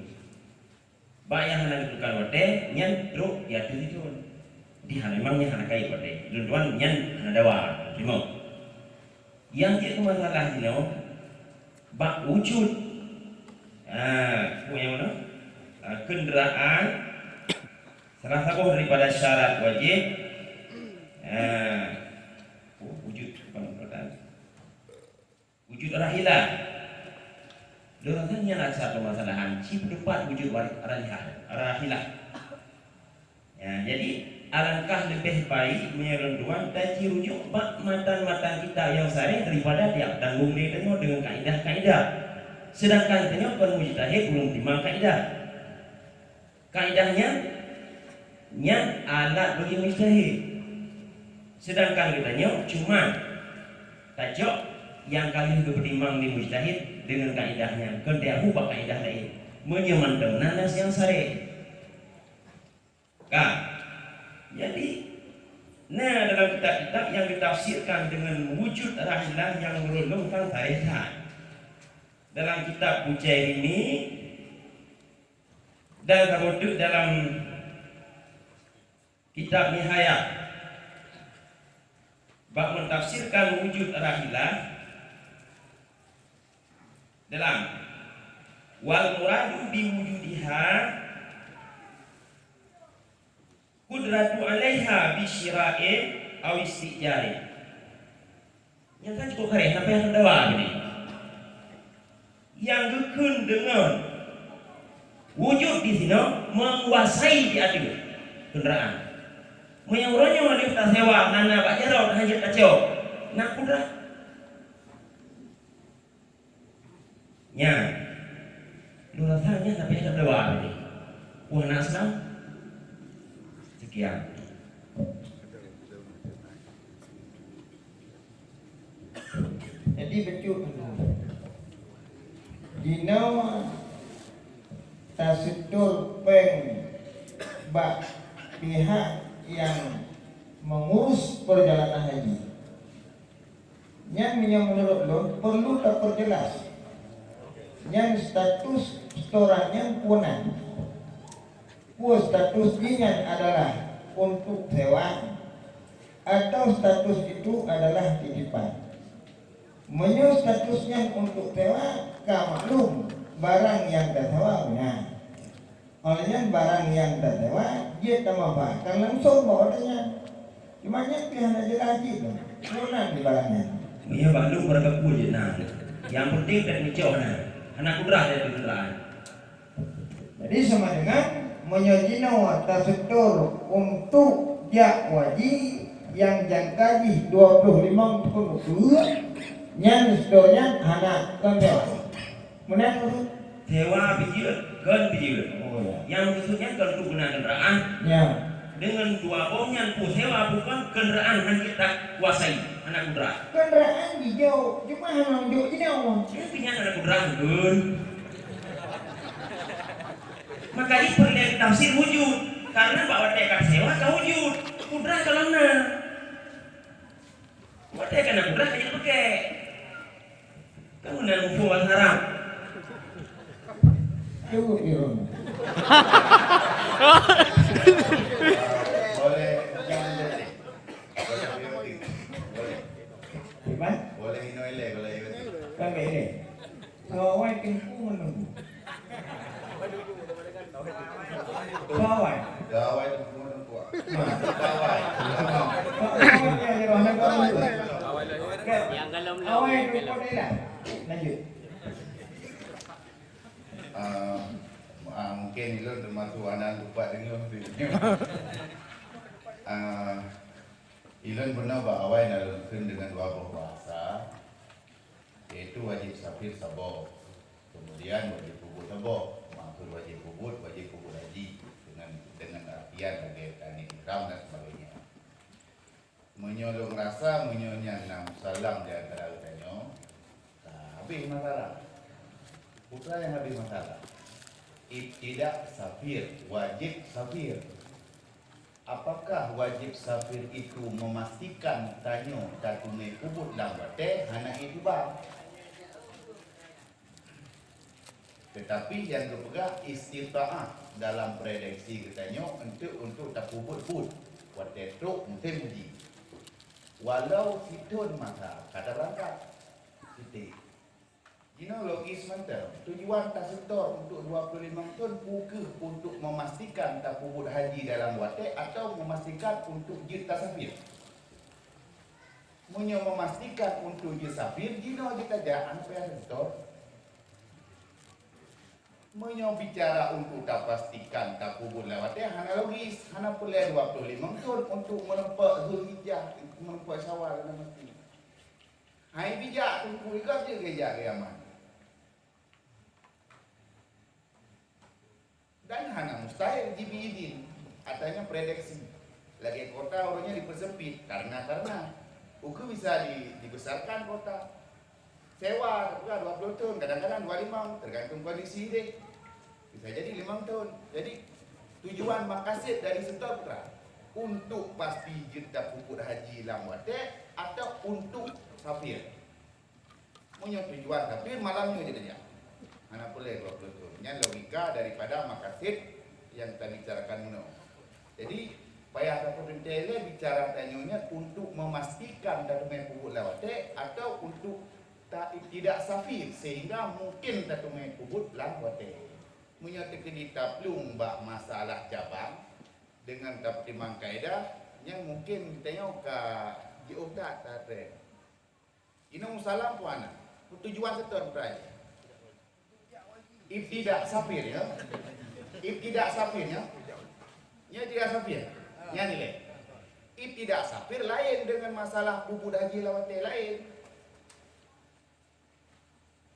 Bak nyang hana geuteuntukan watée, nyan trok di ateueh thon. Di hana, memang nyan hana kayém watée. Ulôn tuan nyan hana dawa, teurimong. Nyang jeuet keu masalah jinoe, bak wujud, ah, peue nyang meunan? Ah, kenderaan, salah saboh daripada syarat wajéb, Rahilah. Lôn rasa nyan asai peumasalahan, ci peuteupat wujud wa-, rahilah, rahilah. Ya, jadi alangkah leubeh baik meunyoe lôn tuan taci rujuk bak matan-matan kitab nyang sareh daripada tiap tanggong lé tanyoe deungon kaidah-kaidah. Sedangkan tanyoe kon mujtahid, ulôn teurimong kaidah. Kaidah nyan, nyan alat bagi mujtahid. Sedangkan geutanyoe cuma tacok nyang ka lheueh geupeutimang lé mujtahid deungon kaidah nyan, kon teuabu bak kaidah laén. Meunyoe mantong na nas nyang sareh. Ka. Jadi, na dalam kitab-kitab nyang geutafsirkan deungon wujud rahilah nyang meureuloh tang sareh that. Dalam kitab Bujairimi, dan saboh teuk dalam kitab Nihayah, bak mentafsirkan wujud rahilah dalam, "Wal muradu bi wujudiha qudratu 'alaiha bi syira'in aw istijarin." Nyata cukup kareh, sampai yang dawa tadi. Yang geukheun deungon wujud di sinoe menguasai di ateueh kenderaan. Meunyoe uroe nyoe lheueh tasewa hana bak jaroe, hana jeuet tacok, na kudrah. Nyan. Lôn rasa nyan sampai yang dawa tadi. Wah, nak senang? Sekian. Jadi, beutôi, jinoe taseutôt péng bak pihak nyang mengurus perjalanan haji. Nyan meunyoe meunurot lôn perlu tapeujeulaih. Nyan status setoran nyan peue na? Peue status jih nyan adalah untuk sewa, atau status itu adalah titipan? Meunyoe status nyan untuk sewa, ka maklum barang nyang tasewa beuna. Óh lheueh nyan barang nyang tasewa jeuet tamanfaatkan langsong bak watée nyan. Cuma nyan pih hana jeulaih cit lom, peue na di barang nyan. Meunyoe bak lôn barang kapeue jeuet na. Nyang penting péng meucok na. Hana kudrah dari kenderaan. Jadi, sama dengan meunyoe jinoe taseutôt untuk jak haji nyang jangka jih dua ploh limong thon ukeue, nyan seutôt nyan hana kon sewa. Meunan, Guru? Sewa pih jeuet, kon pih jeuet. Oh, ya. Nyang meukeusut nyan kon untuk guna kenderaan. Ya. Deungon dua boh nyan peue sewa peue kon, kenderaan hana jeuet takuasai, hana kudrah. Kenderaan jijok, cuma hana jok jinoe. Nyan pih nyan hana kudrah, Gun. Maka jih peureulée tafsir wujud, karena bak watée ka sewa ka wujud, kudrah ka lom na. Watée ka na kudrah ka jeuet peuke. Kan meunan muphom bahasa Arab. Ayo, Irun. Boleh, boleh. Boleh. Iman? Boleh inoe ilée, boleh inoe. Kan ini. Gawai Teungku menunggu. Gawai. Gawai Teungku menunggu. Gawai. Gawai. Gawai. Lanjut. Ah, ah, mungkin ilôn teumasuk aneuk lupa deungoe. Ah, ilôn pernah bak awai na lôn kheun deungon dua boh bahasa. Yaitu wajib safir saboh, kemudian wajib peubuet saboh, maksud wajib peubuet, wajib peubuet haji dengan, dengan artian lagée tani ihram dan sebagainya. Meunyoe lôn rasa, meunyoe nyan na musallam di antara geutanyoe, ka habéh masalah. Peue nyang habéh masalah? Ibtidak safir, wajib safir. Apakah wajib safir itu memastikan tanyoe tateumé peubuet lam watée? Hana iktibar. Tetapi nyang geupeugah istita'ah dalam prediksi geutanyoe untuk, untuk tapeubuet buet watée trok musim haji. Walau sithon masa ka tabeurangkat. Titik. Jinoe logis mantong, tujuan taseutôt untuk dua puluh lima thon peu kheueh untuk memastikan tapeubuet haji dalam watée atau memastikan untuk jeuet tasafir? Meunyoe meumastikan untuk jeuet safir, jinoe jeuet tajak, hana payah seutôt. Meunyoe bicara untuk tapastikan tapeubuet lam watée, hana logis, hana peureulée dua ploh limong thon untuk meureumpok Zulhijjah, meureumpok Syawal, hana meusti. Hai bijak Teungku, i gob jeuet geujak keu Yaman. Dan hana mustahil jibi idin, artinya prediksi. Lagée kota uroe nyoe dipeusempit karena-karena. Ukeue bisa di, dibesarkan kota. Sewa, tapeugah dua ploh thon, kadang-kadang dua limong, tergantung kondisi deh. Bisa jadi limong thon. Jadi, tujuan makasid dari seutôt peue? Untuk pasti jeuet tapeubuet haji lam watée atau untuk safir? Meunyoe tujuan safir, malam nyoe jeuet tajak. Hana peureulée dua ploh thon. Nyan logika daripada makasid nyang tabicarakan meunoe. Jadi, payah tapeuteuntée lé bicara tanyoe nyan untuk meumastikan tateumé peubuet lam watée atau untuk ta-, tidak safir sehingga mungkin tateumé peubuet lam watée. Meunyoe teukeudi taplueng bak masalah cabang deungon tapeutimang kaedah, nyan mungkin tanyoe ka jiôh that, that. Inong salam puana, tujuan seutôt peue? Ibtidak safir, ya. Ibtidak safir, ya. Nya ibtidak safir. Nya nilai. Ibtidak safir lain dengan masalah peubuet haji lam watée lain.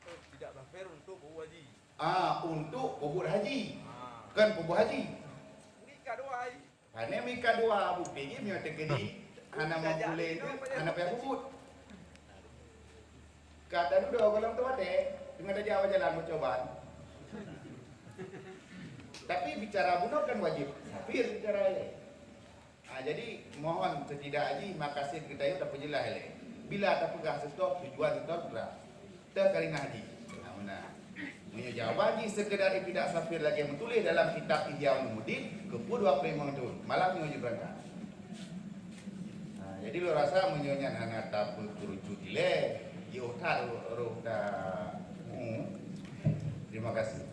Ibtidak safir untuk peubuet haji. Ah, untuk peubuet haji. Ah. Kan peubuet haji. Nikah dua hari. Hana meuikat dua bukti jih meunyoe teukeudi hana meupuléh tu, hana payah peubuet. Ka tadudoe gohlom teumaté, teungoh tajak bak jalan meucoban. Tapi bicara bunoe kan wajéb safir bicara ilée. Ha, jadi mohon setidak jih makasid geutanyoe tapeujeulaih ilée. Bila tapeugah seutôt, tujuan seutôt, Teuh karinah jih. Nah, meunan. Meunyoe jawaban jih sekedar ibtidak safir lagée meutuléh dalam kitab Ihya Ulumuddin, keupeue dua ploh limong thon, malam nyoe jeuet beurangkat. Nah, jadi lôn rasa meunyoe nyan hana tapeukeurucut ilée, jiôh that roh, roh ta-, hmm. Terima kasih.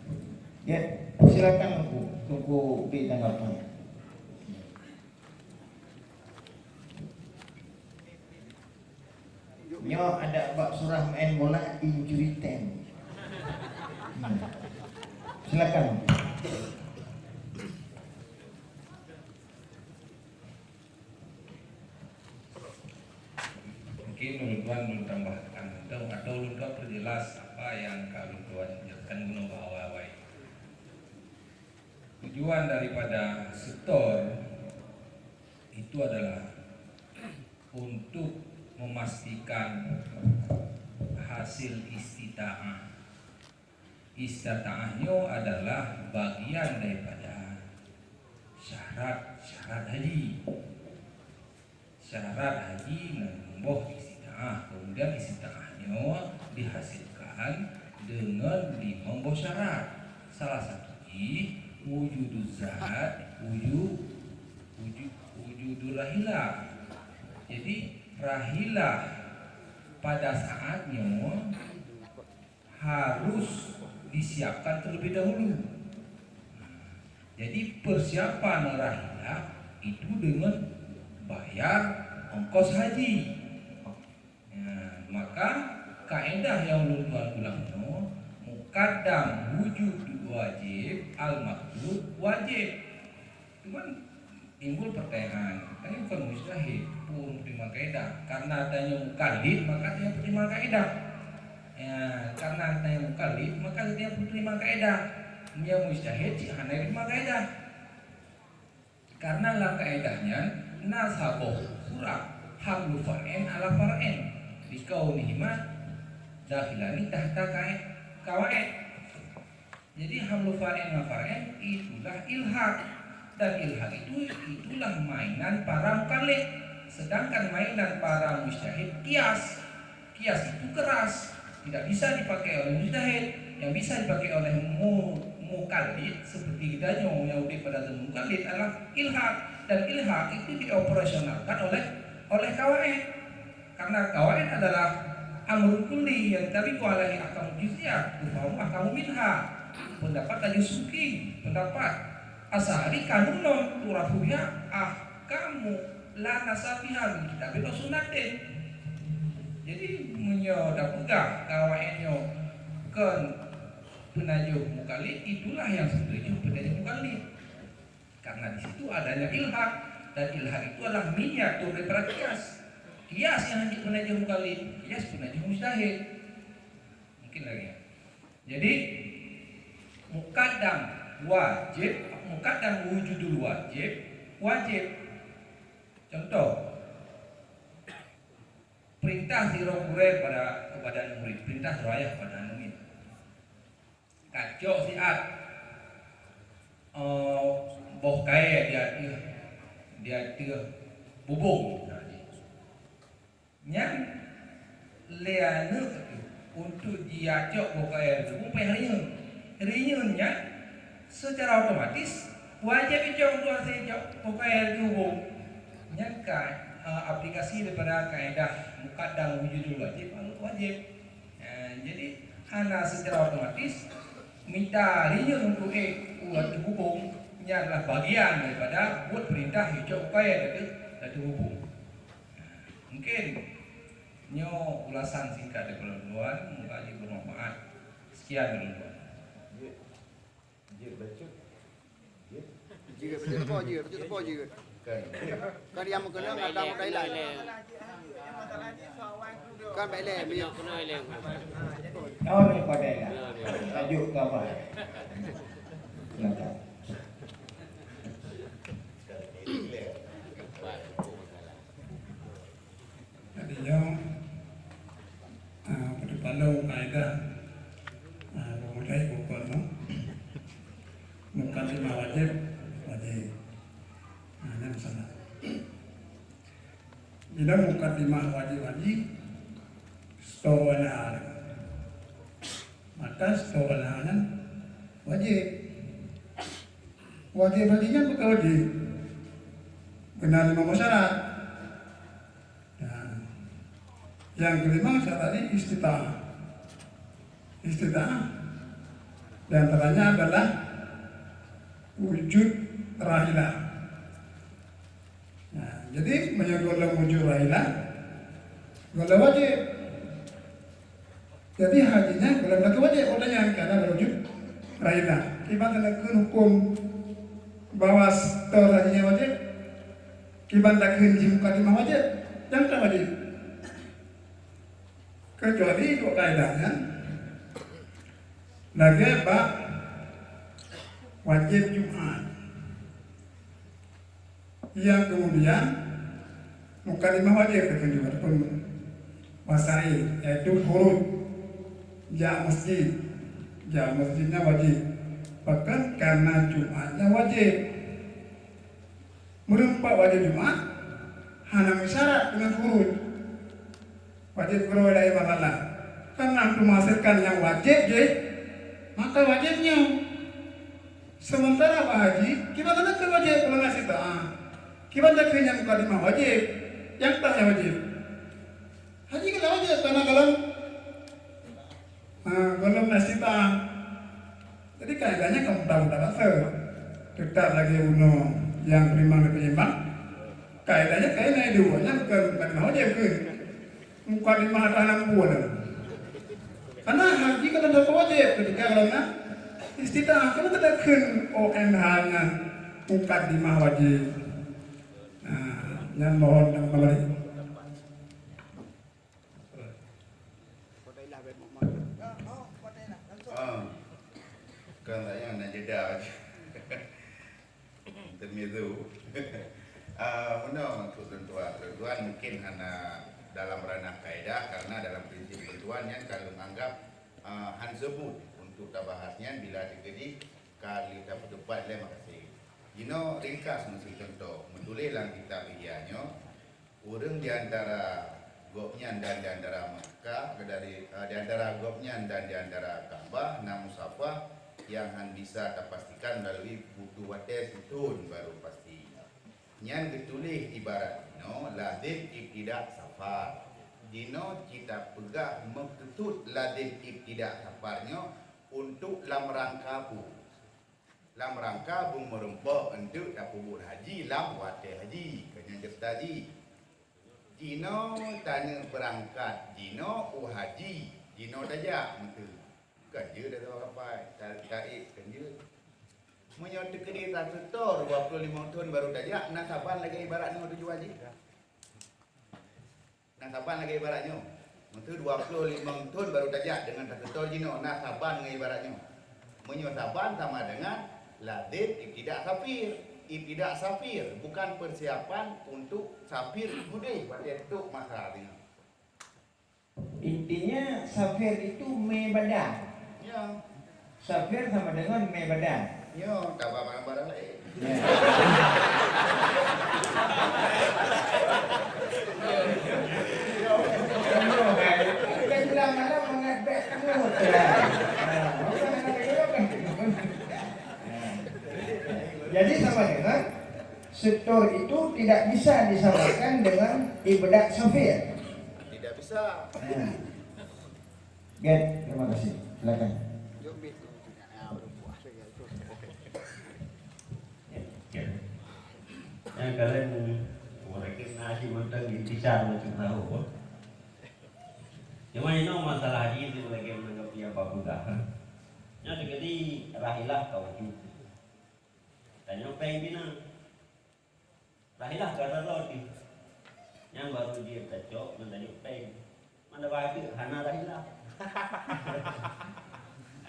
Ya, silakan Teungku, Teungku bri tanggapan. Nyoe adak bak surah main bola injury time. Hmm. Silakan. Mungkin ulôn tuan ulôn tambahkan atau, atau ulôn tuan perjelas apa yang ka ulôn tuan jelaskan bunoe bak awai-awai. Tujuan daripada setor itu adalah untuk memastikan hasil istita'ah. Istita'ah nyoe adalah bagian daripada syarat-syarat haji. Syarat haji meuboh istita'ah, kemudian istita'ah nyoe dihasilkan deungon limong boh syarat. Salah satu jih wujuduz zat, wujud, wujud, wujudul rahilah. Jadi, rahilah pada saat nyoe harus disiapkan terlebih dahulu. Jadi, persiapan rahilah itu dengan bayar ongkos haji. Ya, maka kaedah nyang ulôn tuan ulang nyoe, mukaddam wujud wajib, al-maqsud wajib. Cuman timbul pertanyaan, tanyoe bukan mujtahid, peue meuteurima kaedah. Karena tanyoe mukallid, maka tanyoe meuteurima kaedah. Ya, karena tanyoe mukallid, maka tanyoe meuteurima kaedah. Meunyoe mujtahid, cit hana meuteurima kaedah. Karena lam kaedah nyan na saboh surah hamlu far'in ala far'in, likaunihima dakhilani tahta kae-, kawaid. Jadi, hamlu far'in ngon far'in itulah ilhaq. Dan ilhaq itu, itulah mainan para mukallid. Sedangkan mainan para mujtahid qiyas. Qiyas itu keras, tidak bisa dipakai oleh mujtahid. Yang bisa dipakai oleh mu-, mukallid seperti kita nyoe yang udép pada zaman mukallid adalah ilhaq. Dan ilhaq itu dioperasionalkan oleh, oleh kawaid. Karena kawaid adalah amrun kulli yantabiqu alaihi ahkamu juz'iyah, tufahamu ahkamu minha. Pendapat Al-Suki, pendapat Asy'ari kanunun tu'rafu biha ahkamu la nassa fiha min kitabin aw sunnatin. Jadi meunyoe tapeugah keu awaknyan nyoe kon peunajoh mukallid, itulah yang sebenarnya peunajoh mukallid. Karena di situ adanya ilhad, dan ilhad itu adalah miniatur daripada kias. Kias yang hanya peunajoh mukallid, kias peunajoh mujtahid. Mungkin lagi. Jadi mukaddam wajib, mukaddam wujudul wajib, wajib. Contoh, perintah sidroe gurée pada, kepada aneuk murit, perintah sidroe ayah kepada aneuk murit. Kacok siat, eh, boh kayée di ateueh, di ateueh bubông. Nyan lé aneuk teuh untuk jiacok boh kayée teuh bubông payah riyeuen. Riyeuen nyan secara otomatis wajéb icok untuk hase icok boh kayée teuh bubông. Nyan ka, eh, aplikasi daripada kaedah mukaddam wujudul wajib, wajib. Eh, jadi hana secara otomatis mita riyeuen untuk ék u ateueh bubông, nyan adalah bagian daripada buet perintah icok boh kayée teuh, teuh bubông. Mungkin nyoe ulasan singkat daripada ulôn, moga jeuet bermanfaat. Sekian dari ulôn. Jeuet, jeuet bacut. Jeuet. Jeuet, bacut teupeu jeuet, bacut teupeu jeuet. Kan. Kan yang meukeunong ada modai lain. Kan baik leh. Kena, kena ileng. Tahu ni modai lah. Tajuk ke apa? Silakan. Jadi nyoe, ah, peuteumpalong kaedah, ah, peumuda ibu kon nyoe. Mukadimah wajéb, wajéb. Ah, nyan masalah. Bila mukadimah wajéb, wajéb, sitoe wala. Maka sitoe wala nyan wajéb. Wajéb haji nyan bukan wajéb. Kena lima syarat. Nah, yang kelima syarat tadi istita'ah. Istita'ah di antaranya adalah wujud rahilah. Nah, jadi meunyoe gohlom wujud rahilah, gohlom wajéb. Jadi haji nyan gohlom lakée wajéb, oh, tanyoe karena gohlom wujud rahilah. Kiban takheun huköm bahwa sitoe haji nyan wajéb, kiban takheun jih mukadimah wajéb, nyang ka wajéb. Kecuali dua kaedah nyan lagée bak wajéb Jumat. Yang kemudian mukadimah wajéb takheun Jumat ataupun wasail, yaitu khuruj, jak masjid. Jak masjid nyan wajéb. Bahkan karena Jumat nyan wajéb. Meureumpok wajéb Jumat hana meusarat deungon khuruj. Wajéb khuruj dari masalah. Karena untuk menghasilkan nyang wajéb jih, maka wajéb nyoe. Sementara bak haji, kiban takheun wajéb, kalau nasi doa. Kiban takheun nyang mukadimah wajéb, nyang tah nyang wajéb. Haji keunan wajéb, karena gohlom, ha, gohlom nasi doa. Jadi kaedahnya kamu tahu tak rasa. Tetap lagi uno yang beriman dan beriman. Kaedahnya kaedah dua, nyang bukan, bukan wajéb ke? Mukadimah atas enam buah dah. Karena haji kan ada wajib ketika karena istita'ah. Kalau kita kheun O N H nyan mukadimah wajib. Nah, nyan mohon dan kembali. Ah, kan saya nak jeda. Intermezzo. Ah, meunoe untuk teuntuan. Teuntuan mungkin hana dalam ranah kaedah, karena dalam prinsip teuntuan nyan ka lôn anggap, ah, han seubut untuk tabahas nyan bila teukeudi ka lheueh tapeuteupat lé makasih. Jinoe ringkas meusicontoh, meutuléh lam kitab Ihya nyoe, ureuëng di antara gobnyan dan di antara Makkah, dari, eh, di antara gobnyan dan di antara Ka'bah na musafah nyang han bisa tapastikan meulalu butuh watée sithon barô pasti. Nyan geutuléh ibarat jinoe lazim ibtida safar. Jinoe cit tapeugah meukeusut lazim ibtida safar nyoe untuk lam rangka peue? Lam rangka beumeurumpok eunteuk tapeubuet haji lam watée haji, keu nyang ceurita jih. Jinoe taneuk beurangkat, jinoe u haji, jinoe tajak meuteue. Kan jeuet tasawa kapai, ta-, taék kan jeuet. Meunyoe teukeudi taseutô dua ploh limong thon barô tajak, na saban lagèe ibarat nyoe tujuan jih. Na saban lagèe ibarat nyoe. Meuteue dua ploh limong thon barô tajak deungon taseutô jinoe, na saban ngon ibarat nyoe. Meunyoe saban sama dengan lazim ibtidak safir. Ibtidak safir bukan persiapan untuk safir gudeh watèe trok masa nyoe. Intinya, safir itu me badan. Ya. Safir sama dengan me badan. Ya, tambah barang-barang lain. Ya. Kita bilang malam mengat bek tengok. Ya. Jadi sama dengan setor itu tidak bisa disamakan dengan ibtidak safir. Tidak bisa. Ya. Oke, terima kasih. Silakan. Ya, ya. Yang kalian mereka nasi mentang intisar macam tahu. Cuma ini masalah haji itu lagi menanggapi apa pula. Yang terjadi rahilah kau itu. Tanya peng bina. Rahilah ka rot jih. Nyang barô jeuet tacok ngon tanyong peng. Mana bacut hana rahilah.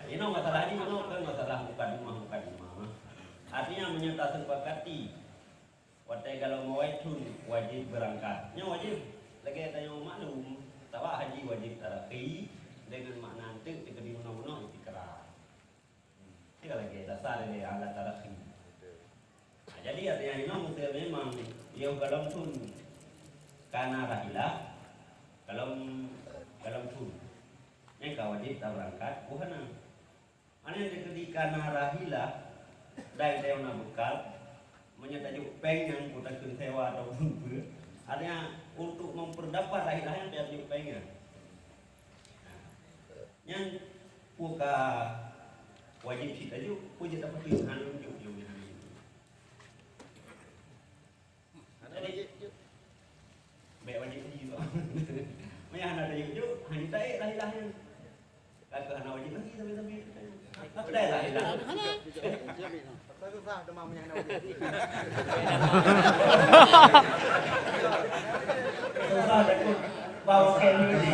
Inoe masalah jih, inoe kan masalah mukadimah-mukadimah. Artinya, meunyoe tasepakati, watèe galom awai thon wajéb beurangkat. Nyoe wajéb, lagèe tanyoe maklum, sabab haji wajéb tarakhi, deungon makna eunteuk teukeudi bunoe-bunoe itikrar. Nyoe lagèe dasar lé alat tarakhi. Nah, jadi artinya inoe meuteue memang yoh galom thon kana rahilah, galom, galom thon. Nyan ka wajéb tabeurangkat, buhana. Mane ketika na rahilah, dai teuh na beukal, meunyoe tajok peng nyan, peue takheun sewa ataupun peue, artinya untuk memperdapat rahilah nyan tajok peng nyan. Nah, nyan peue ka wajéb cit tajok, peue jeuet tapeuteueng hana jok jok nyan. Jadi, bèk wajéb lagi tu. Meunyo hana tajok-jok, hana taék lah ilah nyan. Kata hana wajéb lagi sampai-sampai. Apa dah ilah, ilah? Hana. Susah teuma meunyo hana wajéb. Susah takut bawa ke ni.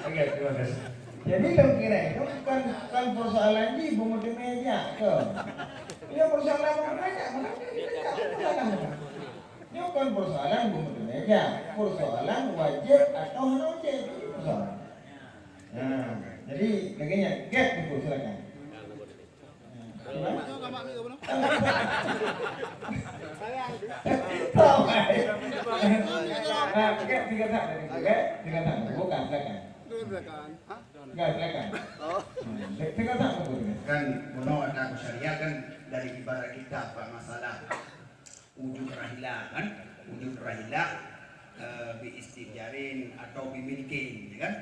Okey, terima kasih. Jadi, lôn kira itu bukan, bukan persoalan di bumeuteumé jak ke. Iya, persoalan bumeuteumé jak, bukan kita jak, bukan. Nyoe kon persoalan bumeuteumé jak, persoalan wajéb atau hana wajéb, itu persoalan. Nah, jadi lagèe nyan, gèt Teungku, silakan. Nah, nah, gèt tiga tak tadi, gèt tiga tak, bukan, silakan. Gèt, silakan. Nah, tiga tak, Teungku. Kan, bunoe ata syariat kan dari ibarat kitab, Pak, masalah wujud rahilah kan, wujud rahilah, eh, bi istijarin atau bi milkin, ya kan?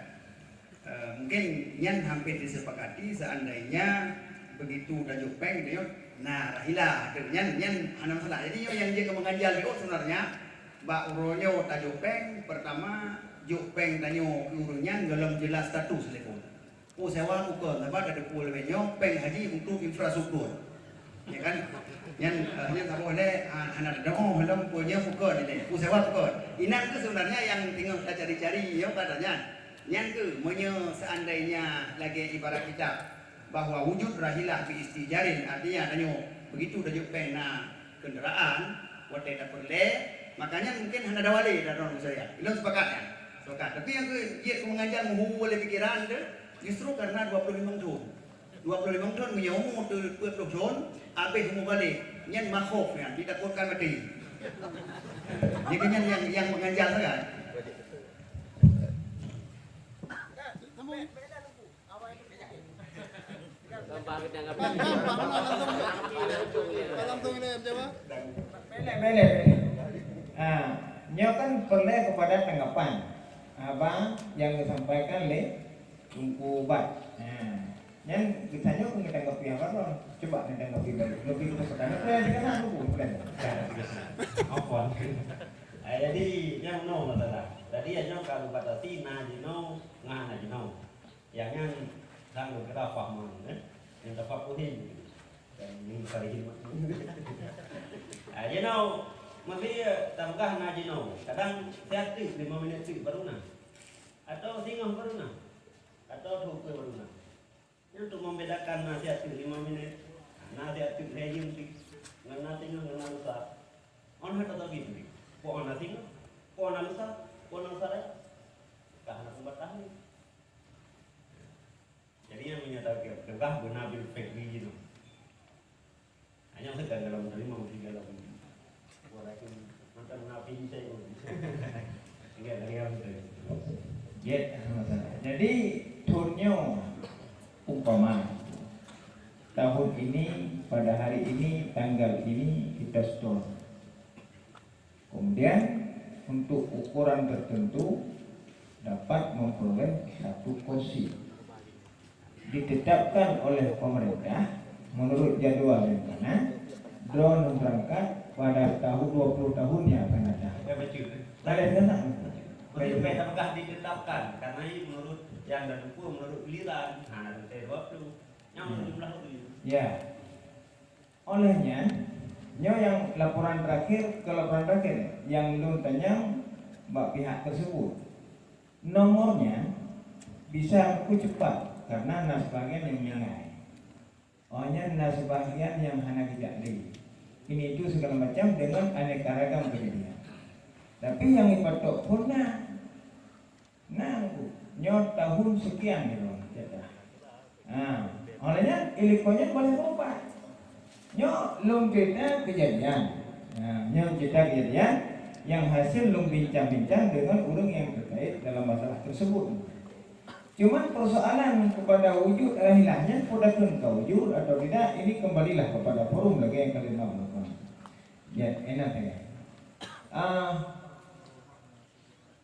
Eh, mungkin nyan hampir disepakati seandainya begitu tajok peng, tajok na rahilah, nyan, nyan hana masalah. Jadi nyoe nyang jeuet keu meuganjal nyoe sebenarnya, bak uroe nyoe tajok peng, pertama jok peng tanyoe keu ureueng nyan golom jelas status lé phon. Peue sewa bukon, sabab tateupeue leubeh nyoe peng haji untuk infrastruktur. Ya kan? Nyan, eh, nyan saboh lé, ah, hana teudeungoe lom peue nyoe bukon ilèe. Peue sewa bukon. Inan kheueh sebenarnya nyang teungoh tacari-cari nyoe ka nyan. Nyan kheueh meunyoe seandainya lagèe ibarat kitab bahwa wujud rahilah bi istijarin, artinya tanyoe begitu tajok peng na kendaraan, watèe tapeureulèe, makanya mungkin hana dawa lé dalam syariat. Ilôn sepakat nyan. Sepakat. Tapi nyang keu jeuet keu meuganjal meuhu lé pikeran tu, justru karena dua puluh limong thon. Dua puluh limong thon meunyoe umu teu dua puluh thon, habéh umu balek. Nyan makhof nyan, ditakutkan maté. Jadi nyan nyang, nyang meuganjal sangat. Gampang, gampang, langsung, langsung ini jawab. Belek, belek, belek. Ah, nyoe kan peureulèe keupada tanggapan abang nyang geusampaikan lé Teungku Bat. Ah, nyan geutanyoe keu geutanggapi haba droe. Coba geutanggapi balik. Lebih ke petang. Apa yang dikatakan Teungku? Apa? Eh, jadi, nyang nyoe masalah. Jadi, nyang ka geubatasi na jinoe, ngon hana jinoe. Nyang nyan sang geukira fahman, eh. Nyang dapat kuning. Dan nyang bukan jinoe. Ah, jinoe, masih, eh, tapeugah na jinoe. Kadang siat teuk, lima minit teuk baru na. Atau singoh baru na. Atau dua puluh baru na. Nyan untuk membedakan na siat teuk lima minit, na siat teuk lhèe jeuem teuk, ngon na singoh, ngon na lusa. Ôn hana tabi teuk. Peue ôn na singoh, peue ôn na lusa, peue ôn na lusa laén. Ka hana peubatas ni. Jadi, nyang meunyoe tapeugah beuna bil fi'li jinoe. Hanya segan dalam terima mesti dalam. Walaupun mantan nabi saya pun. Ingat lagi apa tu? Ya, masalah. Jadi, thôn nyoe umpama tahun ini, pada hari ini, tanggal ini kita setor. Kemudian, untuk ukuran tertentu dapat memperoleh satu kursi. Ditetapkan oleh pemerintah menurut jadwal rencana, drone berangkat pada tahun dua puluh tahun yang akan datang. Ya, betul. Laleh sana. Betul, betul. Ditetapkan, karena ini menurut yang dan menurut giliran. Nah, nanti dua puluh. Yang menurut jumlah itu. Ya. Oleh nyan, nyoe nyang laporan terakhir, ke laporan terakhir nyang lôn tanyong bak pihak tersebut. Nomornya bisa ku cepat karena na sebagian nyang meninggai. Oh nyan na sebagian nyang hana geujak lé. Ini itu segala macam dengan aneka ragam kejadian. Tapi nyang ipatok pun na. Nang, nyoe tahun sekian nyoe, kata. Ha, oleh nyan, ilikot nyan boleh berubah. Nyoe lôn cerita kejadian. Ha, nyoe cerita kejadian yang hasil lôn bincang-bincang dengan orang yang terkait dalam masalah tersebut. Cuman persoalan kepada wujud atau hilafnya, peue takheun ka wujud atau tidak, ini kembalilah kepada forum lagèe yang kalian maklumkan. Ya, enak ya. Ah,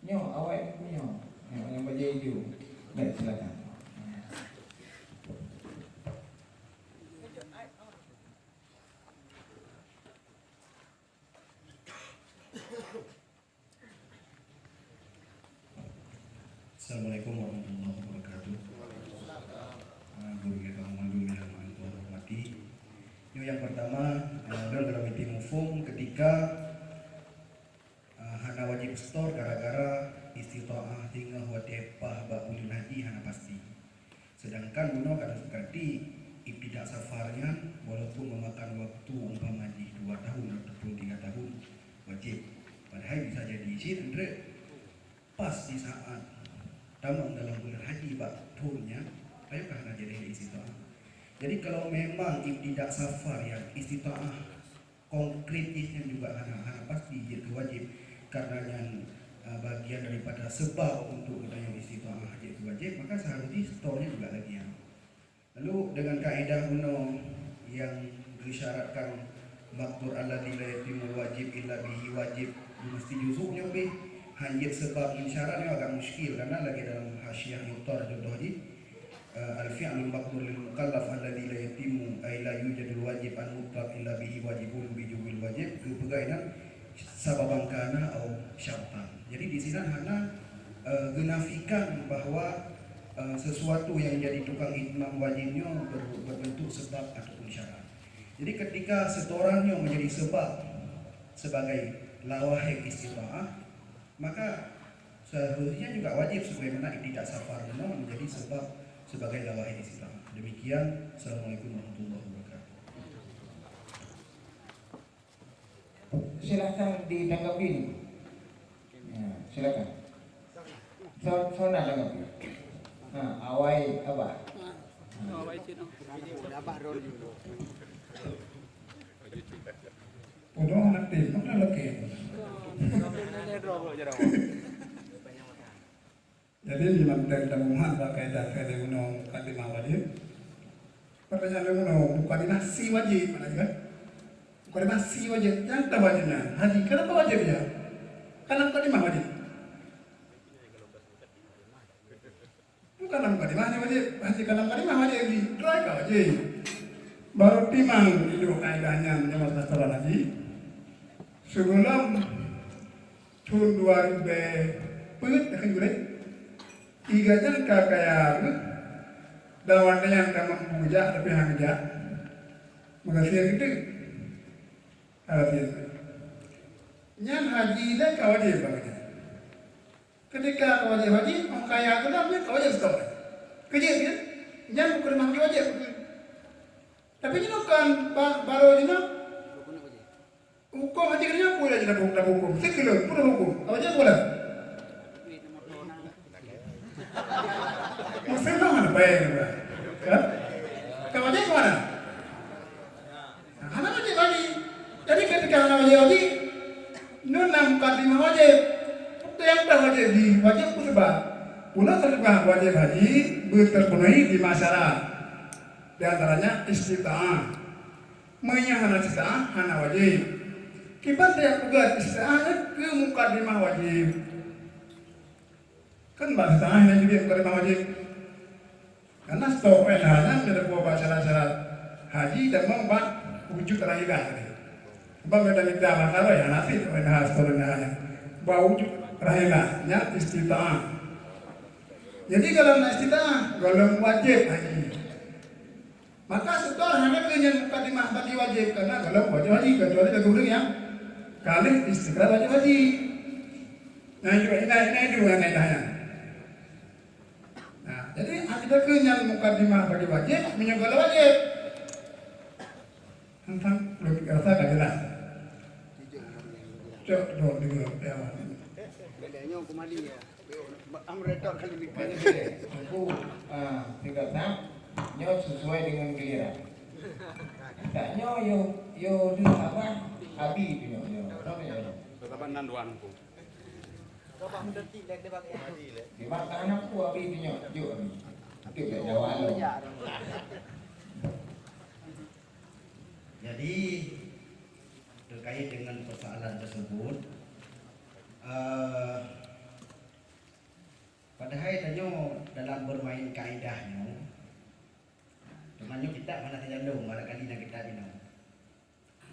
Nyoe, awai nyoe. Nyoe, nyang bajèe ijo. Baik, silakan. Assalamualaikum warahmatullahi wabarakatuh. Ah, guru nyang ka mandum nyang amat hormati. Nyoe nyang pertama, ah, dalam, dalam meuti muphom ketika Ah, hana wajéb setor gara-gara istitaah singoh watée paih bak buleuen haji hana pasti. Sedangkan bunoe ka teuseukati ibtidak safar nyan walaupun memakan waktu umpama jih dua tahun ataupun tiga tahun wajéb. Padahai bisa jadi cit, Andre, pas di saat tamong dalam buleuen haji bak thon nyan, ayo ka hana jadi istitaah. Jadi kalau memang ibtidak safar nyan istitaah konkret jih nyan juga hana, hana pasti jeuet keu wajéb. Karena nyan, eh, bagian daripada sebab untuk geutanyoe istitaah jeuet keu wajéb, maka seharusnya setor nyan juga lagèe nyan. Lalu dengan kaedah bunoe nyang geusyaratkan maqdur alladzi la yatimul wajib illa bihi wajib, meusti juzuk nyoe pih hana jeuet sebab ngon syarat nyoe agak muskil, karena lagèe dalam hasyiah Mukhtar contoh jih, Eh, al-fi'lul maqdur lil mukallaf alladzi la yatimmu, ay la yujadul wajib al-mutlaq illa bihi wajibun bi jubil wajib, geupeugah inan sababan kana au syartan. Jadi di sinan hana, eh, geunafikan bahwa, eh, sesuatu yang jadi tukang itmam wajib nyoe ber-, berbentuk sebab ataupun syarat. Jadi ketika setoran nyoe menjadi sebab sebagai lawahid istitaah, maka seharusnya juga wajib sebagaimana ibtidak safar bunoe menjadi sebab sebagai lawahid istitaah. Demikian, Assalamualaikum warahmatullahi wabarakatuh. Silahkan ditanggapi. Ya, silakan. So-, Sona tanggapi. Ha, awai Abah. Ha. Awai Cina. Udah nanti, mana lagi? Jadi, di mantong dan Muhammad bak kaidah keu leumoe mukadimah wajib. Pertanyaan leumoe, mukadimah si wajib, mana juga? Mukadimah si wajib, nyang tawajib nyan. Haji, kenapa wajib ya? Karena mukadimah wajib. Bukan dalam mukadimah ni wajib. Haji, karena mukadimah wajib haji. Droe ka wajib. Baru timang dulu kaidah nyan, nyoe masalah haji. Sebelum Thôn dua ribèe peuet, kan, gurèe? Tiga nyan ka kaya geuh, dan watèe nyan ka mampu geujak, tapi han geujak. Meugaséh geutanyoe. Alhamdulillah. Nyan haji lé ka wajéb bak geutanyoe. Ketika ka wajéb haji, 'oh kaya geutanyoe ka wajéb seutôt. Keujeuet nyan, nyan bukan memang wajéb. Tapi nyoe kan ba-, baru nyoe. Huköm haji nyoe peue lagèe dalam, dalam huköm? Sikeuleuen, peue dalam huköm? Ka wajéb peue lom? Muslim nyoe hana baé, kan? Ka wajéb keu mana? Hana wajéb haji. Jadi, ketika hana wajéb haji, nyoe na mukadimah wajéb. Peue nyang teuwajéb di, wajéb peue sabab? Ulôn teupeugah wajéb haji beuteupenuhi lima syarat. Di antaranya istita'ah. Meunyoe hana istita'ah, hana wajéb. Kiban tajak peugah istita'ah nyan keu mukadimah wajéb. Kan bak istita'ah nyan jeuet mukadimah wajéb. Karena stok O N H nyan meunyoe bak syarat-syarat haji dan mau bak wujud rahilah tadi. Sebab meunyoe mita masalah ya nasib O N H stok O N H nyan. Bak wujud rahilah nyan istita'ah. Jadi kalau na istita'ah, golom wajéb haji. Maka seutôt hana keuh nyan mukadimah bagi wajéb, karena golom wajéb haji, kecuali bagi ureueng nyang ka lheueh istiqrar wajéb haji. Nah, itu, ini, ini, itu yang lain dah, ya. Nah, jadi, hana keuh nyan mukadimah bagi wajéb, meunyoe golom wajéb. Tentang logika rasa ka jelas. Cok, dok, dengar, ya. Bedanya kembali, ya. Amretok kali ni. Aku, ah, tingkat enam, nyoe sesuai dengan giliran. Tak nyoe yo, yo di apa? Abi tu nyoe, yo. Tahu tak nyoe? Tetapan nan dua aku. Di mata anakku Abi tu nyoe, juk Abi. Tapi tak jawab lo. Jadi, terkait dengan persoalan tersebut, eh, padahai tanyoe dalam bermain kaedah nyoe, teuma nyoe kitab hana teujalong, barangkali na kitab inoe,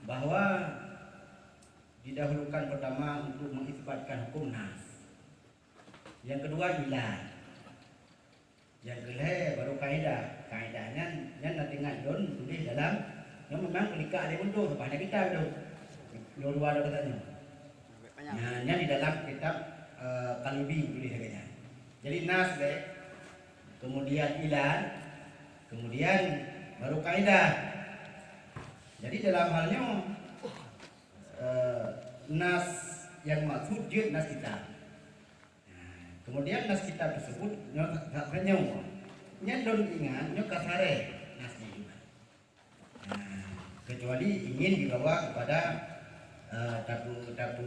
bahwa didahulukan pertama untuk mengisbatkan hukum nas. Yang kedua, ilat. Nyang keulhèe baru kaedah. Kaedah nyan, nyan na teuingat lôn tuléh dalam, nyan memang peulikak lé Guntur, sabab hana kitab tu. Lôn luwa daripada nyoe. Nyan, nyan di dalam kitab, eh, Kalubi tuléh lagèe nyan. Jadi, nas lé, kemudian ilat, kemudian baru kaedah. Jadi, dalam hal nyoe, eh, nas nyang maksud jeuet nas kitab. Nah, kemudian nas kitab tersebut nyoe, nyoe, nyan lôn ingat nyoe ka sareh nas nyan. Nah, kecuali ingin dibawa kepada, eh, tapu, tapu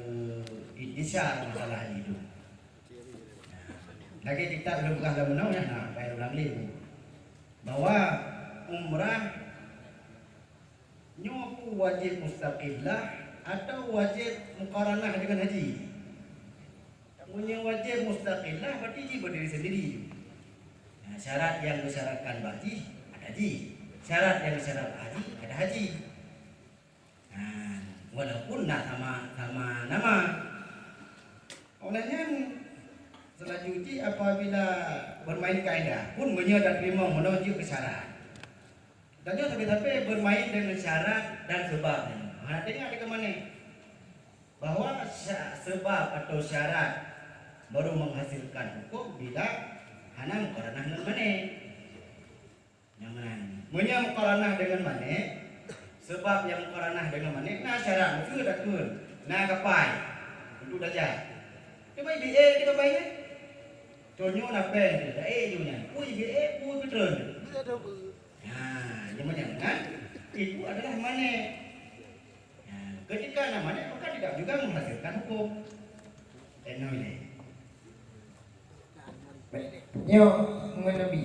intisar masalah itu. Nah, lagèe kitab lôn peugah lam meunoe, nah, baru ulang lé, bahwa umrah nyoe peue wajéb mustaqillah atau wajéb muqaranah dengan haji? Meunyoe wajéb mustaqillah, berarti jih berdiri sendiri. Nah, syarat nyang disyaratkan bak jih, ada jih. Syarat nyang disyarat bak haji, ada haji. Nah, walaupun na sama, sama nama. Oleh nyan, selanjut jih apabila bermain kaedah, pun meunyoe tateurimong meunoe jeuet keu syarat. Tanyoe sabe-sabe bermain dengan syarat dan sebab nyoe. Ha, teuingat dikeue mané. Bahwa sya-, sebab atau syarat baru menghasilkan hukum bila hana muqaranah ngon mané. Nyang meunan. Meunyoe muqaranah dengan mané, sebab nyang muqaranah dengan mané, na syarat, meukeue takheun, na kapai untuk tajak. Cuma ibe kita bayar. Contoh na péng, dak ék nyoe nyan. Pui ibe, pui peutreun. Ha, nyang macam kan? Itu adalah mané. Ha, ketika na mané, maka tidak juga menghasilkan hukum. Teknologi. Nyoe ngon Nabi.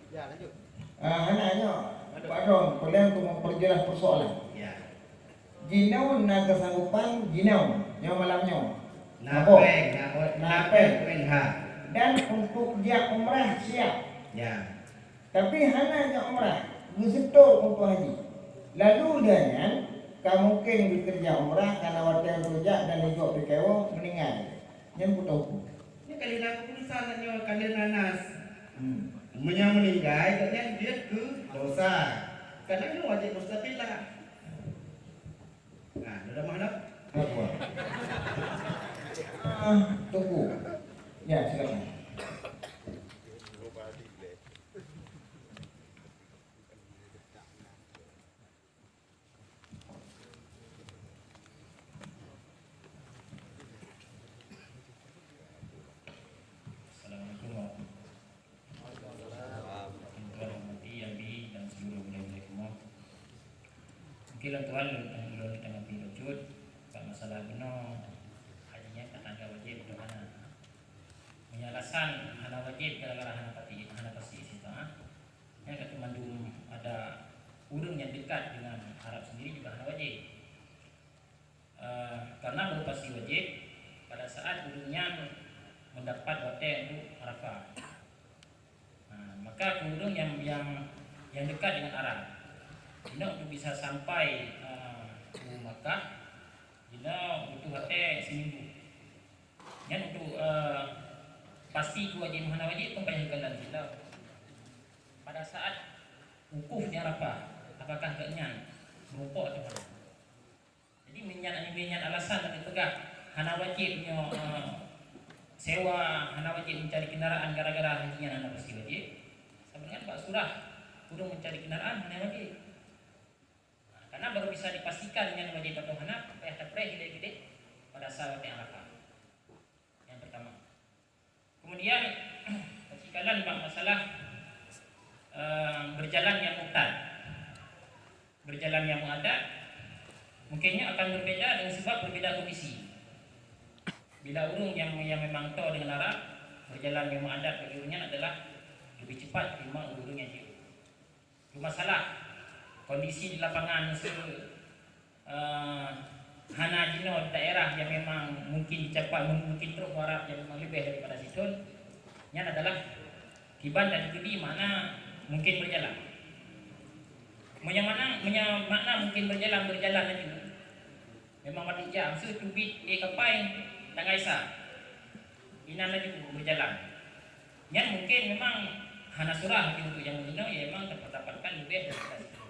Ya, lanjut. Ah, hana nyoe. Lanjut. Pak Dong, kalian untuk memperjelas persoalan. Ya. Jinoe na kesanggupan jinoe, nyoe malam nyoe. Na péng, na, na péng. Na péng. Dan untuk jak umrah siap. Ya. Tapi hana jak umrah, geuseutôt untuk haji. Lalu lheueh nyan, ka mungken geukeureuja umrah, karena watèe geujak dan ijok pikeue meuninggai. Nyan peue tau ku. Nyan ka lheueh na keputusan nyoe ka lheueh na nas. Hmm. Meunyoe meuninggai, gobnyan jeuet keu dosa. Kadang nyoe wajéb mustabilah. Nah, dah mah dah. Apa? Ah, tunggu. Ya, silakan. Assalamualaikum warahmatullahi wabarakatuh. Yang terhormati Abi dan seluruh beliau-beliau semua. Mungkin lôn tuan lôn, lôn tanggapi bacut bak masalah bunoe haji nyan ka tanda wajéb atau hana. Meunyoe alasan hana wajéb gara-gara hana pati, hana pasti istitaah, nyan ka teumandum ada ureuëng nyang dekat dengan Arab sendiri juga hana wajéb. Eh, karena baru pasti wajib pada saat ureuëng nyan mendapat watée untuk Arafah. Nah, maka keu ureuëng nyang, nyang, nyang dekat dengan Arab, jinoe untuk bisa sampai, eh, u Makkah, jinoe butuh watée siminggu. Nyan untuk, eh, pasti keu wajib hana wajib pun payah geukalon cit lom. Pada saat wukuf di Arafah, apakah gobnyan meurupok atau hana? Jadi, meunyan, meunyan alasan lagée peugah hana wajéb nyoe, eh, sewa, hana wajéb meucari kendaraan gara-gara haji nyan hana pasti wajéb. Saban ngon bak surah ureuëng meucari kendaraan hana wajéb. Nah, karena baru bisa dipastikan nyan wajéb atau hana, payah tapreh ilée keudeh pada saat watée Arafah. Yang pertama. Kemudian, percikan bak masalah, eh, berjalan nyang mu'tad. Berjalan nyang mu'tad, mungkin nyoe akan berbeda dengan sebab berbeda kondisi. Bila ureuëng nyang, nyang memang toe dengan Arab, berjalan nyang mu'tad bagi ureuëng nyan adalah lebih cepat ketimbang ureuëng nyang jeuet. Cuma masalah kondisi di lapangan se-, eh, hana jinoe daerah nyang memang mungkin dicapai, mungkin trok u Arab nyang memang leubeh daripada sithon, nyan adalah kiban dan keudi makna mungkin berjalan. Meunyoe makna, meunyoe makna mungkin berjalan, berjalan laju. Memang batik jam, seuteubit ék kapai tanggai sa. Inan laju berjalan. Nyan mungkin memang hana surah laju untuk jameun jinoe, ya memang teupat-teupat kan leubeh daripada situ.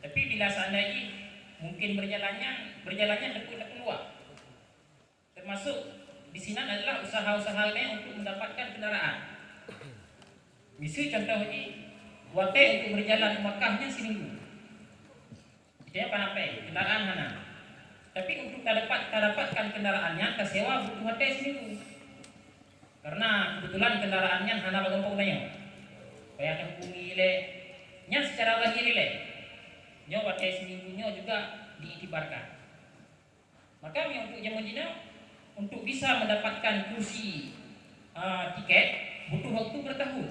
Tapi bila seandai jih mungkin berjalan nyan, berjalan nyan teupeu-teupeu luwah. Termasuk di sinan adalah usaha-usaha laén untuk mendapatkan kendaraan. Miseu contoh jih, watée untuk berjalan u Makkah nyan siminggu. Kita panas payah, kendaraan hana. Tapi untuk ka dapat, ka dapatkan kendaraan nyan, ka sewa butuh watée siminggu. Karena kebetulan kendaraan nyan hana bak gampông tanyoe. Payah tahubungi ilée. Nyan secara zahir ilée. Nyoe watée siminggu nyoe juga diiktibarkan. Maka, meunyoe untuk jameun jinoe, untuk bisa mendapatkan kursi, ah, tiket, butuh waktu bertahun.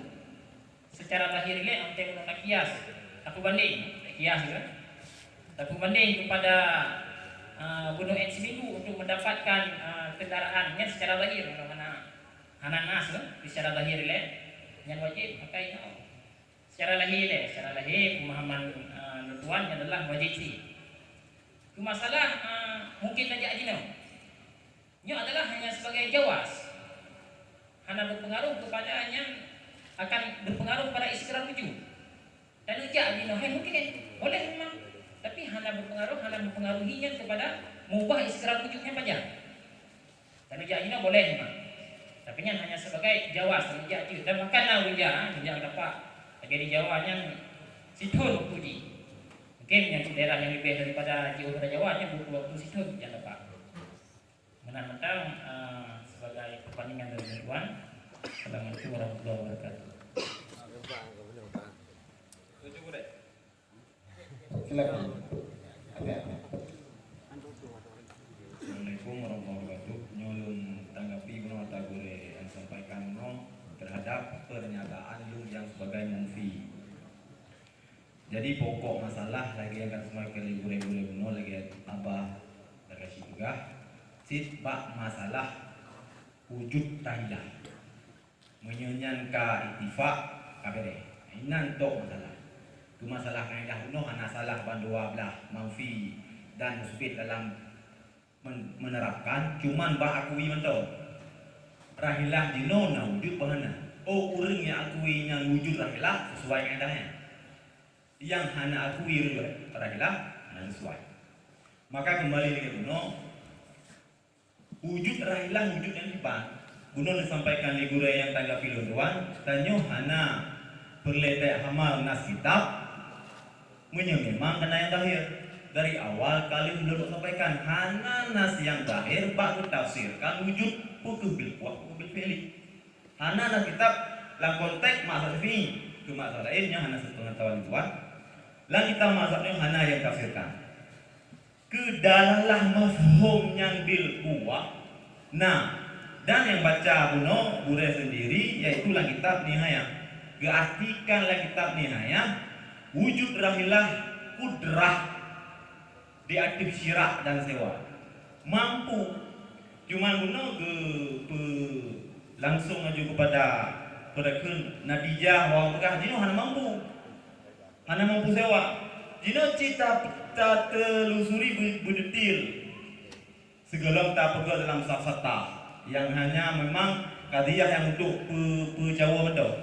Secara zahir ilée, antée bunoe takias, tapeubanding, takias, kan? Tapeubanding kepada, ah, bunoe ék siminggu untuk mendapatkan, ah, kendaraan nyan secara zahir, kalau hana, hana nas, kan? Secara zahir ilée, nyan wajéb, maka inoe. Secara lahé lé, secara lahé pemahaman, eh, lôn tuan nyan adalah wajéb sie. Keu masalah, eh, mungkin tajak jinoe. Nyoe adalah hanya sebagai jawaz. Hana berpengaruh kepada nyan, akan berpengaruh pada istiqrar wujud. Taneuk jak jinoe, hai mungkin, boleh memang. Tapi hana berpengaruh, hana mempengaruhi nyan kepada mengubah istiqrar wujud nyan pajan. Taneuk jak jinoe boleh memang. Tapi nyan hanya sebagai jawaz, taneuk jak jeuet. Dan bahkan na ureueng jak, ureueng jak dapat. Lagèe di Jawa nyan sithon waktu jih. Mungkin nyang di daerah nyang leubeh daripada jiôh daripada Jawa nyan butuh waktu sithon jak dapat. Meunan mantong, eh, sebagai perbandingan dari tuan. Assalamualaikum warahmatullahi wabarakatuh. Silakan. Ada. Assalamualaikum warahmatullahi wabarakatuh. Nyoe lôn tanggapi bunoe ata gurèe nyang sampaikan bunoe terhadap pernyataan lôn nyang sebagai mufi. Jadi, pokok masalah lagèe nyang ka disampaikan lé gurèe-gurèe bunoe lagèe Abah Al-Rasyid peugah, cit bak masalah wujud tahilah. Meunyoe nyan ka ittifak, ka beureh. Inan tok masalah. Keu masalah kaidah bunoe hana salah ban dua blah, mufi dan musbit dalam men-, menerapkan, cuman bak akui mantong. Rahilah jinoe na wujud peue hana. Oh, ureuëng nyang akui nyan wujud rahilah sesuai ngon idahnya. Nyang hana akui rahilah hana sesuai. Maka keumbali lagée bunoe, wujud rahilah wujud nyang dipat. Bunoe disampaikan lé gurée nyang tanggapi lôn tuan, tanyoe hana peureulée teuhama nas kitab. Meunyoe memang kana nyang zahir, dari awal ka lheueh lôn sampaikan, hana nas nyang zahir bak geutafsirkan wujud peu kheueh bil kuwah, peu kheueh bil fi'li. Hana nas kitab lam konteks mazhab Syafi'i, keu mazhab laén nyan hana seupengetahuan lôn tuan. Lam kitab mazhab nyoe hana nyang tafsirkan. Keu dalalah mafhum nyan bil kuwah, na, dan nyang baca bunoe gurée sendiri, yaitu lam kitab Nihayah. Geuartikan lam kitab Nihayah, wujud rahilah kudrah di ateueh syirak dan sewa. Mampu. Cuman bunoe geupeu-, langsung laju keupada, keupada kheun natijah, wang peugah jinoe hana mampu. Hana mampu sewa. Jinoe cit ta-, tatelusuri beu-, beudetil. Sigohlom tapeugah dalam safsatah nyang hanya memang kadhiyah nyang untuk peu-, peucawa mantong.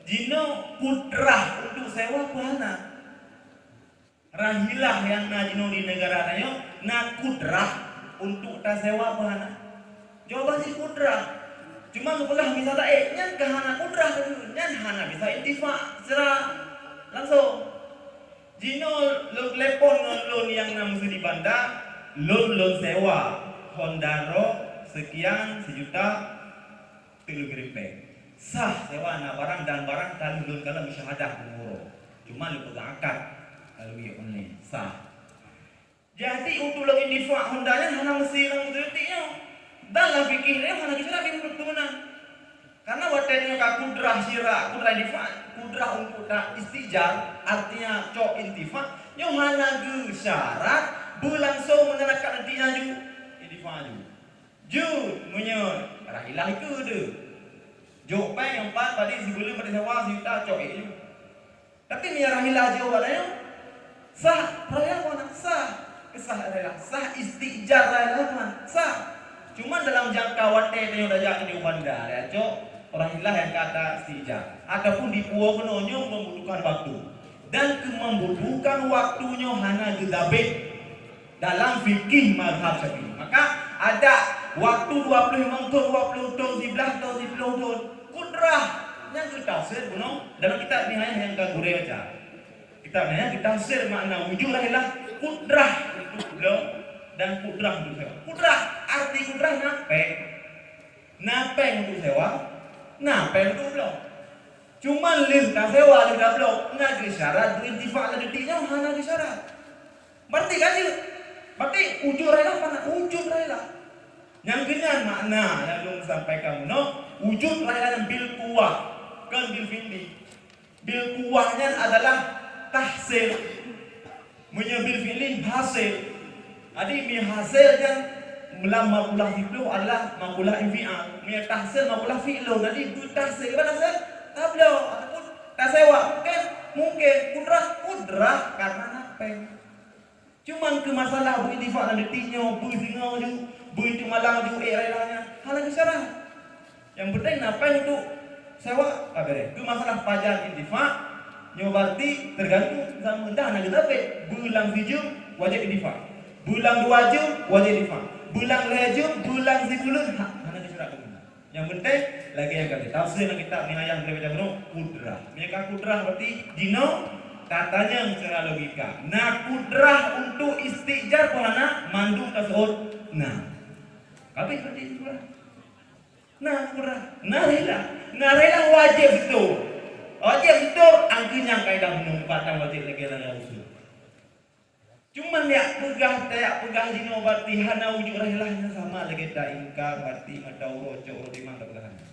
Jinoe kudrah untuk sewa peu hana. Rahilah nyang na jinoe di neugara tanyoe na kudrah untuk tasewa peu hana. Jawaban jih kudrah. Cuma geupeugah misal laén, nyan ka hana kudrah lagée nyan hana bisa intifak secara langsung. Jinoe lôn telepon ngon lôn nyang na meuseu di Banda, lôn, lôn sewa Honda Rock sekian sejuta, teuk lôn kirém péng. Sah sewa na barang dan barang ka lheueh lôn kalon musyahadah umur. Cuma lôn peugah akad lalu yue online. Sah. Jadi, untuk lôn intifak Honda nyan hana meusti lam detik nyoe. Dan lam fikih nyoe hana geusyara keu meunan. Karena watée nyoe ka kudrah syirak, kudrah intifak, kudrah untuk ta istijar, artinya cok intifak, nyoe hana geusyarat beulangsung meunyoe ka detik nyan ju intifak ju. Jeuet meunyoe rahilah ikeue deuh. Jok péng nyang pat padit sibuleuen padit sawa sijuta cok ék ju. Tapi meunyoe rahilah jeuet bak tanyoe, sah rahilah kon sah. Sah rahilah, sah istijar rahilah kon sah. Cuma dalam jangka watée tanyoe tajak di Banda, ya cok rahilah nyang ka ta istijar. Ataupun dipuwoe keunoe nyoe membutuhkan waktu. Dan keu membutuhkan waktu nyoe hana geudabet. Dalam fikih mazhab Syafi'i. Maka ada waktu dua puluh lima thon, dua puluh thon, siblaih thon, siploh thon. Kudrah nyang geutafsir bunoe dalam kitab Nihayah nyang ka gurée baca. Kitab Nihayah geutafsir makna wujud adalah kudrah untuk bloe dan kudrah untuk sewa. Kudrah, arti kudrah na péng. Na péng untuk sewa, na péng untuk bloe. Cuman lheueh tasewa lheueh tabloe, na geusyarat beuintifak lam detik nyoe hana geusyarat. Berarti ka jeuet. Berarti wujud rahilah mana? Wujud rahilah. Nyang keunan makna nyang lôn sampaikan bunoe, wujud rahilah nyan bil kuwah, kon bil fi'li. Bil kuwah nyan adalah tahsil. Meunyoe bil fi'li hasil. Jadi, mi hasil nyan lam makulah siploh adalah makulah infial. Meunyoe tahsil makulah fi'lun. Jadi, beutahsil, ibarat tahsil tabloe ataupun tasewa. Mungkin, mungkin kudrah, kudrah karena na péng. Cuman keu masalah beuintifak lam detik nyoe, beusingoh ju, beuintu malam ju, eh, raya nyan, hana geusyarat. Nyang penting na péng untuk sewa, ka beres. Keu masalah pajan intifak, nyoe berarti tergantung zaman dah na geutapék. Beulang sijeuem wajéb intifak. Beulang dua jeuem wajéb intifak. Beulang lhée jeuem, beulang sibuleuen, ha, hana geusyarat keu meunan. Nyang penting, lagée nyang ka tafsir lam kitab Nihayah mulai baca bunoe, kudrah. Meunyoe ka kudrah berarti jinoe tatanyong secara logika. Na kudrah untuk istijar peu hana mandum tasawuf? Na. Habis berarti kudrah. Na kudrah, na rela. Na rela wajéb seutôt. Wajéb seutôt, angkeu nyang kaidah meunyoe patang wajéb lagée lam usul. Cuman yak peugah, tayak peugah jinoe berarti hana wujud rela nyan sama lagée taingkar berarti mata uroe cok uroe timang tapeugah hana.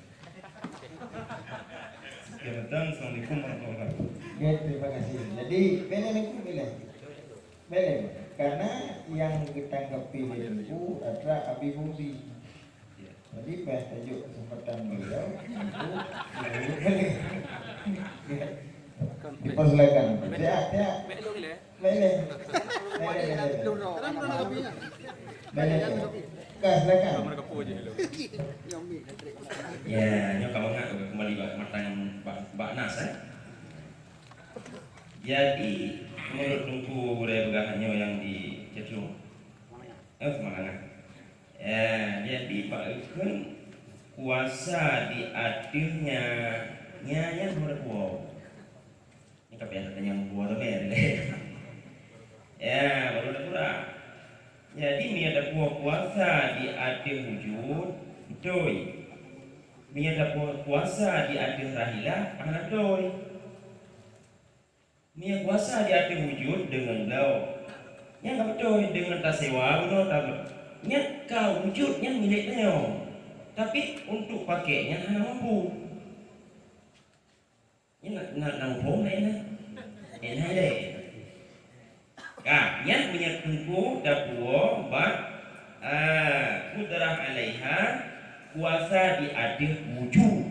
Sekian datang. Assalamualaikum warahmatullahi wabarakatuh. Ya, terima kasih. Jadi, bela niku bela. Bela. Karena yang ditanggapi niku adalah Abi Fauzi. Jadi, bah tajok kesempatan beliau untuk dipersilakan. Siap, siap. Boleh. Boleh, boleh. Boleh, boleh. Ka, silakan. Ya, nyoe ka mangat keumbali bak matan bak, bak nas, eh. Jadi, menurut Teungku Gurée peugah nyoe nyang di Ceucung. Eh, Seumalangah. Ya, jadi bak ikheun kuasa di ateueh nya, nya, nya hana puwoe. Ni ka payah tanyong buah tu kan. Ya, baru dah kurang. Jadi, meunyoe tapuwoe kuasa di ateueh wujud, beutôi. Meunyoe tapuwoe kuasa di ateueh rahilah, hana beutôi. Meunyoe kuasa di ateueh wujud deungon bloe, nyan ka beutôi deungon tasewa bunoe tabloe. Nyan ka wujud nyan milék tanyoe. Tapi, untuk pakék nyan hana mampu. Nyan na, na, na muphom laén na. Laén hai lé. Ka, nyan meunyoe teungku tapuwoe bak, ah, qudrah alaiha, kuasa di ateueh wujud.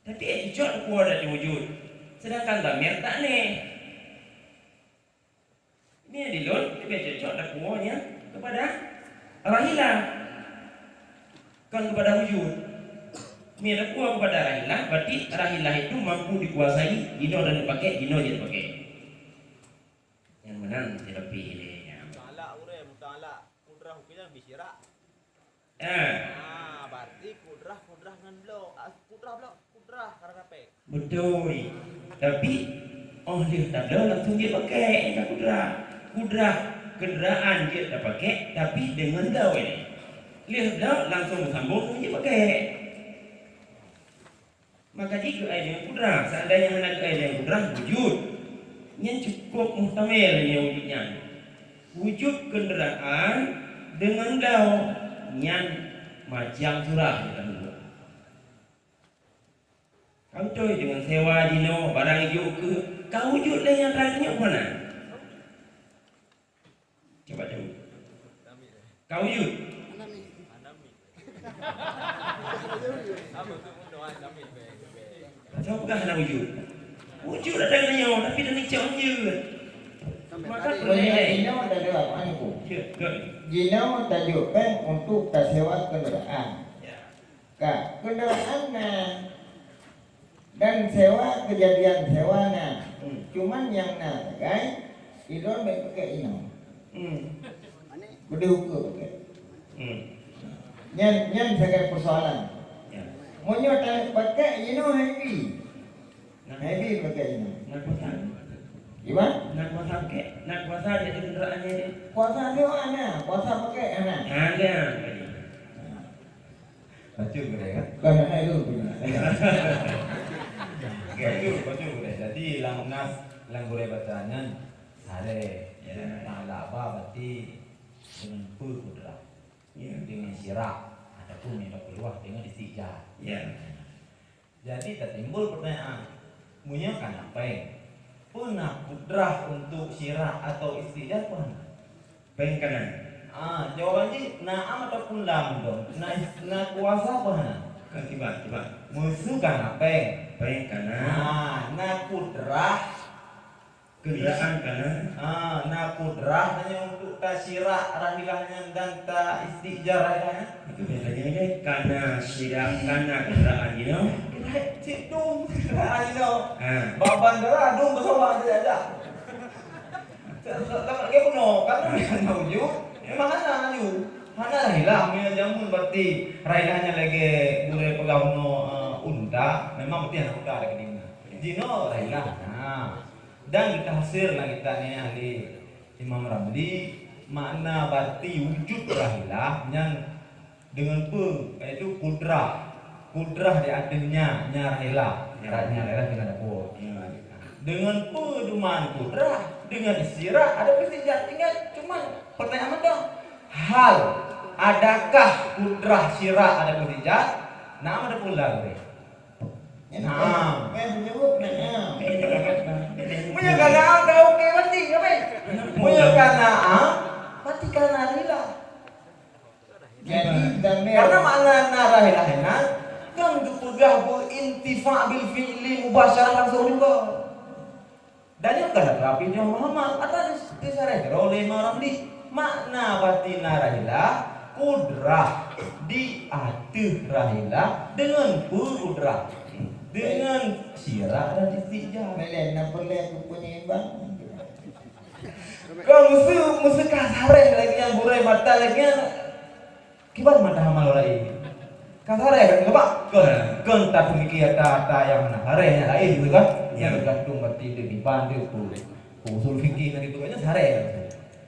Tapi, eh, cocok tapuwoe di ateueh wujud. Sedangkan dhamir tak aneh. Nyan di lôn leubeh cocok tapuwoe nyan keupada rahilah, kon keupada wujud. Meunyoe tapuwoe keupada rahilah, berarti rahilah itu mampu dikuasai, jinoe dan dipakai, jinoe jeuet dipakai. Nyan meunan sileupie ilée nyan. Muta'alaq ureuëng, muta'alaq kudrah huköm nyan bisyara. Eh. Ah, berarti kudrah, kudrah ngon bloe. Ah, kudrah bloe, kudrah karena péng. Beutôi. Tapi, óh lheueh tabloe langsung jeuet pakék nyang ka kudrah. Kudrah keundaraan jeuet tapakék, tapi deungon bloe ilée. Lheueh bloe langsung sambong jeuet pakék. Maka jikeuai deungon kudrah. Seandainya hana keuai deungon kudrah, wujud. Nyan cukup muhtamil nyan wujud nyan. Wujud keundaraan deungon bloe nyan macam surah nyang ka lheueh. Ka beutôi deungon sewa jinoe, barang ijok keu, ka wujud lé nyang ka lheueh nyoe peue na? Cuba jaweueb. Ka wujud? Soe peugah hana wujud? Wujud ata nyoe, tapi dan icok jeuet. Maka Meunyoe peureulée. Jinoe tajok péng, Teungku. Ya, betul. Jinoe tajok péng untuk tasewa keundaraan. Ya. Ka, keundaraan na. Dan sewa, keujadian sewa na. Hmm. Cuman nyang na sagai, ilôn bèk pakék inoe. Hmm. Beudôh ukeue pakék. Hmm. Nyan, nyan sagai peusoalan. Ya. Meunyoe taneuk pakék inoe hai bi. Hai bi pakék inoe. Na kuasa. Gimana? Na kuasa pakék. Na kuasa jadi kendaraan jadi. Kuasa sewa na, kuasa pakék hana. Hana. Bacut gurée kan? Kan hai lu punya. Bacut, bacut gurée. Jadi lam nas, lam gurée baca nyan saré. Ya. Ta'ala ba berarti deungon peue kudrah. Ya. Deungon syirah ataupun nyang tapeuluah deungon istijar. Ya. Jadi tatimbul pertanyaan, meunyoe kana péng, peue na kudrah untuk syirah atau istijar peue hana? Péng kana. Ah, jawaban jih na'am ataupun lam dong. Na, na kuasa peue hana? Kan tiba, tiba. Meuseu kana péng. Péng kana. Ah, na kudrah. Keundaraan kana. Ah, na kudrah nyan untuk tasyirah rahilah nyan dan taistijar rahilah nyan. Itu biasanya deh, kana syirah, kana keundaraan jinoe. Cit dong keundaraan jinoe. Ha. Bak bandara dong beusawak aja-aja. Lagèe bunoe, karena memang hana wujud, memang hana laju. Hana rahilah, meunyoe jameun berarti rahilah nyan lagèe gurèe peugah bunoe, eh, unta, memang berarti hana unta lagèe nyan. Jinoe rahilah. Nah. Dan geutafsir lam kitab nyan lé Imam Ramli, makna berarti wujud rahilah nyan deungon peue, yaitu kudrah. Kudrah di ateueh nya, nya rahilah. Ya. Nya rahilah keunan dapur. Ya. Deungon peue dum kudrah, deungon syirah ada peue istijar. Tinggai cuma pertanyaan mantong. Hal adakah kudrah syirah ada peue istijar? Na'am ataupun la? Nah. Eh, meunyoe ka na'am. Meunyoe ka na'am, dah oke mati, apa? Meunyoe ka na'am, mati karena rahilah. Jadi, damé. Karena makna na rahilah nyan, kan geupeugah beuintifa' bil fi'li mubasyarah langsung juga. Dan nyoe ka na terapi nyoe Muhammad, ata di, disarah droe lé Imam Ramli. Makna batin na rahilah, Kudrah di ateueh rahilah deungon peue kudrah? Deungon syirak dan istijab. Meulen na peureulèe keu penyeimbang. Kon meuseu, meuseu ka sareh lagèe nyan, gurèe mata lagèe nyan. Kiban mata hama laén. Ka sareh kan, keubah? Kon, kon tapeumiki ata-ata nyang hana sareh nyang laén tu kan. Ya. Nyang teugantung bak tieb-tieb iban tu. Usul fikih na dipeugah nyan sareh.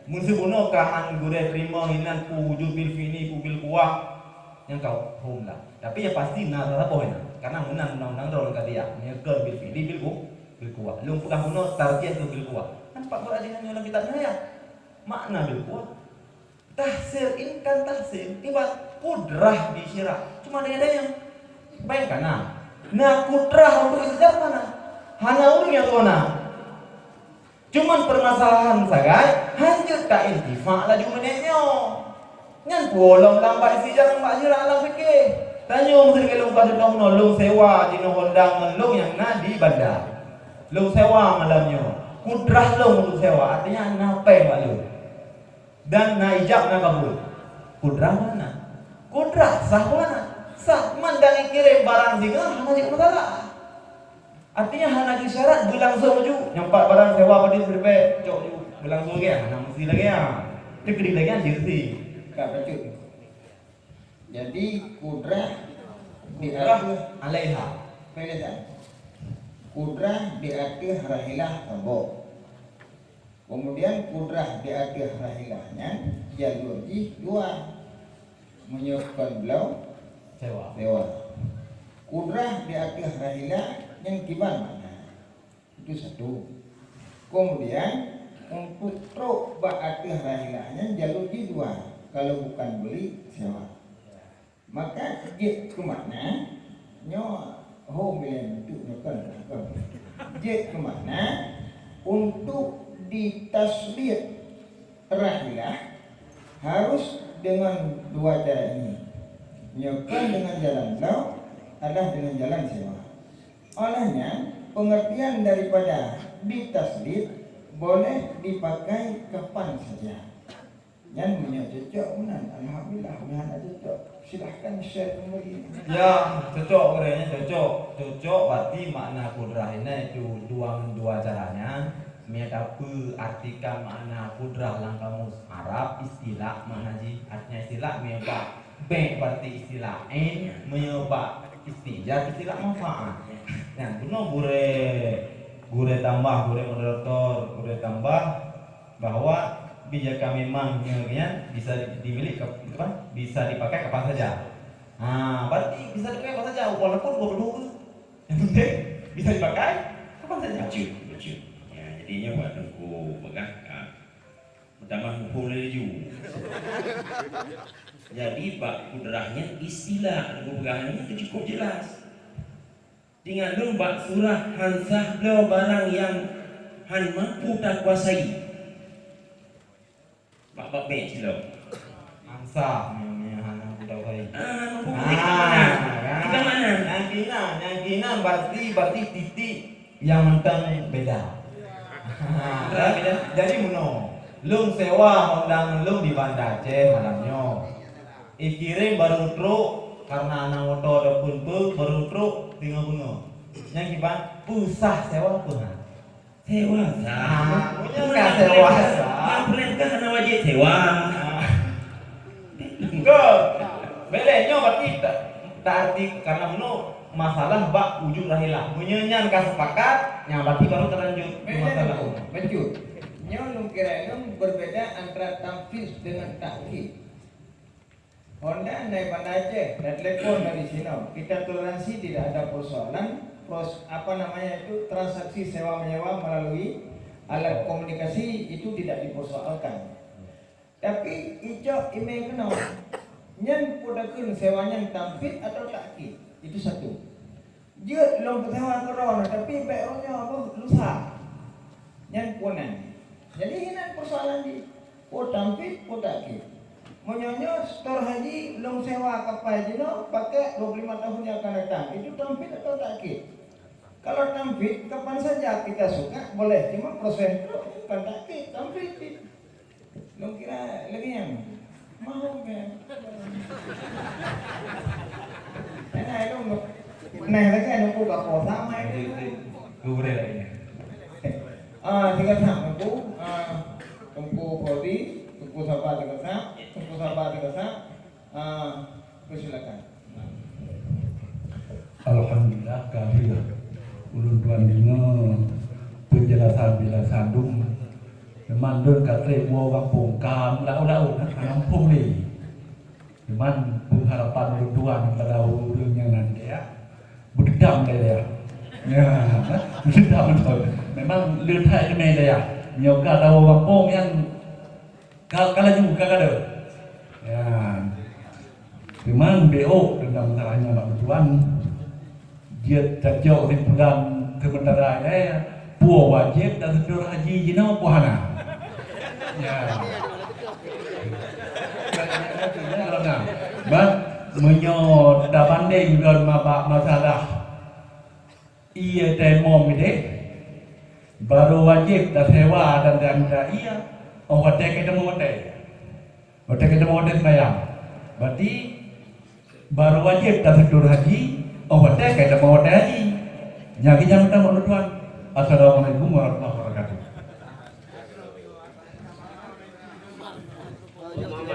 Meuseu bunoe ka han gurèe teurimong inan peue wujud bil fi'li, peue bil quwah, nyang ka hom lah. Tapi nyang pasti na saboh inan. Karena meunan undang-undang droe ka dia. Nyoe kon bil fi'li, bil ku-, bil quwah. Lôn peugah bunoe tarjih keu bil quwah. Kan pat beurajih nyoe lam kitab nyoe ya. Makna bil quwah. Tahsil ini kan tahsil. Ibarat kudrah di syirak. Cuma daya-daya. Bayangkan nah. Na kudrah untuk istijab mana? Hana ureueng nyang tuha na. Cuman permasalahan sagai, hanjeuet ta intifak laju meunyoe nyoe. Nyan peue lom lam bak istijab, lam bak syirak, lam fikih. Tanyoe meusti lôn kasih contoh, lôn sewa jinoe Honda ngon lôn nyang na di Banda. Lôn sewa malam nyoe. Kudrah lôn untuk sewa, artinya na péng bak lôn. Dan na ijab na kabul. Kudrah mana? Kudrah sah mana? Sah. Man dan ikirém barang singoh hana jeuet masalah. Artinya hana jeuet syarat beulangsong ju. Nyampat barang sewa padum ribèe cok ju. Beulangsong lagèe hana meusti lagèe nyan. Teukeudi lagèe nyan jeuet sih. Ka bacut. Jadi kudrah di ateueh alaiha. Kudrah di ateueh rahilah saboh. Kemudian kudrah di ateueh rahilah nyan jalur jih dua. Meunyoe kon bloe sewa. Sewa. Kudrah di ateueh rahilah nyan kiban makna. Itu satu. Kemudian untuk trok bak ateueh rahilah nyan jalur jih dua. Kalau bukan beli, sewa. Maka jeuet keu makna nyoe hom ilèe untuk nyoe kon, kon. Jeuet keu makna untuk ditasbit rahilah harus dengan dua cara ini. Nyoe kon dengan jalan bloe adalah dengan jalan sewa. Oleh nyan, pengertian daripada ditasbit boleh dipakai kapan saja. Nyan meunyoe cocok meunan, alhamdulillah, meunyoe hana cocok, silahkan share kembali. Ya, cocok, ureueng nyan cocok. Cocok berarti makna kudrah inan itu dua ngon dua cara nyan. Meunyoe tapeuartikan makna kudrah lam kamus Arab, istilah makna jih. Artinya istilah meunyoe bak bèk berarti istilah ain, meunyoe bak istijab istilah manfaat. Nyan bunoe gurèe, gurèe tambah, gurèe moderator, gurèe tambah bahwa bijaka memang nyoe nyan bisa di-, dimiliki, apa, bisa dipakai kapan saja. Ha, berarti bisa dipakai kapan saja, walaupun dua puluh dua. Yang penting bisa dipakai kapan saja. Bacut, bacut. Ya, jadi nyoe buat Teungku peugah, ah, meutamah muphom laju. Jadi bak kudrah nyan istilah Teungku peugah nyan cukup jelas. Tinggai lom bak surah han sah bloe barang nyang han mampu takuasai. Bak bab bèk cilok. Han sah, nyang, nyang han mampu takuasai. Ah, han mampu. Ah, kan? Kita mana? Nyang kinan, nyang kinan berarti, berarti titik nyang mantong beda. Beda, beda. Jadi meunoe, lôn sewa Honda ngon lôn di Banda Aceh malam nyoe. Ikirém barô trok, karena hana moto ataupun peue, barô trok teungoh beungoh. Nyan kiban peue sah sewa peue han? Sewa sah. Ah, meunyoe ka sewa sah. Peue ka hana wajéb sewa. Ah. Ke, bèk lé nyoe berarti ta-, taarti karena meunoe masalah bak wujud rahilah. Meunyoe nyan ka sepakat, nyan berarti baru talanjut ke masalah. Betul. Nyoe lôn kira nyoe berbeda antara tanfiz dengan ta'kid. Honda naik Banda Aceh, na telepon dari sinoe. Kita toleransi, tidak ada persoalan. Pros-, apa namanya itu, transaksi sewa menyewa melalui alat komunikasi itu tidak dipersoalkan. Tapi icok imé keunoe, nyan peue takheun sewa nyan tanfiz atau ta'kid? Itu satu. Jeuet lôn peusewa keudroe, tapi bèk uroe nyoe boh lusa. Nyan peue nan. Jadi inan persoalan jih. Peue tanfiz, peue ta'kid. Meunyoe nyoe setor haji lôn sewa kapai jinoe pakai dua puluh lima tahun yang akan datang, itu tanfiz atau ta'kid? Kalau tanfiz, kapan saja kita suka boleh, cuma proses tu bukan ta'kid, tanfiz. Lôn kira lagèe nyan. Mau, men. Nah, itu, nah, lagi anu ku bako sama itu. Kurang lagi. Ah, tiga sam, Teungku. Ah, Teungku Fauzi, Teungku Sabar tiga sam, Teungku Sabar tiga sam. Ah, persilakan. Alhamdulillah, kafir. Ulôn tuan deungoe penjelasan-penjelasan dum. Memang lôn ka trép woe gampông, ka meulau-lau, hana muphom lé. Cuman, peungharapan ulôn tuan kepada ureueng nyang na di dayah, beudendam lé dayah. Ya, beudendam beutôi. Memang le that leumeh dayah. Nyoe ka tawoe gampông nyang ka, ka laju, ka gadôh. Ya. Cuman, beu dendam salahnya bak ulôn tuan. Jeuet tajok simpulan sementara ilée, peue wajéb taseutôt haji jinoe peue hana. Ya. Bah, meunyoe tabandeng ngon ma-, bak masalah ié tayamum ideh, barô wajéb tasewa dan tamita ié, óh watée ka teumeung watée. Watée ka teumeung watée seumayang. Berarti, barô wajéb taseutôt haji, óh watée ka teumeung watée haji. Nyan keuh nyang meutamong lôn tuan. Assalamualaikum warahmatullahi wabarakatuh.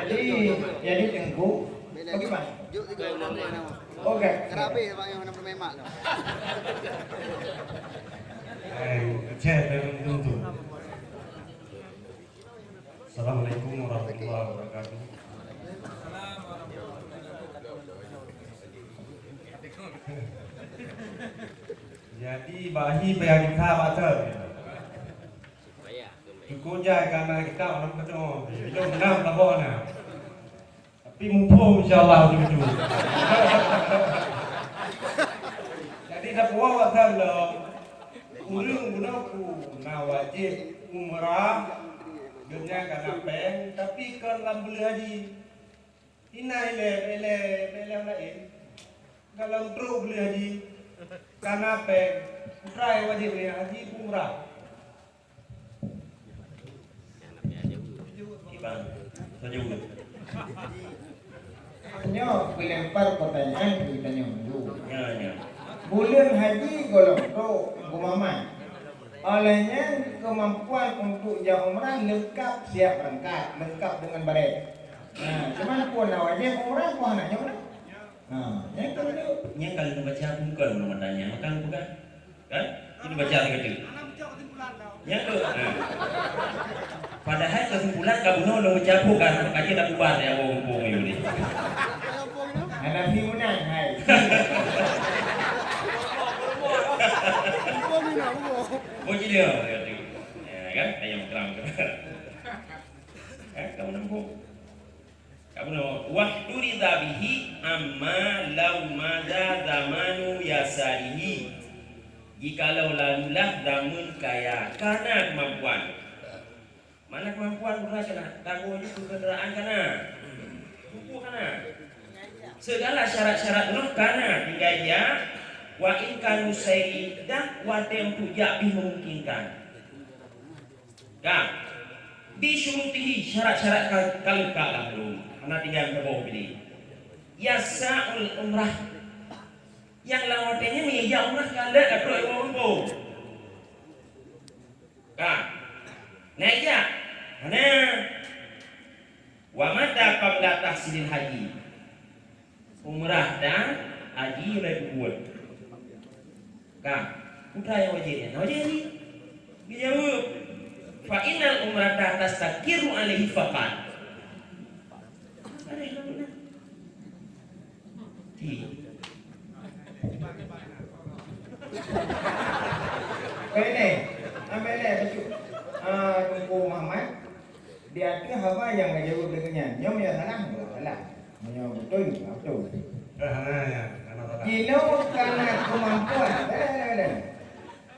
Jadi, jadi Teungku, bagaimana? Oke. Hai, cek, memang betul. Assalamualaikum warahmatullahi wabarakatuh. Jadi, bahi payah gita baca. Cukup jai karena kita orang kacau. Itu enam lah pokoknya. Tapi muphom, insya Allah, betul-betul. Jadi, dah puas pasal lom. Ureueng bunoe ku na wajéb umrah, geuhnyan ka na péng, tapi kon lam buleuen haji. Hina ilée, ilée, ilée laén. Dalam trok buleuen haji, ka na péng, putra wajéb haji, umrah. Iban, seujaweueb. Nyoe peulempar pertanyaan keu geutanyoe dulu. Ya, ya. Buleuen haji gohlom trok, Teungku Muhammad. Óh lheueh nyan kemampuan untuk jak umrah leungkap siap beurangkat, leungkap deungon barét. Nah, cuman peue na wajéb umrah, peue hana nyoe. Nah, nyan ka laju. Nyan ka laju baca bukan ureueng mata nyan, maka peugah. Kan? Ini baca lagi tu. Nyan tu. Ha. Padahai kesimpulan ka bunoe lôn baca bukan, ka jeuet dak bubar ya wong-wong ni. Hana si menang, hai. Oh, jadi ya. Ya kan? Ayam keram. Eh, kamu nembung. Ka bunoe, "Wahturidha bihi amma lau madha zamanu yasarihi." Jikalau lalulah zameun kaya, kana keumampuan. Mana keumampuan uroe kana, tanggong jih keu keundaraan kana. Buku kana. Segala syarat-syarat uroe kana tinggai dia, wa in kanu sairi dan watée untuk jak pih memungkinkan. Ka. Bi syurutihi, syarat-syarat ka, ka leuka lam lôn. Hana tinggai meusaboh bili. Yasa'ul umrah. Nyang lam watée nyan meunyoe jak umrah ka lheueh ka trok ilmu mumpung. Ka. Na jak. Hana. Wa mata qabla tahsilil haji. Umrah dan haji uroe peubuet. Ka, peue nyang wajéb nyan? Wajéb haji. Geujaweueb, "Fa innal umrata tastaqirru alaihi faqat." Ti. Pene, ambil eh, bacut. Ah, Teungku Muhammad. Di ateueh haba nyang ka jaweueb lagée nyan. Nyoe meunyoe salah, nyoe salah. Meunyoe beutôi, nyoe beutôi. Eh, hana, ya. Hana salah. Jinoe kana keumampuan. Beda, beda, beda.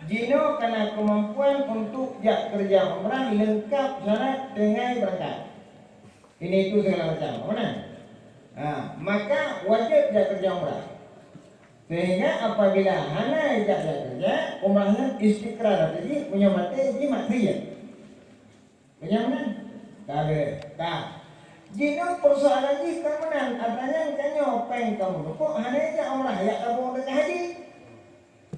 Jinoe kana keumampuan untuk jak keureuja umrah leungkap syarat tinggai beurangkat. Ini itu segala macam. Mana? Ha, maka wajéb jak keureuja umrah. Sehingga apabila hana jak, jak keureuja, umrah nyan istiqrar, artinya meunyoe maté, jih maté. Meunyoe meunan, ka lheueh, ka. Jinoe peusoalan jih ka meunan, atra nyan tanyoe péng kamoe lupok hana jak umrah, jak tabong deungon haji.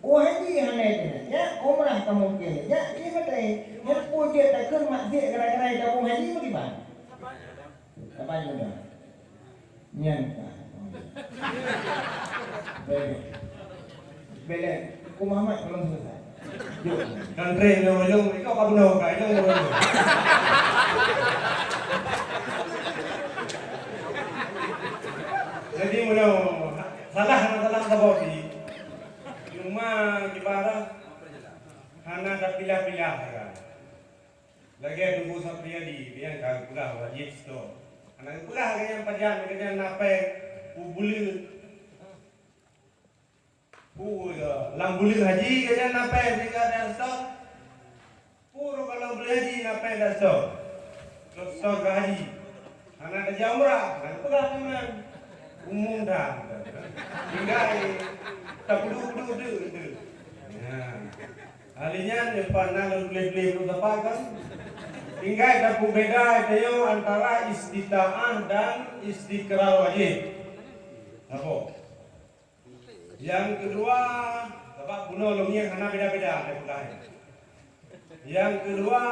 Oh haji hana jak, jak umrah kamoe mungken jak, jih maté. Nyan peue jeuet takheun maksiet gara-gara tabong haji meukiban? Apa nyoe? Nyan ka. Belek. Belek. Teungku Muhammad belum selesai. Jok. Kan tré nyoe ujong, ikau ka bunoe ka, ujong nyoe ujong. Jadi, meunoe, salah, salah saboh pih. Cuma ibarat hana tapilah-pilah, ya. Lagèe Teungku Sapriyadi, nyang ka geupeugah wajéb seutôt. Hana geupeugah lagèe nyan pajan, lagèe nyan na péng, peue buleuen. Peue lam buleuen haji lagèe nyan na péng sehingga dan seutôt. Peue rôh ka lam buleuen haji na péng dan seutôt. Seutôt ka haji. Hana tajak umrah, hana geupeugah teuma. Umum that. Tinggai tapeuduek-peuduek teuk. Ya. Ahli nyan nyoe na lôn tuléh-tuléh lôn sapat kan. Tinggai tapeubeda tanyoe antara istita'ah dan istiqrar wajéb. Saboh. Nyang keudua, sabab bunoe lôn ngieng hana beda-beda lé peugah nyan. Nyang keudua,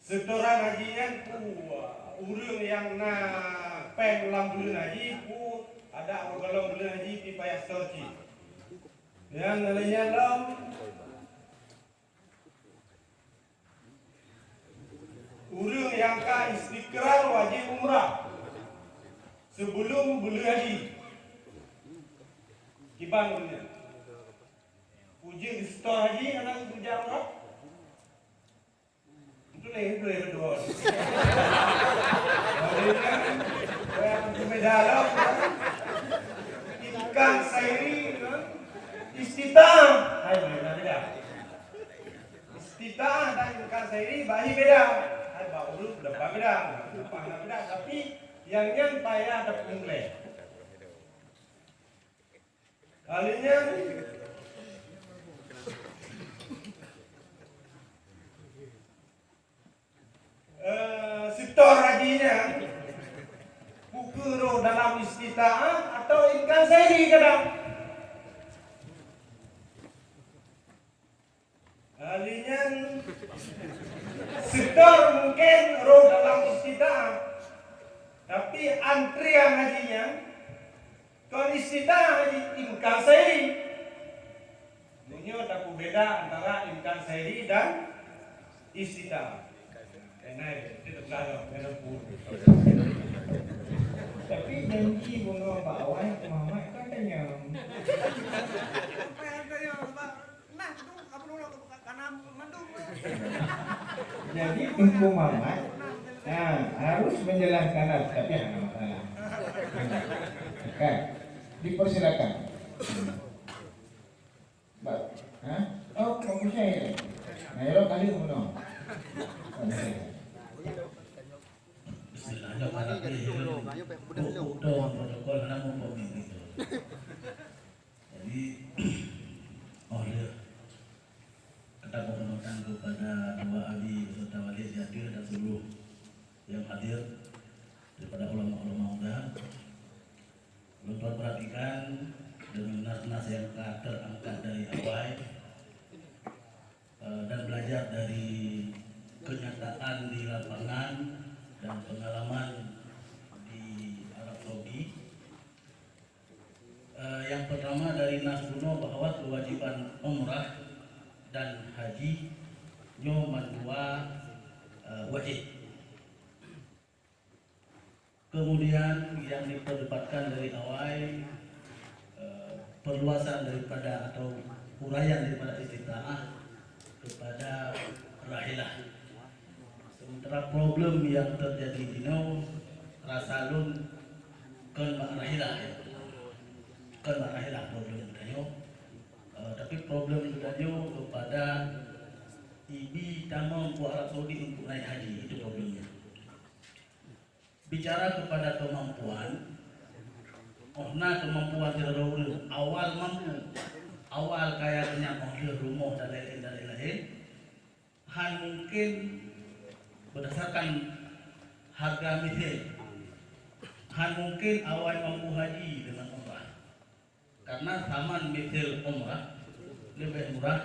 setoran haji nyan peue, ureueng nyang na péng lam buleuen haji peue, adak gohlom buleuen haji pih payah setor cit. Nyang laén nyan lom, ureueng nyang ka istiqrar wajéb umrah sibeulom buleuen haji. Kiban ureueng nyan? Ujeuen setor haji hana geujak umrah? Beutôi, beutôi, beutôi. Jadi kan, saya akan berbeda lah, kan? Itikad sairi, kan? Istita'ah, hai, beda, beda. Istita'ah dan itikad sairi, bahi beda. Hai, bak urut, depan beda. Depan beda, tapi nyang nyan payah tapeuleumah. Ahli nyan, eh, setor haji nyan, peue keuh rôh dalam istita'ah atau itikad sairi kadang. Ahli nyan setor mungken rôh dalam istita'ah, tapi antrian haji nyan kon istita'ah, haji itikad sairi. Meunyoe tapeubeda antara itikad sairi dan istita'ah. Tapi janji bunoe bak awai Muhammad kan tanyong. Jadi Teungku Muhammad, nah, harus menjelaskan, tapi hana masalah. Kan? Dipersilakan. Ba-, ha? Oh, Pak Kusai. Nah, ya, kali bunoe. Bismillah, nyoe para protokol hana muphom gitu. Jadi, oh, ya. Kita penghormatan kepada Bapak Abi beserta Wali Siaga dan seluruh yang hadir daripada ulama-ulama muda. Ulôn perhatikan dengan nas-nas yang ka terangkat dari awai, eh, dan belajar dari kenyataan di lapangan dan pengalaman di Arab Saudi. Eh, yang pertama dari nas bunoe bahwa kewajiban umrah dan haji nyoe mandua, eh, wajib. Kemudian yang diperdebatkan dari awai, eh, perluasan daripada atau uraian daripada istita'ah kepada rahilah. Sementara problem yang terjadi di nyoe rasa lôn kon bak rahilah, ya. Kon bak rahilah problem geutanyoe. Eh, tapi problem geutanyoe kepada ibi tamong u Arab Saudi untuk naik haji, itu problemnya. Bicara kepada kemampuan, oh na kemampuan sidroe ureueng, awal mampu, awal kaya keunyan, oh lheueh rumoh dan laén-laén, hán mungken Berdasarkan harga mithil, han mungkin awai mampu haji dengan umrah. Karena saman mithil umrah lebih murah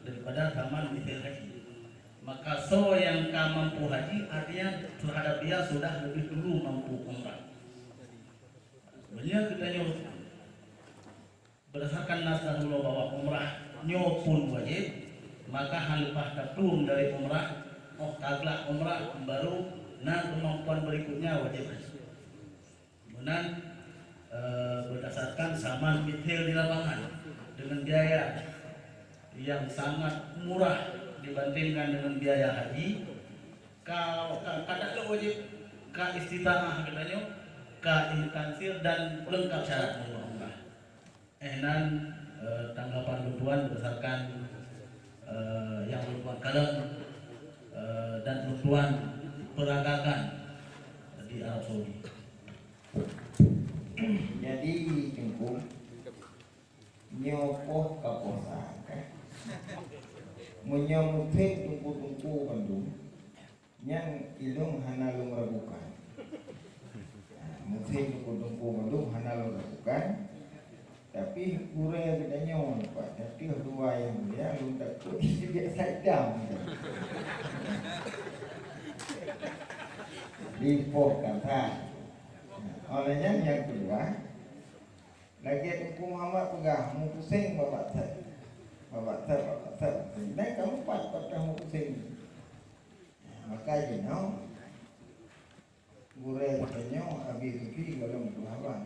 daripada saman mithil haji. Maka soe nyang ka mampu haji, artinya terhadap dia sudah lebih dulu mampu umrah. Meunyoe geutanyoe berdasarkan nas dan ulo bahwa umrah nyoe pun wajib, maka han leupah taplueng dari umrah, oh ka glak umrah baru na kemampuan berikutnya wajib haji. Meunan, eh, berdasarkan saman mithil di lapangan dengan biaya yang sangat murah dibandingkan dengan biaya haji, ka, ka, ka taklok wajib, ka istitaah geutanyoe, ka intansir dan lengkap syarat meunurot umrah. Eh, nan, eh, tanggapan lôn tuan berdasarkan, eh, yang lôn tuan kalon, eh, dan lôn tuan peragakan di Arab Saudi. Jadi, Teungku, nyoe poh ka puasa, kan? Meunyoe musim teungku-teungku bandum, nyan ilôn hana lôn ragukan. Nah, musim teungku-teungku bandum hana lôn ragukan. Tapi gurée geutanyoe, Pak, tapi dua nyang mulia, lôn takot biasa idam. Di poh kata. Nah, oleh nyan nyang kedua, lagée Teungku Muhammad peugah, meupuseng babak that. Babak that, babak that. Dan kamoe pat, pat meupuseng. Maka jinoe, gurée geutanyoe Abi Lutfi golom dua abang.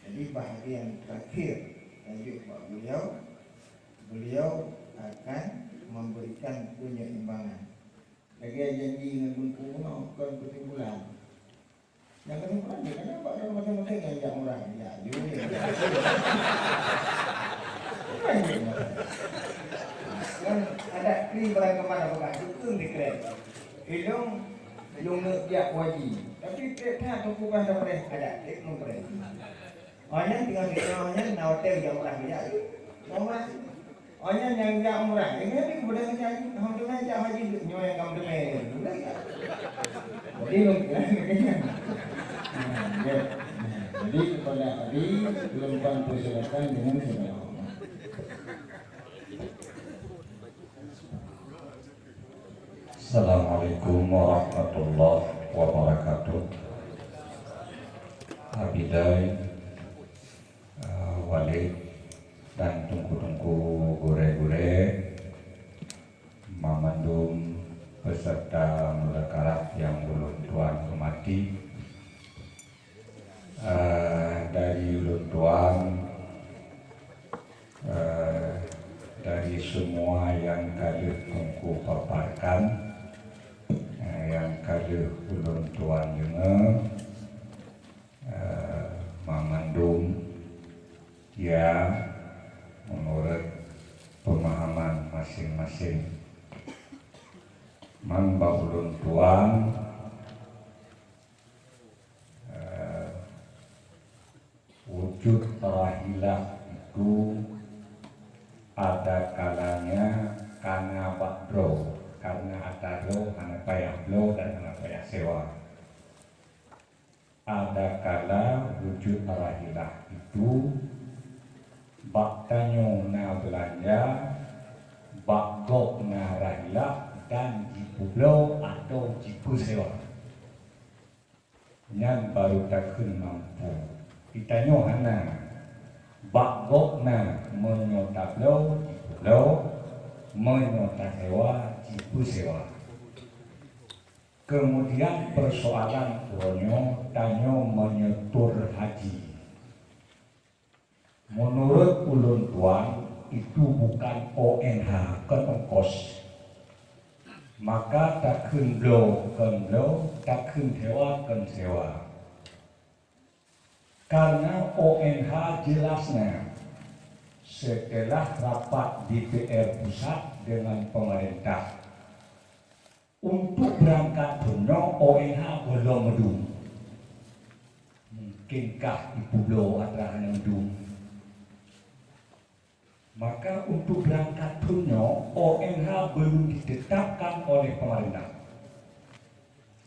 Jadi, bahagian terakhir lanjut bak beliau, beliau akan memberikan penyeimbang. Lagée janji ngon Teungku bunoe, kon kesimpulan. Nyang kesimpulan dia, kenapa ada masing-masing yang jak murah? Ya, you. Kan ada kri barang kemana bukan? Itu dikira. Ilung, ilung nak jak wajib. Tapi tiap tahun Teungku kan dah boleh ada, eh, memberi. Oh, nyan tinggal di, oh, nyan na hotel jak murah, jak. Jak murah. Oh, nyan nyang jak murah. Ini tapi kemudian haji, alhamdulillah jak haji, nyoe nyang kamu temui. Jadi, mungkin. Nah, ya. Nah, jadi kepada Abi, lempang persilakan dengan segala hormat. Assalamualaikum warahmatullahi wabarakatuh. Abidai, eh, Walid dan teungku-teungku, gurée-gurée, mamandum peserta muzakarah nyang ulôn tuan hormati. Eh, dari ulôn tuan, eh, dari semua nyang ka lheueh Teungku paparkan, eh, nyang ka lheueh ulôn tuan deungoe, eh, mamandum, ya, menurut pemahaman masing-masing. Man bak ulôn tuan, eh, wujud rahilah itu ada kalanya kana bak droe, karena atra droe hana payah bloe dan hana payah sewa. Adakala wujud rahilah itu, bak tanyoe na beulanja, bak gob na rahilah dan jipeubloe atau jipeusewa. Nyan baru takheun mampu. Geutanyoe hana. Bak gob na, meunyoe tabloe, jipeubloe, meunyoe tasewa, jipeusewa. Kemudian persoalan uroe nyoe, tanyoe meunyoe tur haji. Menurut ulôn tuan, itu bukan O N H, kon ongkos. Maka takheun bloe kon bloe, takheun sewa kon sewa. Karena O N H jelasnya setelah rapat D P R pusat dengan pemerintah. Untuk berangkat thon nyoe O N H gohlom meudum. Mungkinkah ipeubloe atra hana meudum? Maka untuk berangkat thon nyoe O N H belum ditetapkan oleh pemerintah.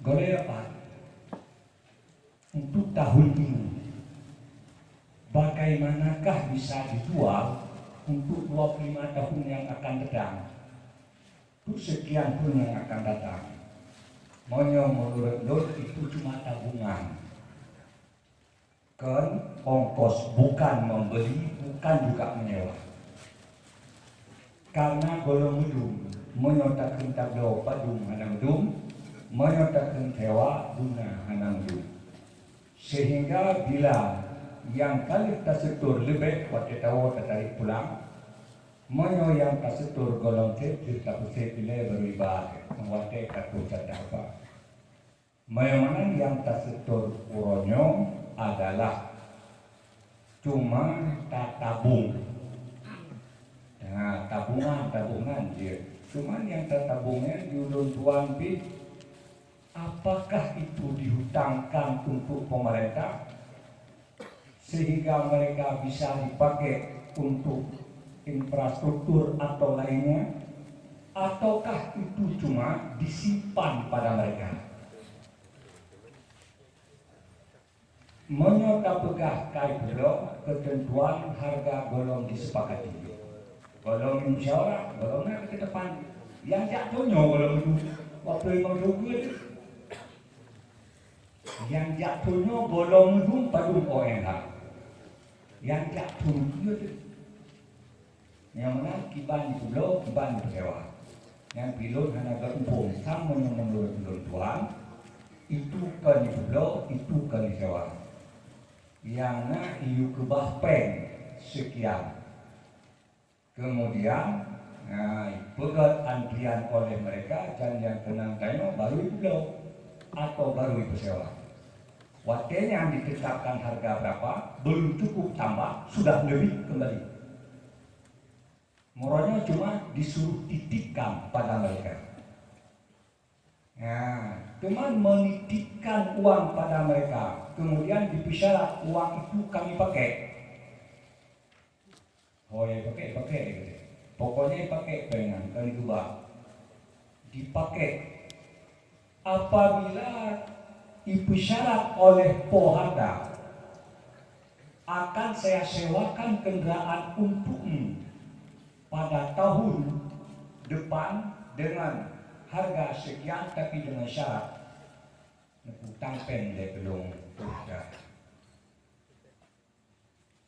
Goléh apa? Untuk tahun ini, bagaimanakah bisa dijual untuk dua puluh lima tahun yang akan datang? Untuk sekian tahun yang akan datang? Meunyoe menurut lôn, itu cuma tabungan. Kon ongkos, bukan membeli, bukan juga menyewa. Karena gohlom meudum, meunyoe takheun tabloe padum hana meudum, meunyoe takheun sewa dum na hana meudum. Sehingga bila nyang ka lheueh tasetor leubeh, watée tawoe tatarék pulang, meunyoe nyang tasetor gohlom seb, jeuet tapeusék ilée barô iba, watée ka troh canda ba. Meunyoe meunan nyang tasetor uroe nyoe adalah cuma tatabong. Nah, tabungan, tabungan jih. Cuma nyang tatabong nyan di ulôn tuan pih, apakah itu dihutangkan untuk pemerintah? Sehingga mereka bisa dipakai untuk infrastruktur atau lainnya, ataukah itu cuma disimpan pada mereka? Meunyoe tapeugah kai peubloe, keuteuntuan hareuga gohlom disepakati. Gohlom musyawarah, gohlom na keuteupaan. Nyang jak donya gohlom itu, waktu imam suku itu. Nyang jak donya gohlom meudum padum O N H. Nyang jak donya tu. Nyang meunan kiban jipeubloe, kiban jipeusewa. Nyang pih lôn hana geuumpung sama nyang meunurot lôn tuan, itu kon jipeubloe, itu kon jisewa. Nyang na iyue keubah péng sekian. Kemudian, nah, peugét antrian oleh mereka dan nyang keunong tanyoe baru jibloe atau baru jipeusewa. Watée nyan ditetapkan harga berapa, belum cukup tambah, sudah lebih kembali. Meuronyong cuma disuruh titipkan pada mereka. Nah, teuma menitipkan uang pada mereka, kemudian dipeusyarat uang itu kami pakai. Oh ya, pakai, pakai. Pokoknya pakai pengen, kan itu bah. Dipakai. Apabila dipeusyarat oleh po harta, akan saya sewakan kendaraan untukmu pada tahun depan dengan harga sekian, tapi dengan syarat neuputang péng lé tulông peurintah.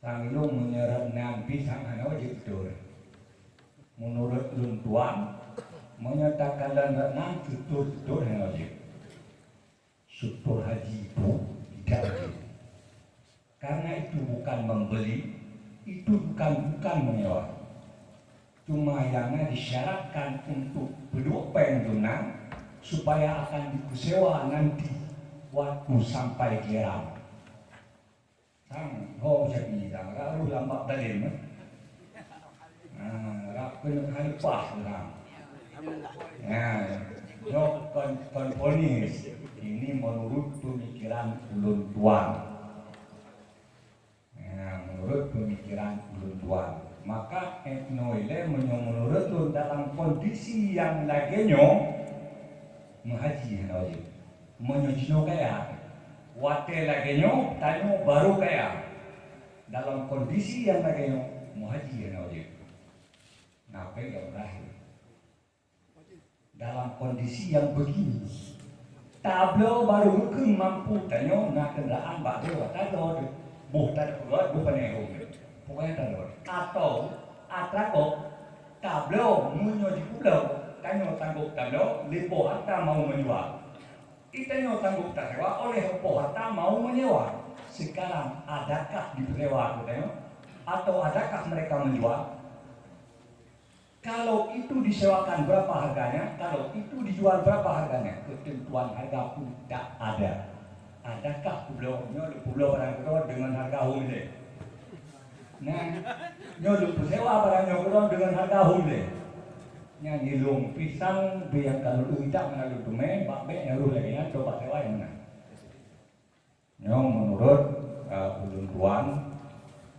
Sang lôn meunyoe rot nan pisang hana wajéb tutoe. Meunurot lôn tuan, meunyoe takalon rot nan tutoe-tutoe hana wajéb. Syukur haji itu tidak ada. Karena itu bukan membeli, itu bukan, bukan menyewa. Cuma yang disyaratkan untuk penduduk pendunan supaya akan dikusewa nanti waktu sampai giliran. Sang ho jadi sang, lalu lambat dalim, eh. Nah, rap kena khalifah orang. Nah, nyoe kon, kon ponis. Ini menurut pemikiran ulun tuan. Nah, menurut pemikiran ulun tuan. Maka, eh, noe lé meunyoe menurut lôn dalam kondisi yang lagée nyoe, meuhaji hana wajéb. Meunyoe jinoe kaya, watée lagée nyoe, tanyoe baru kaya. Dalam kondisi yang lagée nyoe, meuhaji hana wajéb. Nah, pegang lahir. Dalam kondisi yang begini, tabloe baru mungkin mampu tanyoe na kendaraan bak droe, tabloe boh tadeuh peugét, boh pané hom. Pokoknya tabloe. Atau atra gob, tabloe meunyoe jipubloe, tanyoe tanggong tabloe, lé po harta mau menjual. Tanyoe tanggong tasewa oleh po harta mau menyewa. Sekarang adakah disewa keu tanyoe? Atau adakah mereka menjual? Kalau itu disewakan, berapa harganya? Kalau itu dijual, berapa harganya? Ketentuan harga pun tak ada. Adakah publoe nyoe, publoe barang keudroe dengan harga hom lé? Nah, nyoe lôn peusewa barang nyoe keudroe dengan harga hom lé. Nyan ilong pisang, biang kalau lôn intat meunan lôn teumé, bak bék nyang roh lagée nyan, coba sewa nyang meunan. Nyoe menurut, eh, ulôn tuan,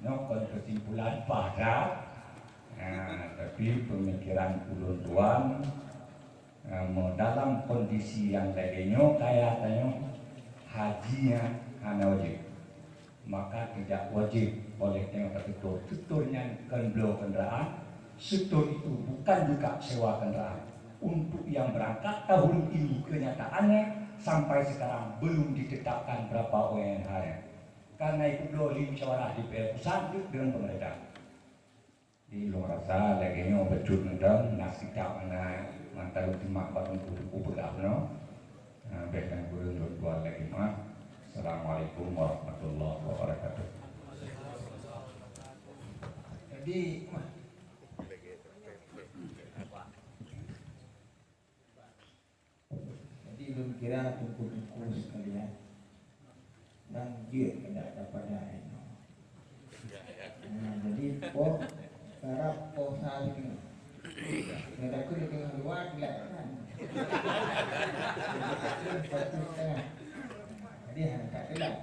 nyoe kon kesimpulan pada, nah, tapi pemikiran ulôn tuan, Namun dalam kondisi nyang lagèe nyoe kaya tanyoe, haji nyan hana wajéb. Maka tidak wajib oleh tanyoe tatutur. Tutur nyan kon bloe kendaraan, setor itu bukan juga sewa kendaraan. Untuk yang berangkat tahun ini, kenyataannya sampai sekarang belum ditetapkan berapa orang yang haram. Karena itu bloe lé musyawarah D P R pusat duduk dengan pemerintah. Di lôn rasa lagèe nyoe bacut mantong, na kitab na mantong simak bak teungku-teungku peugah nyoe. Nah, bèk dan gureueng lôn tuan lagèe nyoe. Assalamualaikum warahmatullahi wabarakatuh. Jadi, jadi lôn kira teungku-teungku sekalian, nang jeuet keudak tapada inoe. Nah, jadi poh karab poh sa sigoe. Kadang-kadang di tengah luwa dilakukan. Satu setengah. Jadi hana tak telat.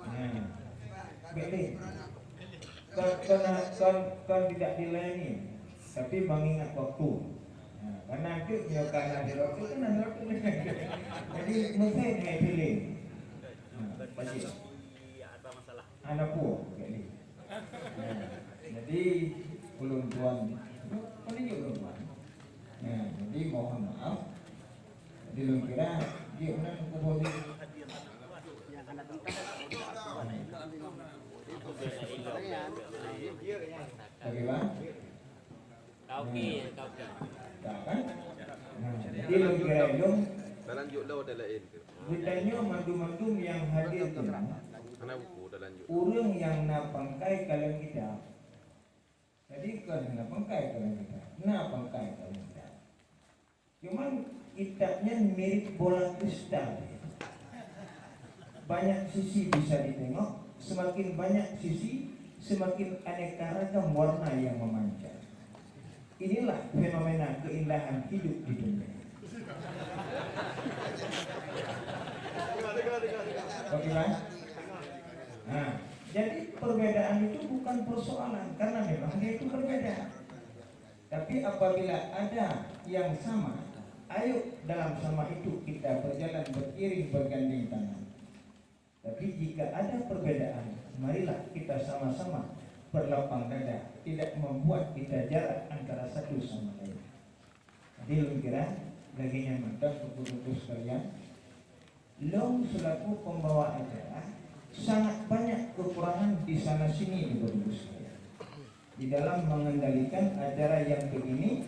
Nah, bèk lé. Kon, kon, kon, kon tidak dilayani, tapi mengingat waktu. Nah, karena itu nyoe kana di waktu, kana di waktu. Jadi mesti naik pilih. Nah, tadi. Hana peue, jadi. Nah, jadi ulôn tuan, peununjuk ulôn tuan. Nah, jadi mohon maaf. Jadi lôn kira dia meunan kuboh dia. Oke, Bang? Ka oke, ka oke. Dah, kan? Nah, jadi lôn kira lôn Talanjut lom dah laén. Geutanyoe mandum-mandum nyang hadir keunoe, Hana buku talanjut. Ureueng nyang na pangkai kalon kitab. Jadi kon hana pangkai kalon kitab, na pangkai kalon kitab. Cuman kitab nyan mirip bola kristal. Banyak sisi bisa ditengok, semakin banyak sisi, semakin aneka ragam warna yang memancar. Inilah fenomena keindahan hidup di dunia. Bagaimana? Nah, jadi perbedaan itu bukan persoalan karena memang dia itu berbeda. Tapi apabila ada yang sama, ayo dalam sama itu kita berjalan beriring bergandeng tangan. Tapi jika ada perbedaan, marilah kita sama-sama berlapang dada, tidak membuat kita jarak antara satu sama lain. Jadi lôn kira lagèe nyan mantong, Bapak Ibu sekalian, lôn selaku pembawa acara sangat banyak kekurangan di sana sini, Bapak Ibu sekalian. Di dalam mengendalikan acara yang begini,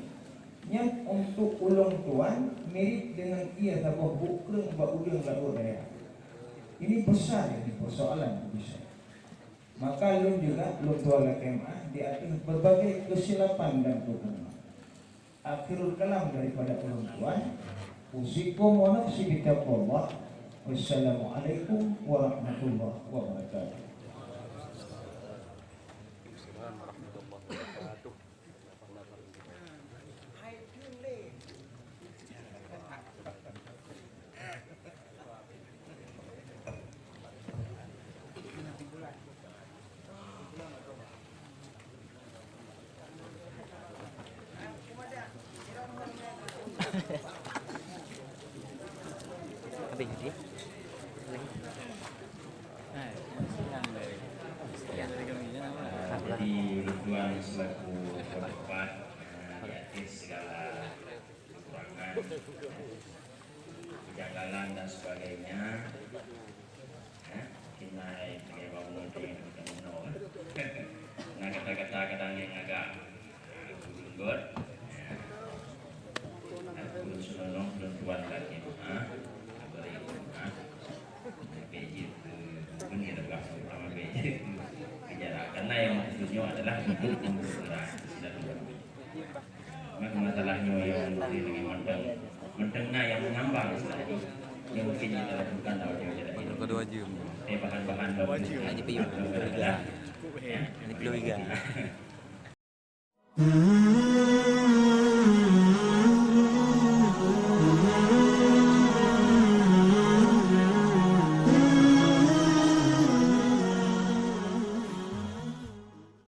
nyan untuk ulôn tuan mirip dengan ia saboh bukreueng bak uleueng laôt dayah. Ini besar, ini persoalan besar. Maka lôn juga lôn tuan lakèe meu'ah di ateueh berbagai kesilapan dan kekurangan. Akhirul kalam daripada ulôn tuan, usikum wa nafsi bitaqwallah. Wassalamualaikum warahmatullahi wabarakatuh. Ya. Jadi, ulôn tuan selaku tuan tempat, eh, di atas segala kekurangan, kejanggalan dan sebagainya. Ya, mungkin naik sebagai bangunan yang kita menolak. Nah, kata-kata kadang yang agak, eh, lembut. Ya. Nah, ulôn seunoe, ulôn tuan lagi, ha? Beri, ha? Beijing, eh, bukan dia dah bahasa utama Beijing. Bicara. Karena yang maksudnya adalah untuk mempererat silaturahmi. Maka masalahnya yang mungkin lagi mantong, mantong na yang mengambang istilahnya. Yang mungkin kita lakukan dalam masyarakat ini. Kedua jam. Eh, bahan-bahan baru. Hanya piyôh. Ya. Ini piyôh tiga.